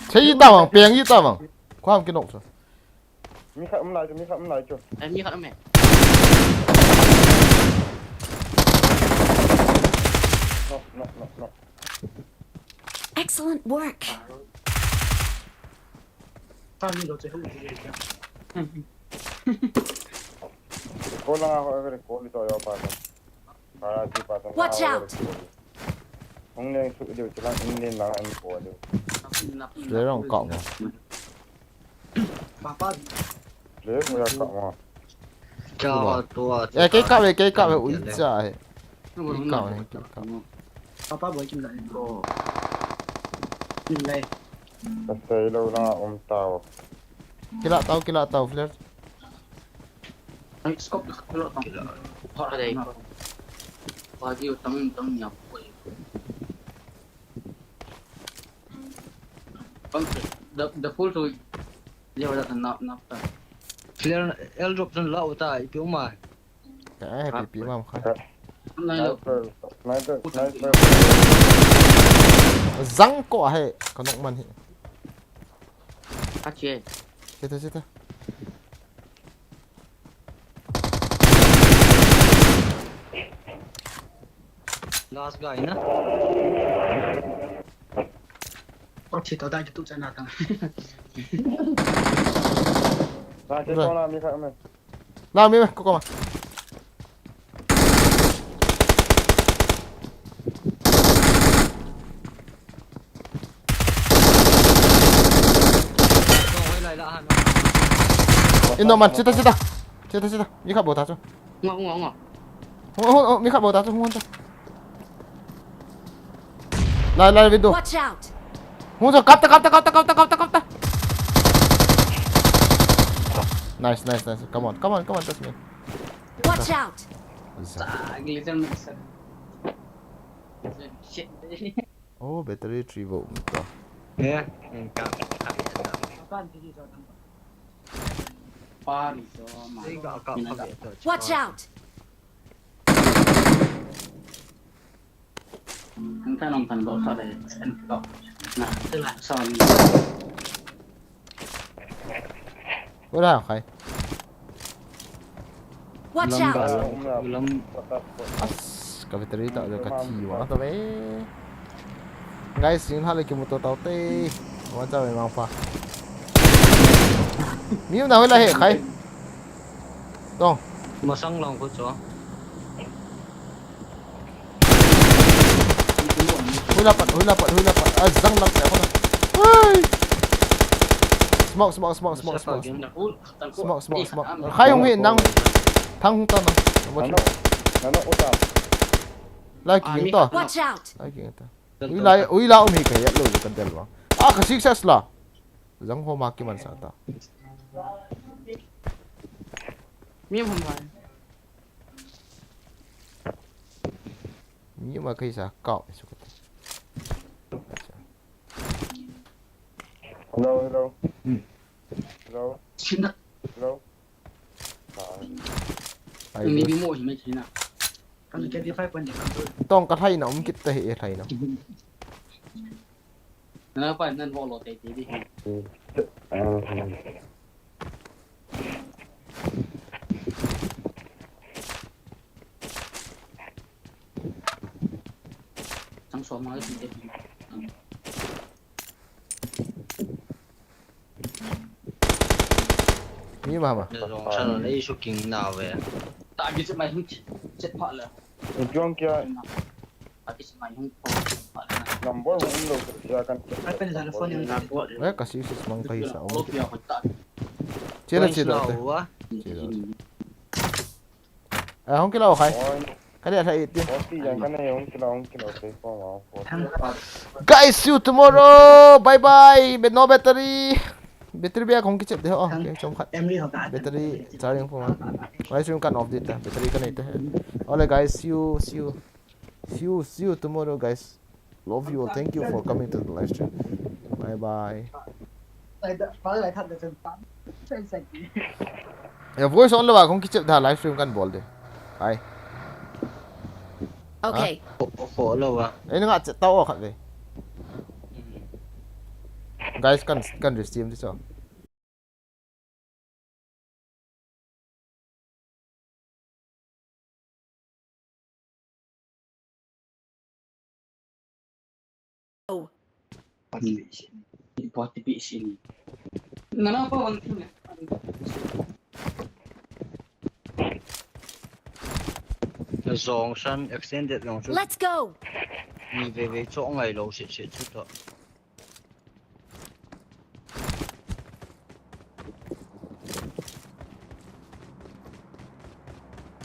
Che yi ta wang, peng yi ta wang. Ko ham ke nok sa. Mi khat um lai chu, mi khat um lai chu. Eh, mi khat um e. Knock, knock, knock, knock. Excellent work. Ko lang a ko, ko li to yo pa to. Watch out! Hung leng su diu, chilang in leng lang in ko diu. Leng kap mo. Leng mo ya kap mo. Cha tua. Eh, kei kap ve, kei kap ve, ui cha he. Kei kap ve, kei kap. Papa boy kim lai ko. Kim lai. Ka sei lou na um tao. Kila tao, kila tao, flare. Ai, scope khat lo tang. Kila. Phar dei. Pagi tang tang nya poi. Bang, the, the full to leo da kan nap, nap ta. Flare airdrop tan la uta, ipi uma. Ka ai, pi, pi mam kha. Nai lo. Sniper, sniper, sniper. Jang ko ahe, ka nok man hi. Ache. Sita, sita. Last guy na. Ko thi to dai tu chana ta. Na, ke ko na mi kha me. Na mi me, ko ko ma. Ino man, chita, chita. Chita, chita. Mi khat bou ta chu. Ngo, ngo, ngo. Hung, hung, hung, mi khat bou ta chu, hung, hung chu. Lai, lai, window. Watch out! Hung chu, kap ta, kap ta, kap ta, kap ta, kap ta, kap ta. Nice, nice, nice. Come on, come on, come on, trust me. Watch out! Sa, gilitan mo sa. Shit. Oh, battery three volt to. Yeah, yung kap. Pari to, ma. Watch out! Ang tanong tanong sa rin. Na, sila, sorry. Wala, okay. Watch out! Ulam. As, ka battery ta, ka thi wa ta ve. Guys, yung hala ki motor tau te. Wa ta ve mang pa. Miu na wala he, kai. Tong. Masang lang ko cho. Hui la pat, hui la pat, hui la pat. Ah, zang lak te ako na. Hui! Smoke, smoke, smoke, smoke, smoke. Smoke, smoke, smoke. Khai hung hi nang. Thang hung ta na. Nano, nano uta. Lai ki ta. Watch out! Lai ki ta. Ui lai, ui la um hi ka ya lo ka del wa. Ah, ka success la. Zang ho ma ki man sa ta. Mi hom ba. Mi ma kai sa kau su ka ta. Hello, hello. Hello. Sina. Hello. Ai, ni bi mo hi mai Sina. Kan ke di five point. Tong ka thaina um kit ta hi e thaina. Na pa nan ho lo te te di. Tang so ma ti te. Mi ma ma. Zong sa lo nei su king na ve. Ta ki se mai hung chet pha le. Jong kia. Ta ki se mai hung pha le. Number one lo kia kan. Ai pen telephone yang na ko. Eh, ka si si mang kai sa. Chela chela. Chela. Ah, hung kilo khai. Ka dia thai ti. Forty yang ka nei, hung kilo, hung kilo, three four, four. Guys, see you tomorrow. Bye bye. But no battery. Battery bia hung kichep de ho. Okay, chom khat. Battery charging pon. Live stream kan off de ta. Battery kan nei ta. Alright guys, see you, see you. See you, see you tomorrow guys. Love you all. Thank you for coming to the live stream. Bye bye. Ya voice on lo ba, kong kichep da live stream kan bol de. Bye. Okay. Ko, ko lo ba. Eh, nga chet tao khat ve. Guys, kan, kan stream ti so. Oh. Pati bisi. Pati bisi ni. Nana pa one thing. Zong san extended zong su. Let's go. Ni ve ve cho ngai lo sit sit chu to.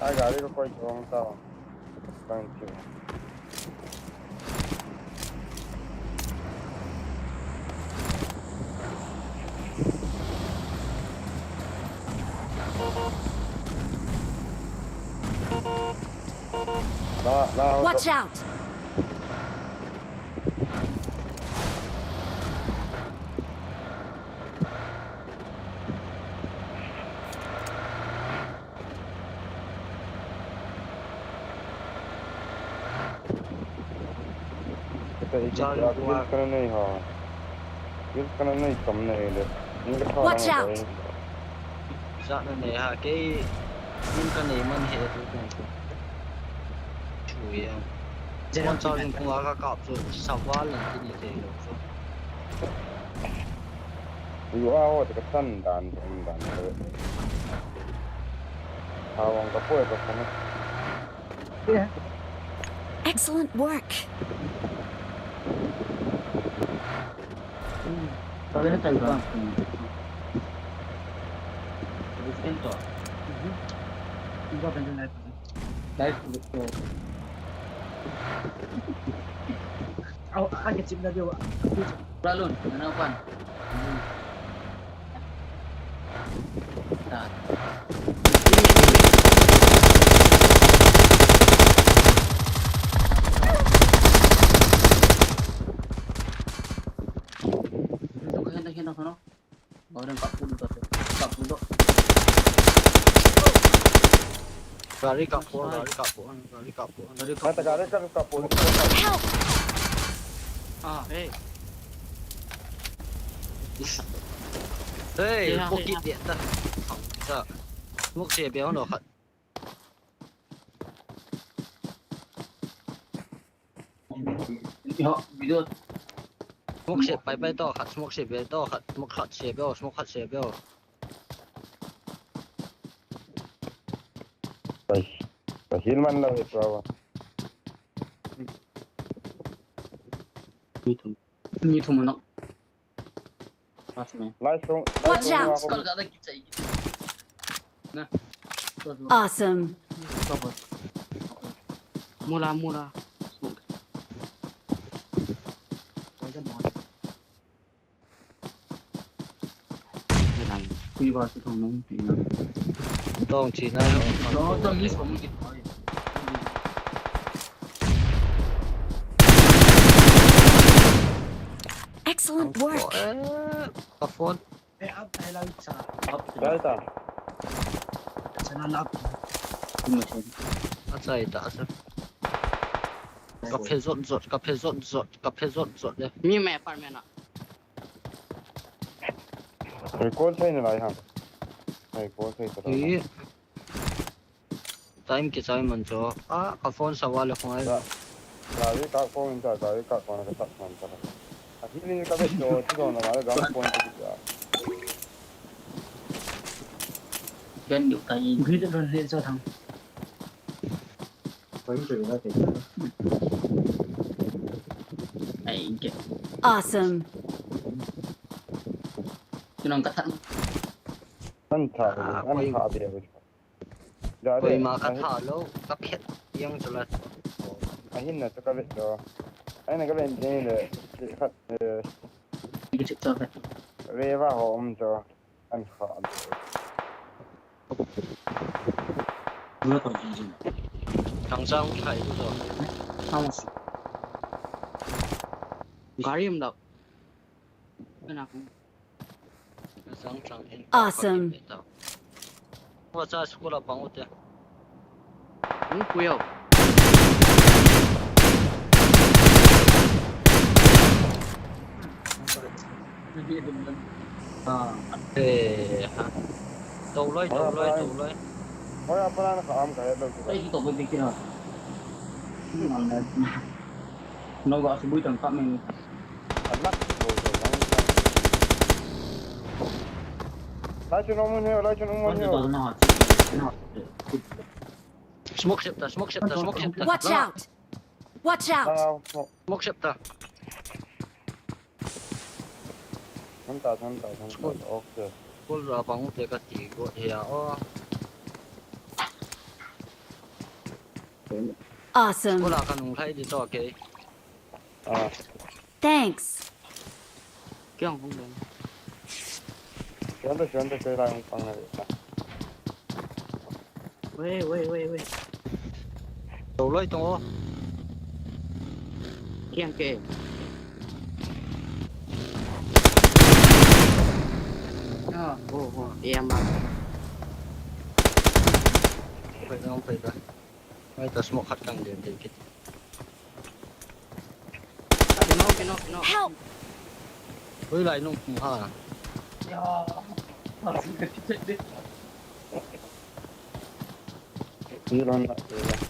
Ai, gari ko koi chong ta. Thank you. La, la, Watch out! Kata iti kya, build kana nahi ha. Build kana nahi, kam nahi le. Watch out! Jana nei ha, kei build kana nahi man he tu kan. Chui ya. Wan chao jing kung a ka kap chu, saval lang ti ni te lo chu. Yu a ho te ka san dan, san dan. Hawang ka poi ka sana. Excellent work. Hmm. Sabi na tayo ba? Pen to. Mhm. Pen to, pen to, live. Live to. Au, a ke chim na deu. Lalun, na na pan. Ta. Ito, kaya na, kaya na, kaya na. Orang kapul tu, kapul tu. Gari kapul, gari kapul, gari kapul, gari kapul. Kata gari kapul. Help! Ah, hey. Hey, yeah, pocket yeah. Dia ta. Ta. Smoke se be ono khat. Yo, video. Smoke se pai pai to khat, smoke se be to khat, smoke khat se be o, smoke khat se be o. Pai. Pai hil man la ve to. Ni thum. Ni thum no. Watch me. Lai sung, lai sung. Watch out! Kal ga da kichai. Na. Awesome. Mula, mula. Smoke. Kui ba si thong nung ti na. Tong chi na. Tong, tong, miss ko mo ki. Excellent work. Eh, ka phone. Eh, up, eh, lang sa. Up. Dai ta. Sa na up. Achai ta, achai. Ka phe zot zot, ka phe zot zot, ka phe zot zot le. Mi me apartment a. Recall thei nalai ham. Recall thei ta. Time kichai man chu. Ah, ka phone sa va le khong ai. Ga-, gari ka phone in ta, gari ka phone ka tak man ta. A hi ni ka be cho, ti don na ga phone ti ya. Gan yu ka yi. Grid ron le cho thang. Ai, ke. Awesome. Kinong ka thang. An tha, an tha be. Koima ka tha lou, ka phet jeng chu la. Ahin na chu ka vet lou. Ahin na ka vet jeng le, khat, eh, ve va ho um chu. An kha. Thang chang khai tu chu. Gari um lou. Awesome. Wa cha school a pang u te. Hung pui o. Eh, ha. Toloi, toloi, toloi. Hoi, apa na ka am ka ya toloi. Ai, to boi bikira. No ga subui tang ka men. Anak, bro, bro, bro. Lai chun umun heo, lai chun umun heo. Smoke sep ta, smoke sep ta, smoke sep ta. Watch out! Watch out! Ah, smoke. Smoke sep ta. Thon ta, thon ta, thon ta. Smoke. Okay. Kol ra bang u te ka ti go he a o. Awesome. Kol a ka nung lai di to, okay. Ah. Thanks. Kiang hung dong. Sian ta, sian ta, kei lai hung pang na. Wei, wei, wei, wei. Toloi tong o. Kiang ke. Ah, oh, oh, iya ma. Pai dong, pai dong. Mai ta smoke khat kang den den kit. Help! Ui, lai nung pung ha.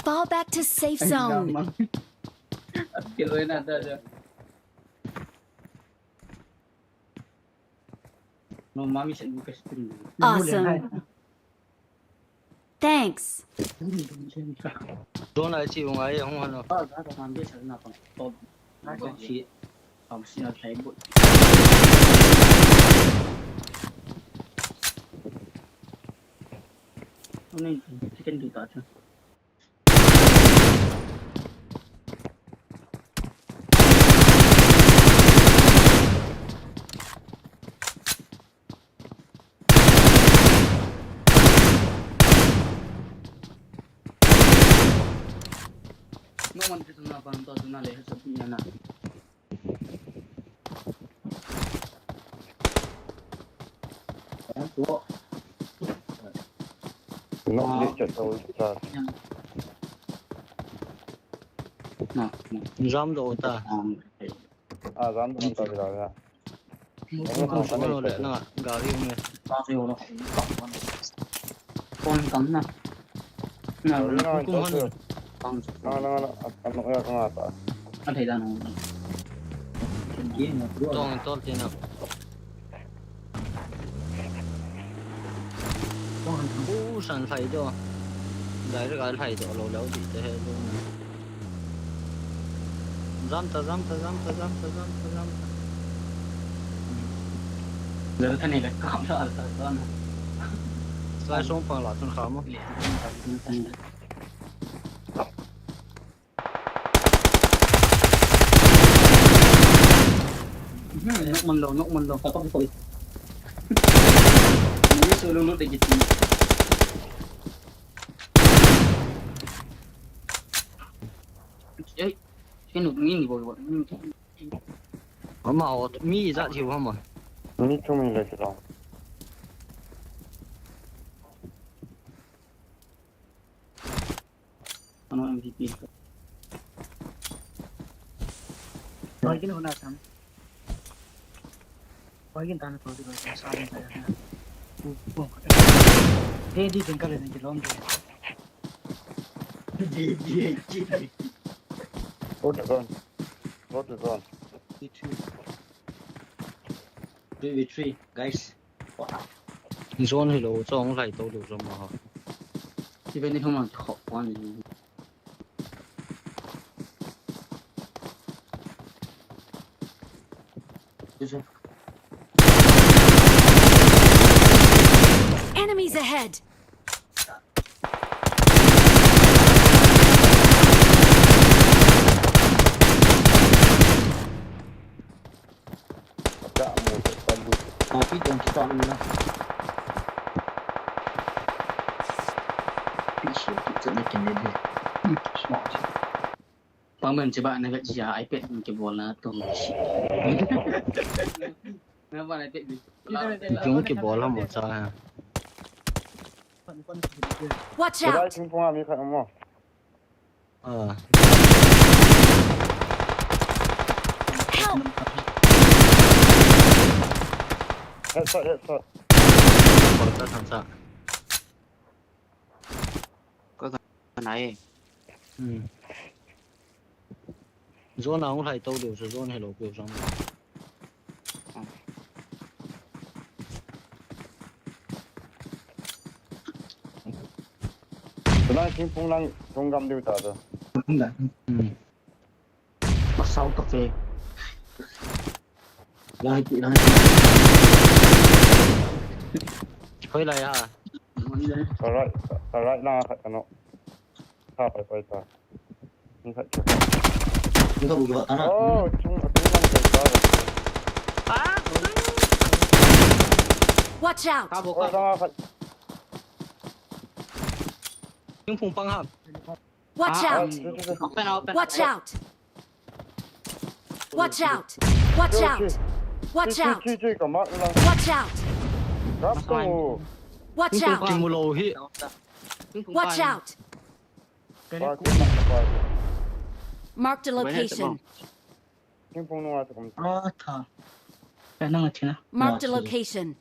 Fall back to safe zone. Awesome. Thanks. Don ai chi ung ai hung hano. Ai, ai, ai, ai, ai, ai. Ni chicken di ta chu. No one is not going to do na le sa pi na. Not this at all. Jam do ta. Ah, jam do ta. Kum sung lo le na gari um le. Phone kam na. Na kum hon. Kam su. Na na na. Ano ya ka ta. A thei da no. Tong tol tin na. Phone kam. U san thai do. Dai ra ga thai do lo lo di te he do. Jam ta, jam ta, jam ta, jam ta, jam ta, jam ta. Jal thani le kam la al ta ta na. Sai song pang la tun kha mo. Nok man lo, nok man lo. Ka pa ko. Ni su lu lu de ki. Ei, kenu ngi ni bo bo. Ama o mi za thiu hama. Mi thum hi le lo. Ano M V P. Hoi kin hona tham. Hoi kin tan ko ko sa ni ta. Ku ko. He di kin ka le ni lom de. What is on? What is on? Three v three. Three v three, guys. Zone hi lo, chong lai to lo zone ma ha. Even if hung khop one. Enemies ahead! Copy tong ki tong na. Pi shi ki tong na kin ne de. Smart. Pangmen chiba na ga chia iPad ki bol na to. Na ba iPad ni. Jung ki bol ha mo cha ha. Watch out! Thingphung a mi khat um mo. Ah. Help! Headshot, headshot. Kol ta thang sa. Ka ka nai. Hmm. Zone a hung lai to deu chu zone hello peu sang. Tunai thingphung lang thung gam deu ta chu. Hmm. Pasau tak e. Lai ti, lai ti. Hoi lai ha. Alright, alright na khat kano. Kha pai pai ta. Ni khat chu. Ni ka bu ba ta na. Oh, chung a chung lang pai ta. Ah! Watch out! Kha bu ka. Oh, kha khat. Thingphung pang ha. Watch out! Open, open. Watch out! Watch out! Watch out! Watch out! Watch out! Watch out! Kimu lou hi. Watch out! Marked a location. Thingphung nunga chu kum. Ah, tha. Ka nang a thina. Marked a location.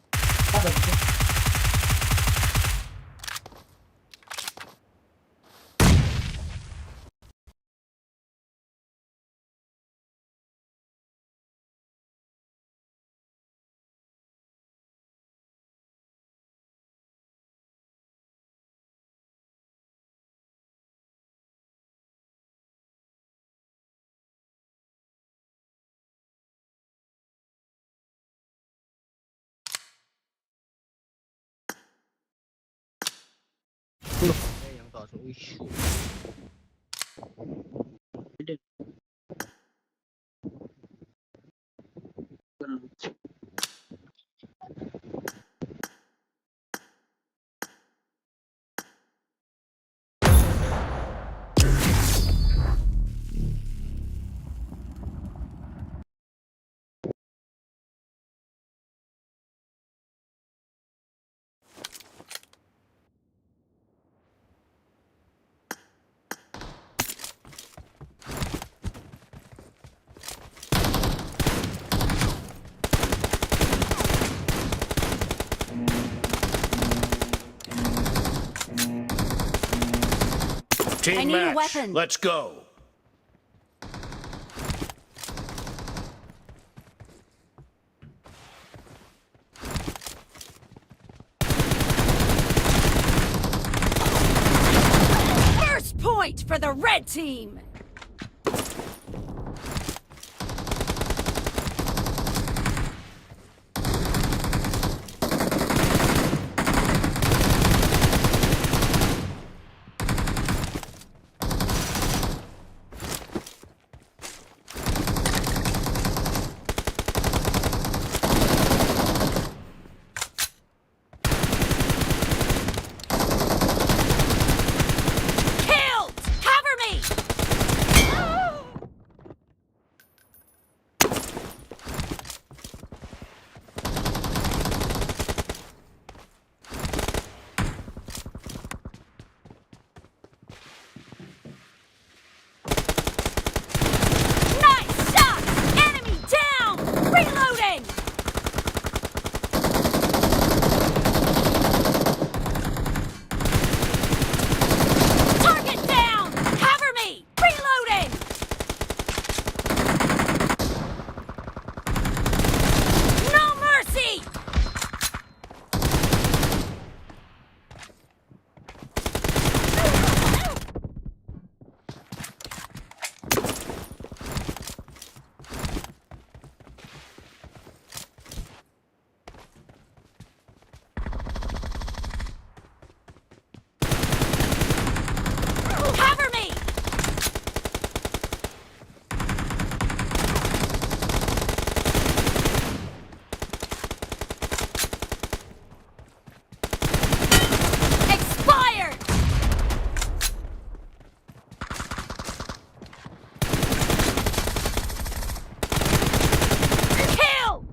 Team I need a match. Weapon. Let's go. First point for the red team. Killed! Cover me! Nice shot! Enemy down! Reloading! Target down! Cover me! Reloading! No mercy! Cover me! Expired! Kill!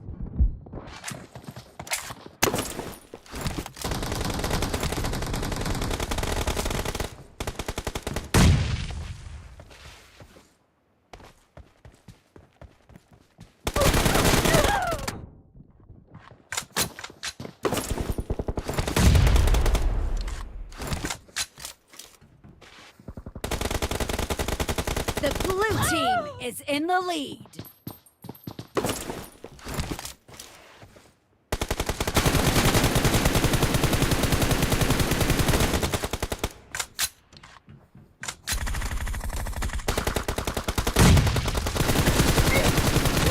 The blue team is in the lead.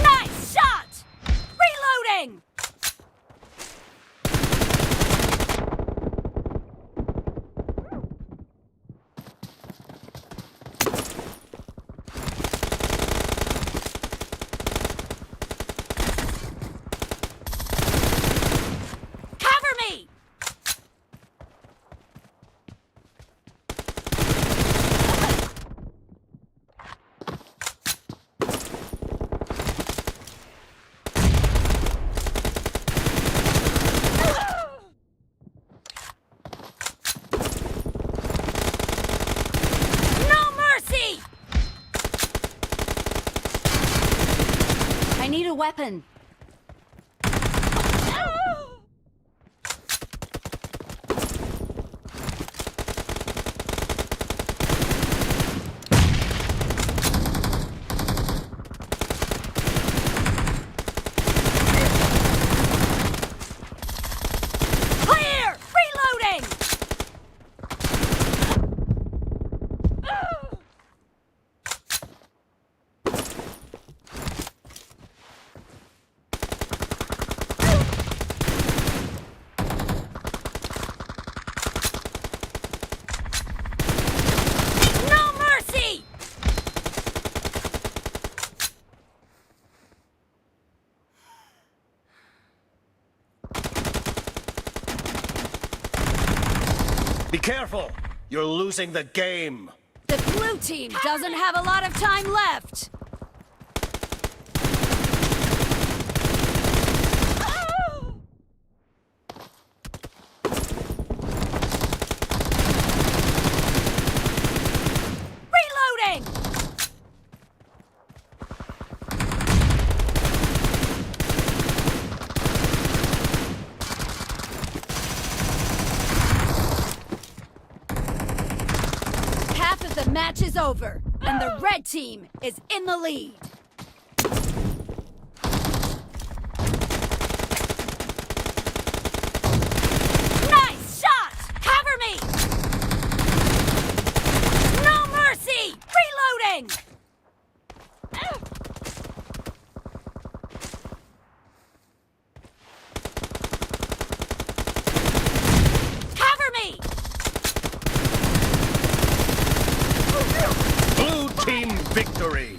Nice shot! Reloading! Cover me! No mercy! I need a weapon. Clear! Reloading! Careful! You're losing the game! The blue team doesn't have a lot of time left. Reloading! Half of the match is over, and the red team is in the lead. Nice shot! Cover me! No mercy! Reloading! Cover me! Blue team victory!